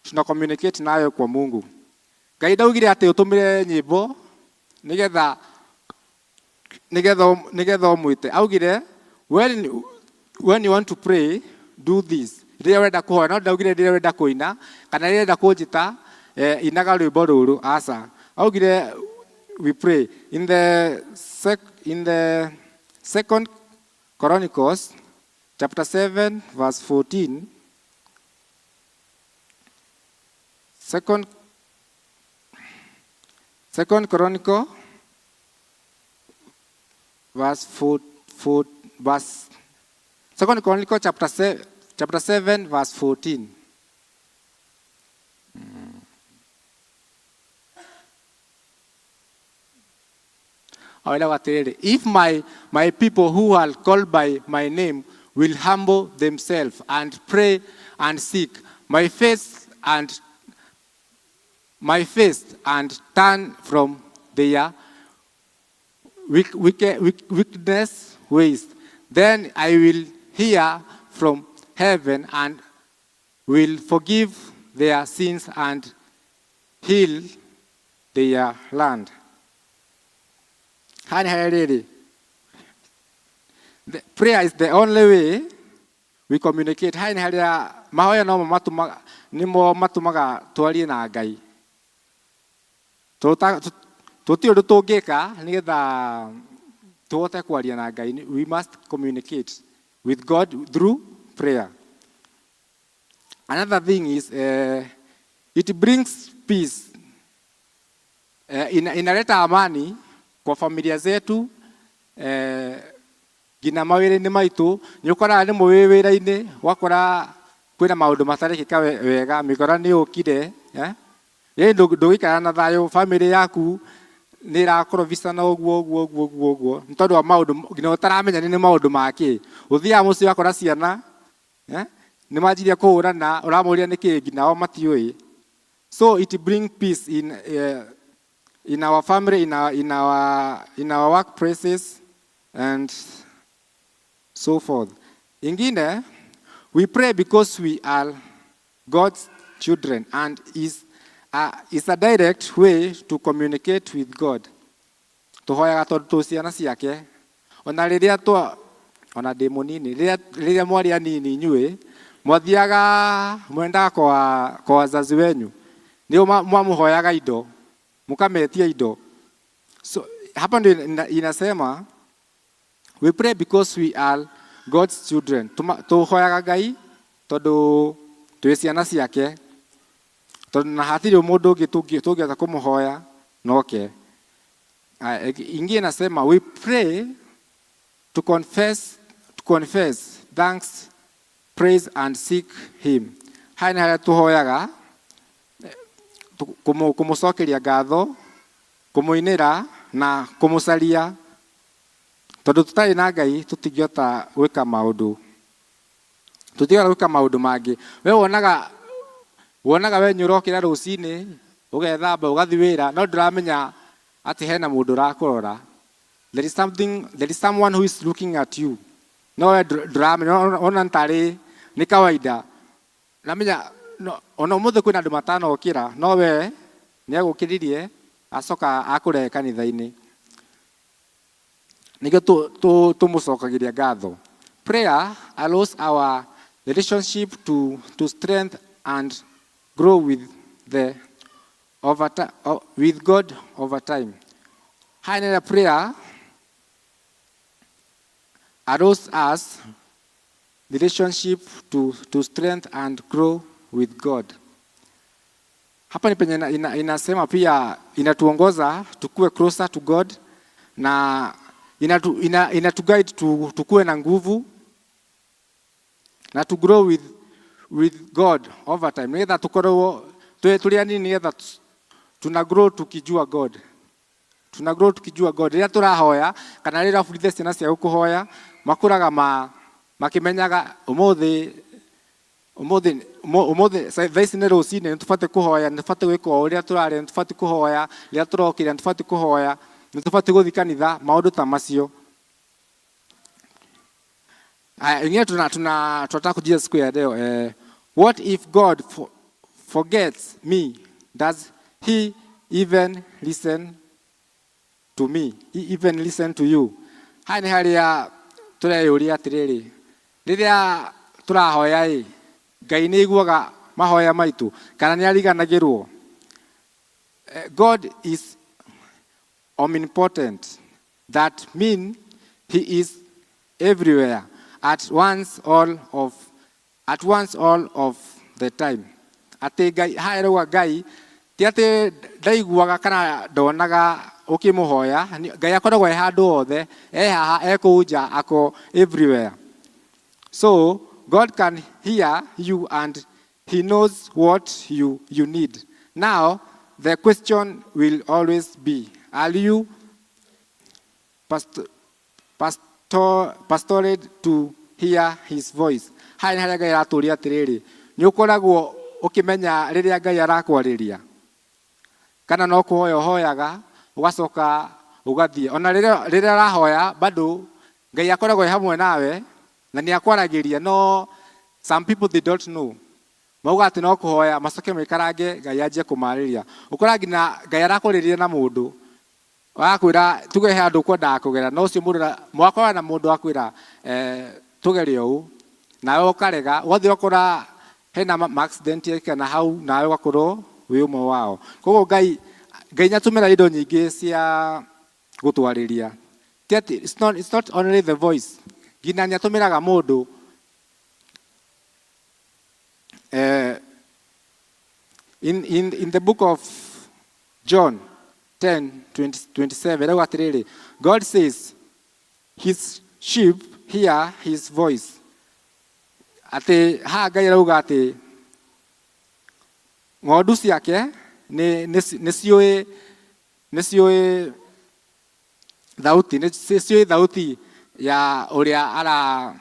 tuna communicate nayo kwa Mungu. Ngai ndaugire atĩ ũtũmĩre nyĩmbo nĩgetha ũmwĩte. Augire when you want to pray, do this. Rĩrĩa ũrenda kũhoya, no ndaugire rĩrĩa ũrenda kũina kana rĩrĩa ũrenda kũnjĩta, inaga rwĩmbo rũrũ, aca. Augire we pray in the Second Chronicles chapter 7 verse 14. Second Chronicle verse 4, 4 verse Second Chronicle chapter 7 verse 14. Awela atĩrĩrĩ, "If my people who are called by my name will humble themselves and pray and seek my face and turn from their wickedness ways, then I will hear from heaven and will forgive their sins and heal their land." Haha nĩ harĩa rĩrĩ the prayer is the only way we communicate. Haha nĩ harĩa mahoya nomo matũmaga, nĩmo matũmaga twarie na Ngai. Tũtirĩ ũndũ tũngĩka nĩgetha tũhote kwaria na Ngai. We must communicate with God through prayer. Another thing is it brings peace. Inaleta amani kwa familia zetu. Nginya mawĩra-inĩ maitũ nĩ ũkoraga rĩmwe wĩ wĩra-inĩ ũgakora kwĩna maũndũ matarekĩka wega, mĩkora nĩ yũkire, eh? Ĩĩ ndũgĩikara na thayũ, family yaku nĩ ĩrakorobicana ũguo ũguo ũguo ũguo ũguo nĩ tondũ wa maũndũ nginya ũtaramenya nĩ maũndũ ma kĩ. Ũthiaga mũciĩ ũgakora ciana, eh, nĩ manjirie kũhũrana, ũramoria nĩkĩ nginya o matiũĩ. So it bring peace in our family, in our workplaces and so forth. Ingine, we pray because we are God's children and is a direct way to communicate with God. Tũhoyaga tondũ twĩ ciana ciake. Ona rĩrĩa twa ona ndĩ mũnini, rĩrĩa mwarĩ anini inyuĩ, mwathiaga mwendaga kwa wazazi wenyu. Nĩo mwamũhoyaga indo, mũkametia indo. So hapa ndio inasema we pray because we are God's children. Tũhoyaga Ngai tondũ twĩ ciana ciake. Tondũ na hatirĩ mũndũ ũngĩ tũngĩhota kũmũhoya noke. Aya, ingĩ inasema we pray to confess, thanks, praise and seek him. Haya nĩ harĩa tũhoyaga kũmũcokeria ngatho, kũmũinĩra na kũmũcaria, tondũ tũtarĩ na Ngai tũtingĩhota gwĩka maũndũ, tũtingĩhota gwĩka maũndũ mangĩ. We wonaga we nĩ ũrokĩra rũcinĩ, ũgethamba, ũgathiĩ wĩra, no ndũramenya atĩ hena mũndũ ũrakũrora. There is someone who is looking at you, no we ndũramenya, ona nĩ tarĩ nĩ kawaida. Namenya no, ona ũmũthĩ kwĩna andũ matanokĩra, no we nĩ agũkĩririe acoka akũrehe kanitha-inĩ nĩkĩo tũmũcokagĩria ngatho. Prayer allows our relationship to strength and grow with God over time. Haya nĩ prayer allows us relationship to strength and grow with God. Hapa ni penye inasema pia inatuongoza tukue closer to God na inatuguide tukue na nguvu na to grow with God over time, nigetha tukorwo tũrĩ anini, nigetha tuna grow tukijua God, tuna grow tukijua God. Rĩrĩa tũrahoya kana rĩrĩa ũrabundithia ciana ciaku kũhoya, makũraga makĩmenyaga ũmũthĩ ũmũthĩ ũmũthĩ thaa ici nĩ rũcinĩ, nĩ tũbatiĩ kũhoya, nĩ tũbatiĩ gwĩka o ũrĩa tũrarĩa, nĩ tũbatiĩ kũhoya rĩrĩa tũrokĩra, nĩ tũbatiĩ kũhoya, nĩ tũbatiĩ gũthiĩ kanitha, maũndũ ta macio. Aya, ingine tunataka kujia siku ya leo, what if God forgets me? Does he even listen to me? He even listen to you? Haya nĩ harĩa tũreyũria atĩrĩrĩ, rĩrĩa tũrahoya ĩ, Ngai nĩ aiguaga mahoya maitũ kana nĩ ariganagĩrwo? God is omnipotent. That mean he is everywhere at once all of the time. Atĩ Ngai haha ĩrauga Ngai ti atĩ ndaiguaga kana ndonaga ũkĩmũhoya. Ngai akoragwo e handũ hothe, e haha, e kũu nja, ako everywhere. So God can hear you and he knows what you need. Now the question will always be, are you pastored to hear his voice? Haha nĩ harĩa Ngai aratũria atĩrĩrĩ, nĩ ũkoragwo ũkĩmenya rĩrĩa Ngai arakwarĩria kana no kũhoya ũhoyaga ũgacoka ũgathiĩ? Ona rĩrĩa ũrahoya bado Ngai akoragwo e hamwe nawe na nĩ akwaragĩria, no some people, they don't know. Mauga atĩ no kũhoya macoke maikarange Ngai anjie kũmarĩria. Ũkora nginya Ngai arakwarĩria na mũndũ wakwĩra tuge he handũ ũkwendaga kũgera, no ũcio mũndũ mwakorana na mũndũ akwĩra, tũgere ũũ, nawe ũkarega, ũgathiĩ ũgakora hena accident yekĩka na hau, nawe ũgakorwo wĩ ũmwe wao. Koguo Ngai nĩatũmĩra indo nyingĩ cia gũtwarĩria. Ti atĩ it's not only the voice, nginya nĩatũmĩraga mũndũ. In the book of John 10 20, 27 rauga atĩrĩrĩ, God says his sheep hear his voice. Atĩ haha Ngai arauga atĩ ng'ondu ciake nĩ nĩ nĩ ciũĩ nĩ ciũĩ thauti nĩ ciũĩ thauti ya ũrĩa ara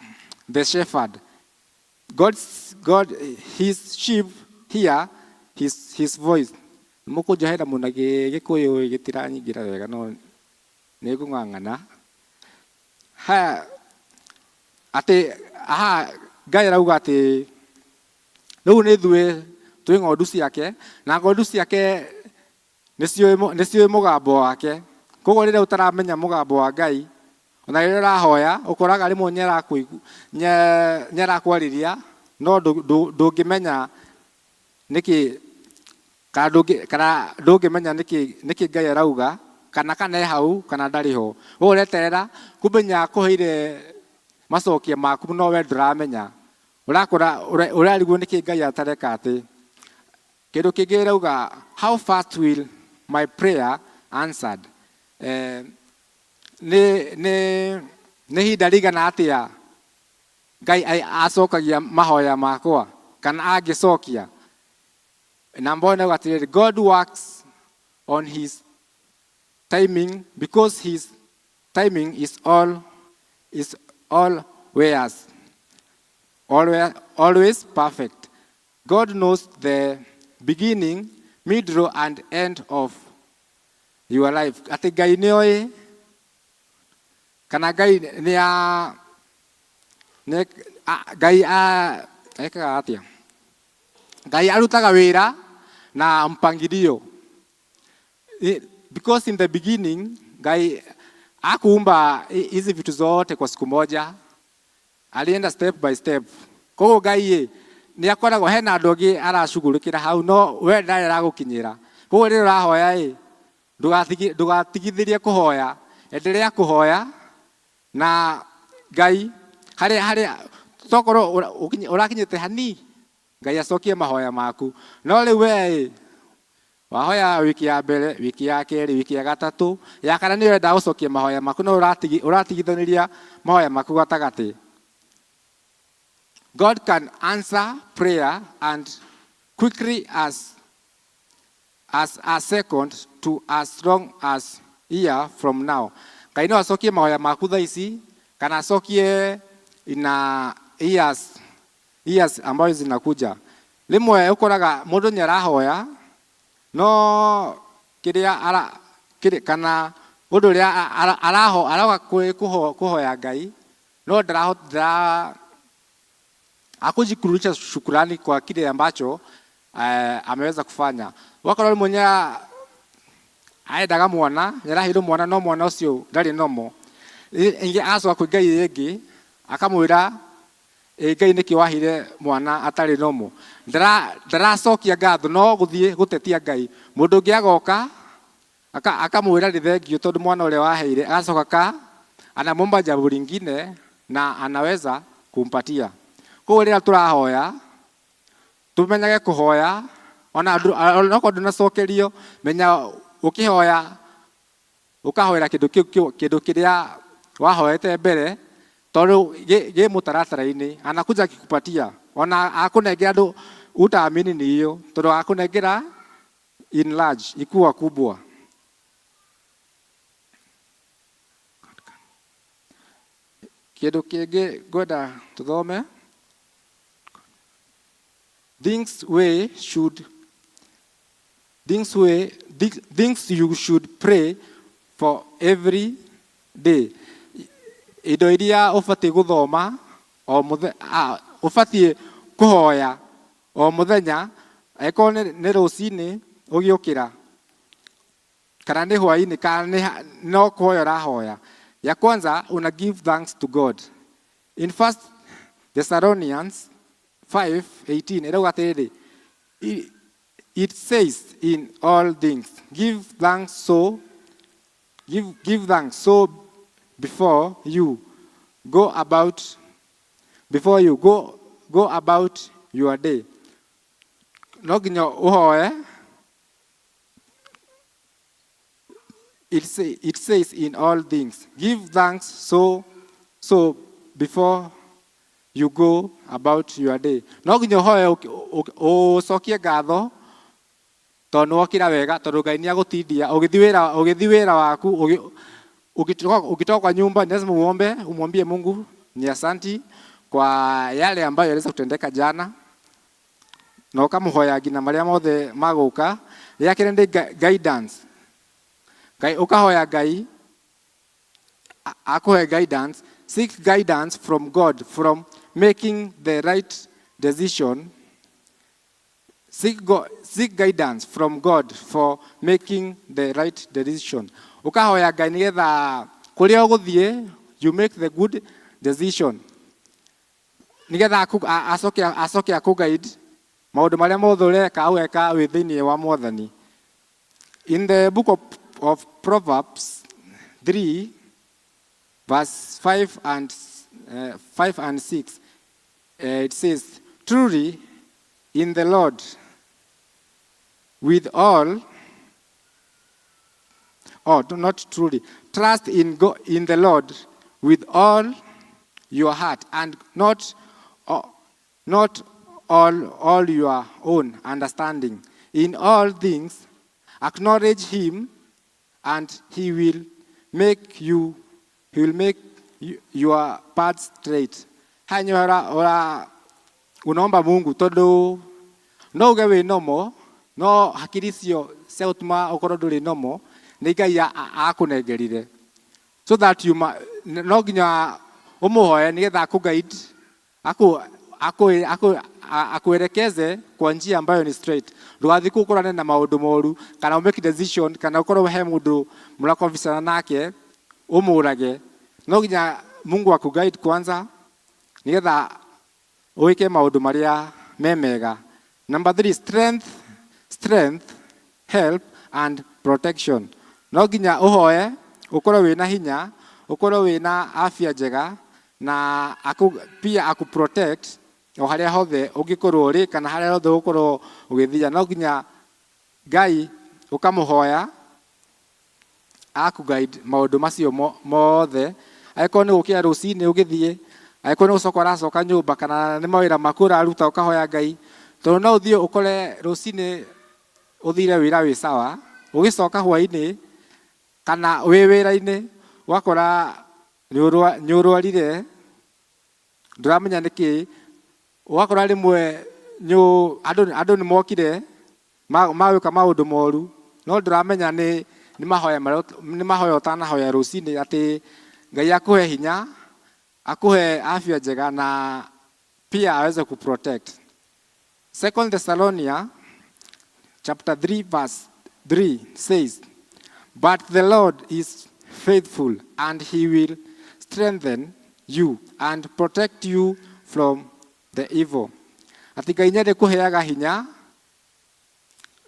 the shepherd. God's, God, his sheep hear his voice. Mũkũnjohera mũno Gĩkũyũ gĩtiranyingĩra wega no nĩ ngũng'ang'ana. Haya, atĩ haha Ngai arauga atĩ rĩu nĩ ithuĩ twĩ ng'ondu ciake na ng'ondu ciake nĩ ciũĩ mũgambo wake. Koguo rĩrĩa ũtaramenya mũgambo wa Ngai, ona rĩrĩa ũrahoya ũkoraga rĩmwe nĩ arakwarĩria no ndũngĩmenya nĩkĩ kana ndũngĩmenya nĩkĩ Ngai arauga kana kana e hau kana ndarĩ ho. Ũguo ũreterera kumbe nĩ akũheire macokia maku no we ndũramenya. Ũrakora ũrarigwo nĩkĩ Ngai atareka atĩ. Kĩndũ kĩngĩ ĩrauga how fast will my prayer answered? Nĩ nĩ nĩ ihinda rĩigana atĩa Ngai acokagia mahoya makwa kana angĩcokia? Namba ĩno ĩrauga atĩrĩrĩ, God works on his timing because his timing is always perfect. God knows the beginning, middle and end of your life. Atĩ Ngai nĩ oĩ kana Ngai nĩ a nĩ Ngai ekaga atĩa? Ngai arutaga wĩra na mpangilio. Because in the beginning Ngai hakuumba hizi vitu zote kwa siku moja, alienda step by step. Koguo Ngai ĩ nĩ akoragwo hena andũ angĩ aracugurĩkĩra hau no we ndarĩ aragũkinyĩra. Koguo rĩrĩa ũrahoya ĩ ndũgatigithĩrie kũhoya, endelea kũhoya na Ngai harĩa harĩa tokorwo ũrakinyĩte hani Ngai acokie mahoya maku. No rĩu we ĩ wahoya wiki ya mbere, wiki ya kerĩ, wiki ya gatatũ, ya kana nĩ ũrenda gũcokia mahoya maku no ũratigithanĩria mahoya maku gatagatĩ. God can answer prayer and quickly as a second to as long as year from now. Ngai no acokie mahoya maku thaa ici kana acokie ina years ambayo zinakuja. Rĩmwe ũkoraga mũndũ nĩ arahoya no kĩrĩa ara kĩrĩ kana ũndũ ũrĩa araho arauga kũhoya Ngai no ndara hakuji kurudisha shukurani kwa kile ambacho ameweza kufanya. Wakorwo rĩmwe nĩ aendaga mwana, nĩ araheirwo mwana no mwana ũcio ndarĩ nomo. Ingĩ acoka kwĩ Ngai rĩngĩ akamwĩra ĩ Ngai nĩkĩ waheire mwana atarĩ nomo. Ndaracokia ngatho no gũthiĩ gũtetia Ngai. Mũndũ ũngĩ agoka akamwĩra nĩ thengiũ tondũ mwana ũrĩa waheire, agacoka ka anamwomba jambo lingine na anaweza kumpatia. Koguo rĩrĩa tũrahoya tũmenyage kũhoya ona onakorwo ndũnacokerio, menya ũkĩhoya ũkahoera kĩndũ kĩu kĩndũ kĩrĩa wahoete mbere tondũ gĩ mũtaratara-inĩ anakuja akikupatia ona akũnengera andũ utaamini ni hiyo tondũ akũnengera in large ikuwa kubwa. Kĩndũ kĩngĩ ngwenda tũthome, things we should things we things you should pray for every day. Indo iria ũbatiĩ gũthoma o ũbatiĩ kũhoya o mũthenya, angĩkorwo nĩ rũcinĩ ũgĩũkĩra kana nĩ hwaĩ-inĩ kana no kũhoya ũrahoya. Ya kwanza, una give thanks to God. In First Thessalonians 5:18 ĩrauga atĩrĩrĩ, it says in all things give thanks, so give thanks so before you go about before you go about your day. No nginya ũhoe. It says in all things give thanks, so So before you go about your day, no nginya ũhoe ũcokie ngatho tondũ nĩ wokĩra wega, tondũ Ngai nĩ agũtindia ũgĩthiĩ wĩra, ũgĩthiĩ wĩra waku, ukitoka kwa nyumba ni lazima uombe, umwambie Mungu ni asanti kwa yale ambayo yaliweza kutendeka jana, na ũkamũhoya nginya marĩa mothe magũka. Rĩa kerĩ nĩ guidance. Ngai, ũkahoya Ngai akũhe guidance. Seek guidance from God from making the right decision. Seek, seek guidance from God for making the right decision. Ũkahoya Ngai nĩgetha kũrĩa ũgũthiĩ you make the good decision, nĩgetha acoke akũ-guide maũndũ marĩa mothe ũreka, ũgeka wĩ thĩinĩ wa Mwathani. In the book of Proverbs 3 verse 5 and 6, it says, "Truly in the Lord with all," oh, not truly, "Trust in the Lord with all your heart and not all your own understanding. In all things acknowledge him and he will make your path straight." Hanya ora unaomba Mungu, tondu no uge wĩ nomo, no hakiri icio cia gũtũma ũkorwo ndũrĩ nomo nĩ Ngai akũnengerire, so that you no nginya ũmũhoe nĩgetha akũ-guide, akuelekeze kwa njia ambayo ni straight. Ndũgathiĩ kũu ũkorane na maũndũ moru, kana ũ make decision, kana ũkorwo he mũndũ mũrakonvisana nake ũmũrage. No nginya Mungu akuguide kwanza nĩgetha wĩke maũndũ marĩa me mega. Number three, strength, help and protection. No nginya ũhoe ũkorwo wĩna hinya, ũkorwo wĩna afya njega, na pia akuprotect o harĩa hothe ũngĩkorwo ũrĩ kana harĩa hothe ũgũkorwo ũgĩthiia. No nginya Ngai ũkamũhoya akuguide maũndũ macio mothe, angĩkorwo nĩ gũkĩra rũcinĩ ũgĩthiĩ, angĩkorwo nĩ gũcoka ũracoka nyũmba, kana nĩ mawĩra maku ũraruta, ũkahoya Ngai, tondũ no ũthiĩ ũkore rũcinĩ ũthire wĩra wĩ sawa, ũgĩcoka hwainĩ kana wĩ wĩra-inĩ ũgakora nĩ ũrwarire, ndũramenya nĩkĩ. Ũgakora rĩmwe andũ nĩ mokire magwĩka maũndũ moru, no ndũramenya nĩ mahoya marĩa nĩ mahoya ũtanahoya rũcinĩ atĩ Ngai akũhe hinya, akũhe afya njega, na pia aweze kuprotect. Second Thessalonians chapter 3 verse 3 says, "But the Lord is faithful and he will strengthen you and protect you from the evil." Atĩ Ngai nĩ kũheaga hinya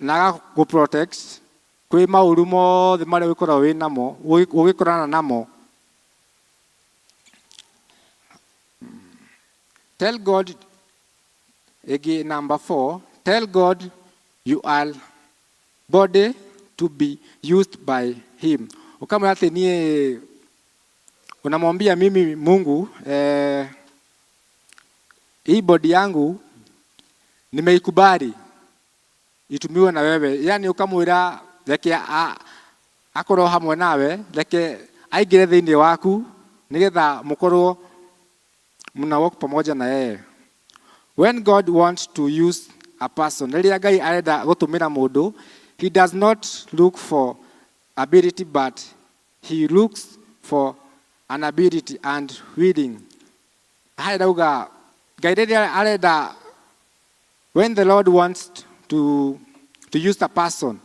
na agagũ-protect kwĩ maũru mothe marĩa ũgĩkoragwo wĩ namo, ũgĩkorana namo. Tell God, again, number four, tell God you are body to be used by him. Ukamwĩra atĩ niĩ, unamwambia mimi Mungu, hii body yangu nimeikubali itumiwe na wewe. Yani ukamwĩra reke akorwo hamwe nawe, reke aingĩre thĩinĩ waku nĩgetha mũkorwo mna walk pamoja na yeye. When God wants to use a person, rĩrĩa Ngai arenda gũtũmĩra mũndũ, he does not look for ability, but he looks for an ability and willing. Harĩa ndauga Ngai rĩrĩa arenda, when the Lord wants to use a person,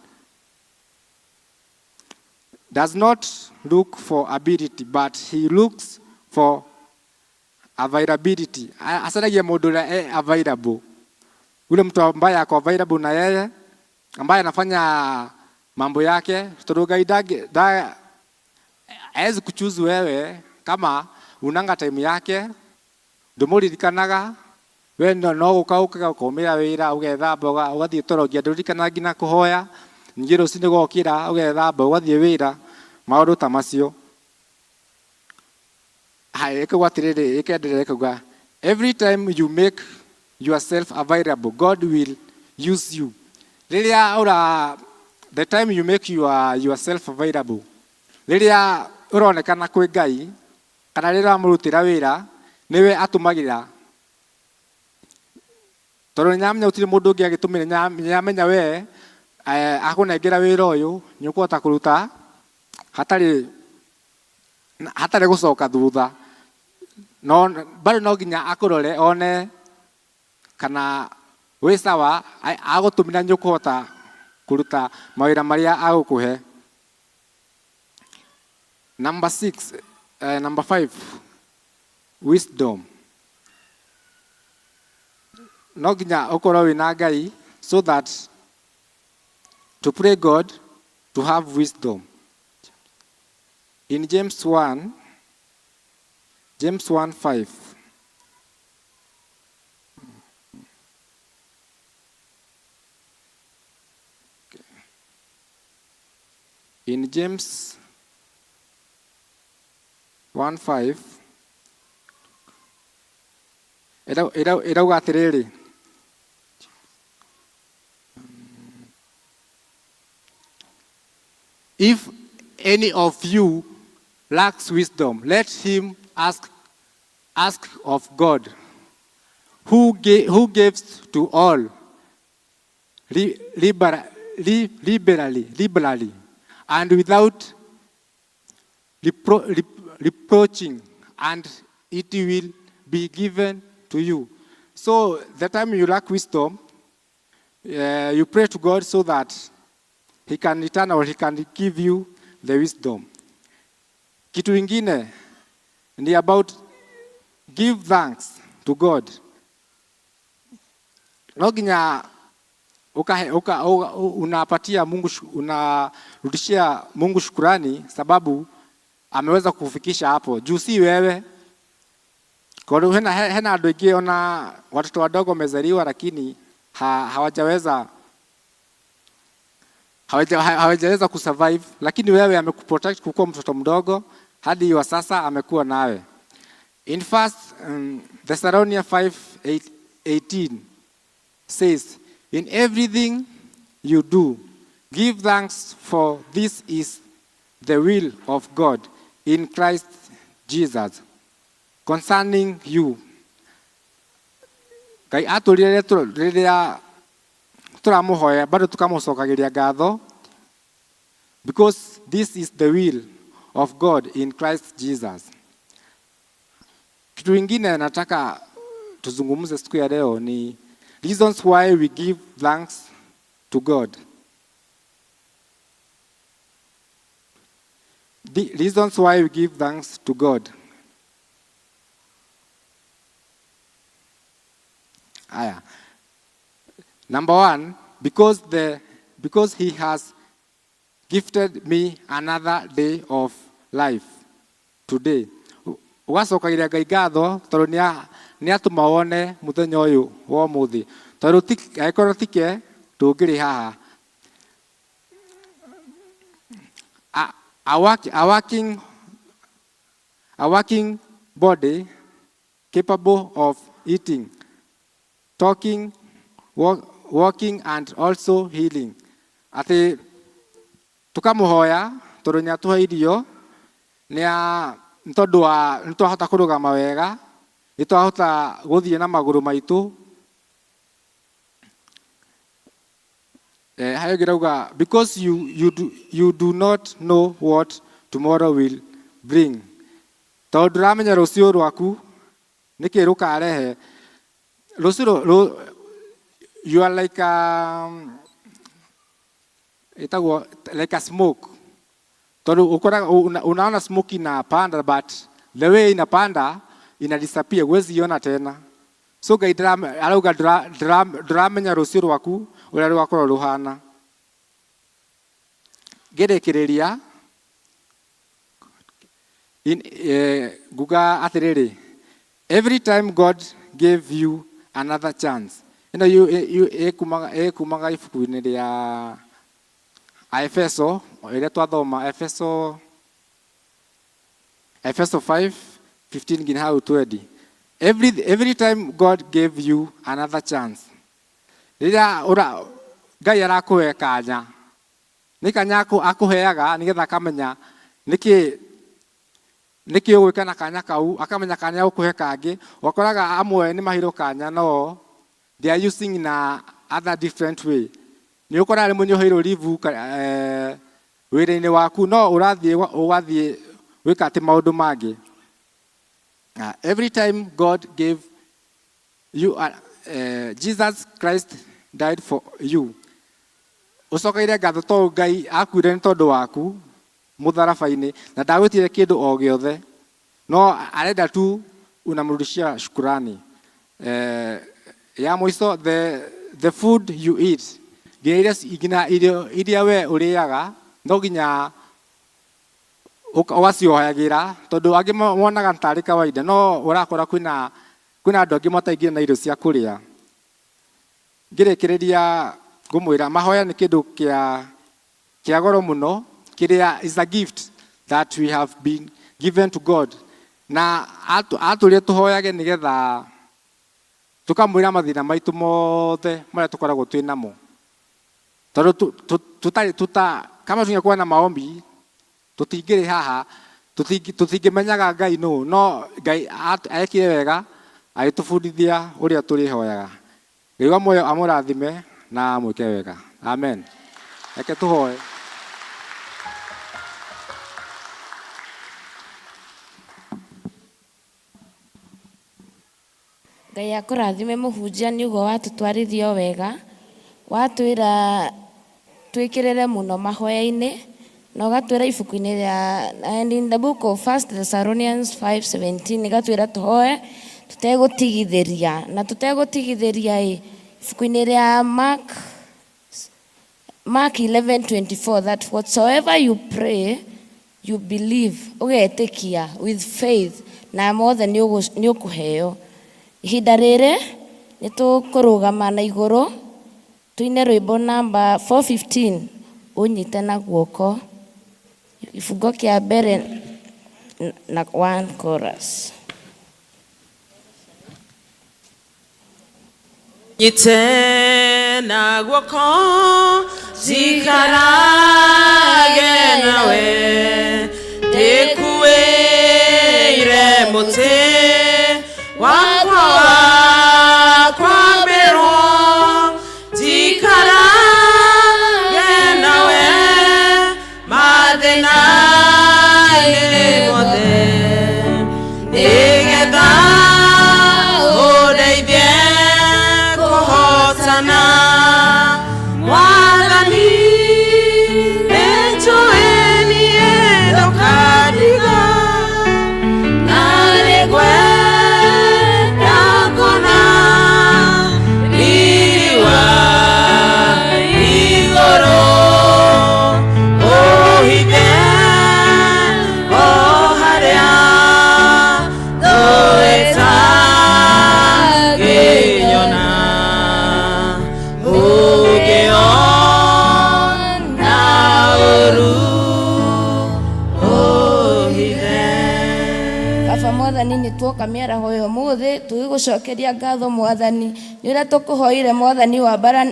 does not look for ability, but he looks for availability. Acaragia mũndũ ũrĩa e available, ule mtu ambaye ako available na yeye, ambaye anafanya mambo yake, tondũ Ngai haezi kuchoose wewe kama unanga time yake, ndũmũririkanaga we, no gũka ũkaga ũkaumĩra wĩra, ũgethamba, ũgathiĩ toro, nginya ndũririkanaga nginya kũhoya. Ningĩ rũcinĩ gokĩra, ũgethamba, ũgathiĩ wĩra, maũndũ ta macio. Haya, ĩkauga atĩrĩrĩ, ĩkenderea ĩkauga, every time you make yourself available, God will use you. Rĩrĩa ũra, the time you make yourself available, rĩrĩa ũronekana kwĩ Ngai, kana rĩrĩa ũramũrutĩra wĩra, nĩwe atũmagĩra. Tondũ nĩnyamenya gũtirĩ mũndũ ũngĩ agĩtũmĩra, nĩnyamenya we akũnengera wĩra ũyũ, nĩũkũhota kũruta hatarĩ hatarĩ gũcoka thutha. No bado no nginya akũrore one kana wĩ sawa, agũtũmĩra nĩũkũhota kũruta mawĩra marĩa agũkũhe. Number six, number 5, wisdom. No nginya ũkorwo wĩna Ngai so that to pray God to have wisdom. In James 1, James 1:5. In James 1:5 ĩrauga atĩrĩrĩ, if any of you lacks wisdom, let him ask of God, who gives to all liberally and without reproaching, and it will be given to you. So the time you lack wisdom, you pray to God so that he can return or he can give you the wisdom. Kitu ingine ni about give thanks to God. No nginya unapatia Mungu unarudishia Mungu shukurani sababu ameweza kukufikisha hapo. Juu si wewe. Kwa hiyo hena andũ aingĩ ona watoto wadogo wamezaliwa lakini hawajaweza kusurvive, lakini wewe amekuprotect kukuwa mtoto mdogo hadi wa sasa amekuwa nawe. In first, Thessalonians 5:18 says, in everything you do, give thanks, for this is the will of God in Christ Jesus concerning you. Ngai atũrire rĩrĩa tũramũhoya bado tukamũcokagĩria ngatho, because this is the will of God in Christ Jesus. Kitu kingine nataka tuzungumze siku ya leo ni reasons why we give thanks to God. The reasons why we give thanks to God. Aya. Number 1, because he has gifted me another day of life today. Ũgacokagia Ngai ngatho tondũ nĩatũma wone mũthenya ũyũ wa ũmũthĩ. Tondũ angĩkorwo tike ndũngĩrĩ haha. A working body capable of eating, talking, walking and also healing. Atĩ tukamũhoya tondũ nĩatũhe irio, nĩ tondũ wa nĩtwahota kũrũgama wega, nĩtwahota gũthiĩ na magũrũ maitũ. Hayo ngĩrauga, because you do not know what tomorrow will bring. Tondũ ndũramenya rũciũ rwaku nĩkĩ rũkarehe. Rũciũ you are like a, ĩtagwo like a smoke. Tondũ ũkoraga, unaona smoke inapanda, but the way inapanda ina disappear, huwezi iona tena. So Ngai arauga ndũramenya rũciũ rwaku ũrĩa rũgakorwo rũhana. Ngĩrĩkĩrĩria, nguga atĩrĩrĩ, every time God gave you another chance. Ĩno ĩkumaga ibuku-inĩ rĩa Efeso, ĩrĩa twathoma Efeso 5:15. 15 nginya hau 20. Every time God gave you another chance, rĩrĩa ũra Ngai arakũhe kanya, nĩ kanya akũheaga nĩgetha akamenya nĩkĩ nĩkĩ ũgwĩka na kanya kau, akamenya kanya ũkũhe kangĩ. Ũgakoraga amwe nĩ maheirwo kanya no they are using in a other different way. Nĩ ũkoraga rĩmwe nĩ ũheirwo leave wĩra-inĩ waku no ũrathiĩ ũgathiĩ gwĩka atĩ maũndũ mangĩ. Every time God gave you, Jesus Christ died for you. Ũcokeire ngatho tondũ Ngai akuire nĩ tondũ waku mũtharaba-inĩ na ndagwĩtire kĩndũ o gĩothe, no arenda tu unamrudishia shukurani. Ya mũico, the food you eat, nginya iria nginya irio iria we ũrĩaga no nginya ũgaciohagĩra, tondũ angĩ monaga tarĩ kawaida, no ũrakora kwĩna andũ angĩ mataingĩ na irio cia kũrĩa. Ngĩrĩkĩrĩria ngũmwĩra mahoya nĩ kĩndũ kĩa goro mũno, kĩrĩa is a gift that we have been given to God, na atũrĩe tũhoyage nĩgetha tũkamwĩra mathĩna maitũ mothe marĩa tũkoragwo twĩ namo, tondũ tũtarĩ tuta kama tungekuwa na maombi tũtingĩrĩ haha, tũtingĩmenyaga Ngai nũ, no Ngai ekire wega agĩtũbundithia ũrĩa tũrĩhoyaga. Ngai wa muoyo amũrathime na amwĩke wega. Amen. Reke tũhoe. Ngai akũrathime mũhunjia nĩ ũguo watũtwarithia o wega, watwĩra twĩkĩrĩre mũno mahoya-inĩ, na ũgatwĩra ibuku-inĩ rĩa and in the book of First Thessalonians 5:17 ĩgatwĩra tũhoe tũtegũtigithĩria, na tũtegũtigithĩria ĩ ibuku-inĩ rĩa Mark 11:24 that whatsoever you pray you believe, ũgetĩkia with faith, na mothe nĩ ũkũheo. Ihinda rĩrĩ nĩ tũkũrũgama na igũrũ tũine rwĩmbo namba 415 ũnyite na guoko, gĩbungo kĩa mbere na one chorus. Nyite na guoko njikarage nawe, ndĩkuĩire mũtĩ wakwa wa kwambĩrwo, njikarage nawe mathĩna-inĩ mothe, nĩgetha ũndeithie kũhotana. Mwathani, nĩnjũĩ niĩ ndũkandiga, na nĩngwenda kuona riri wa igũrũ, ũhithe o harĩa thũ ĩtangĩnyona, ũngĩona ũru ũhithe. Baba Mwathani, nĩ tuoka mĩaraho ĩyo ũmũthĩ tũgĩgũcokeria ngatho Mwathani nĩ ũrĩa tũkũhoire Mwathani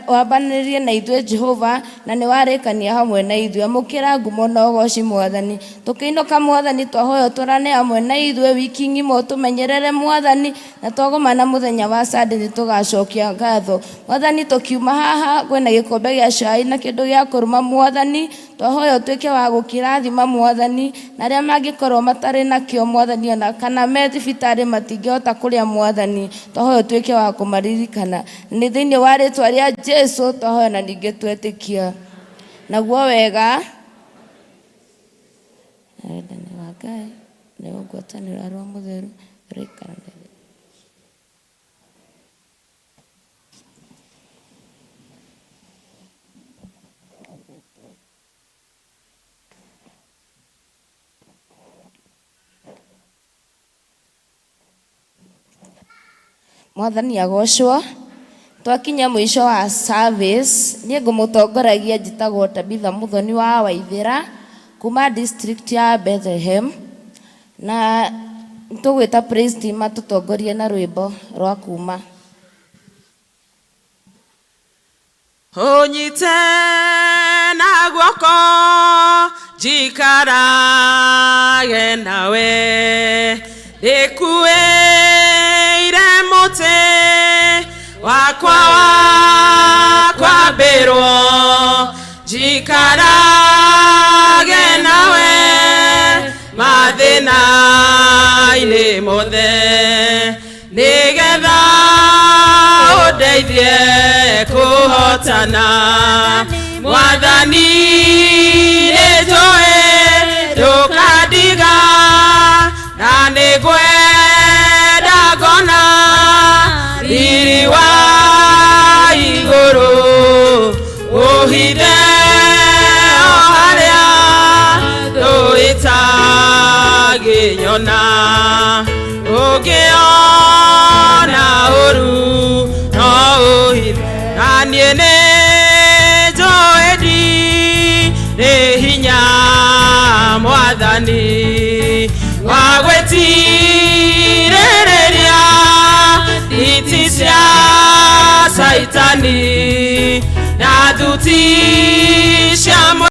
wambanĩrie na ithuĩ Jehova, na nĩ warĩkania hamwe na ithuĩ. Amũkĩra ngumo na ũgoci Mwathani. Tũkĩinũka Mwathani, twahoya ũtũrane hamwe na ithuĩ wiki ng'ima, ũtũmenyerere Mwathani, na twagomana mũthenya wa Sunday nĩ tũgacokia ngatho Mwathani. Tũkiuma haha kwĩna gĩkombe gĩa cai na kĩndũ gĩa kũrũma Mwathani, twahoya ũtuĩke wa gũkĩrathima Mwathani, na arĩa mangĩkorwo matarĩ nakĩo Mwathani, ona kana me thibitarĩ matingĩhota kũrĩa Mwathani, twahoya ũtuĩke wa kũmaririkana. Nĩ thĩinĩ wa rĩtwa rĩa Jesu twahoya na ningĩ twetĩkia. Naguo wega wendani wa Ngai nĩ ngwatanĩro ya Roho Mũtheru ĩroikara na ithuĩ. Mwathani agocwo. Twakinya mũico wa service, niĩ ngũmũtongoragia njĩtagwo Tabitha Muthoni wa Waithĩra kuma district ya Bethlehem, na Tũgwĩta praise team matũtongorie na rwĩmbo rwa kuma. Ũnyite na guoko njikarage nawe, ndĩkuĩire mũtĩ wakwa wa kwambĩrwo, njikarage nawe mathĩna-inĩ mothe, nĩgetha ũndeithie kũhotana. Mwathani, nĩnjũĩ ndũkandiga, na nĩngwenda ngona riri wa igũrũ, ũhithe o harĩa thũ ĩtangĩnyona. Ũngĩona ũru no ũhithe, na niĩ nĩnjũĩ ndirĩ hinya, Mwathani, wa gwĩtirĩrĩria iti cia Caitani na thuti.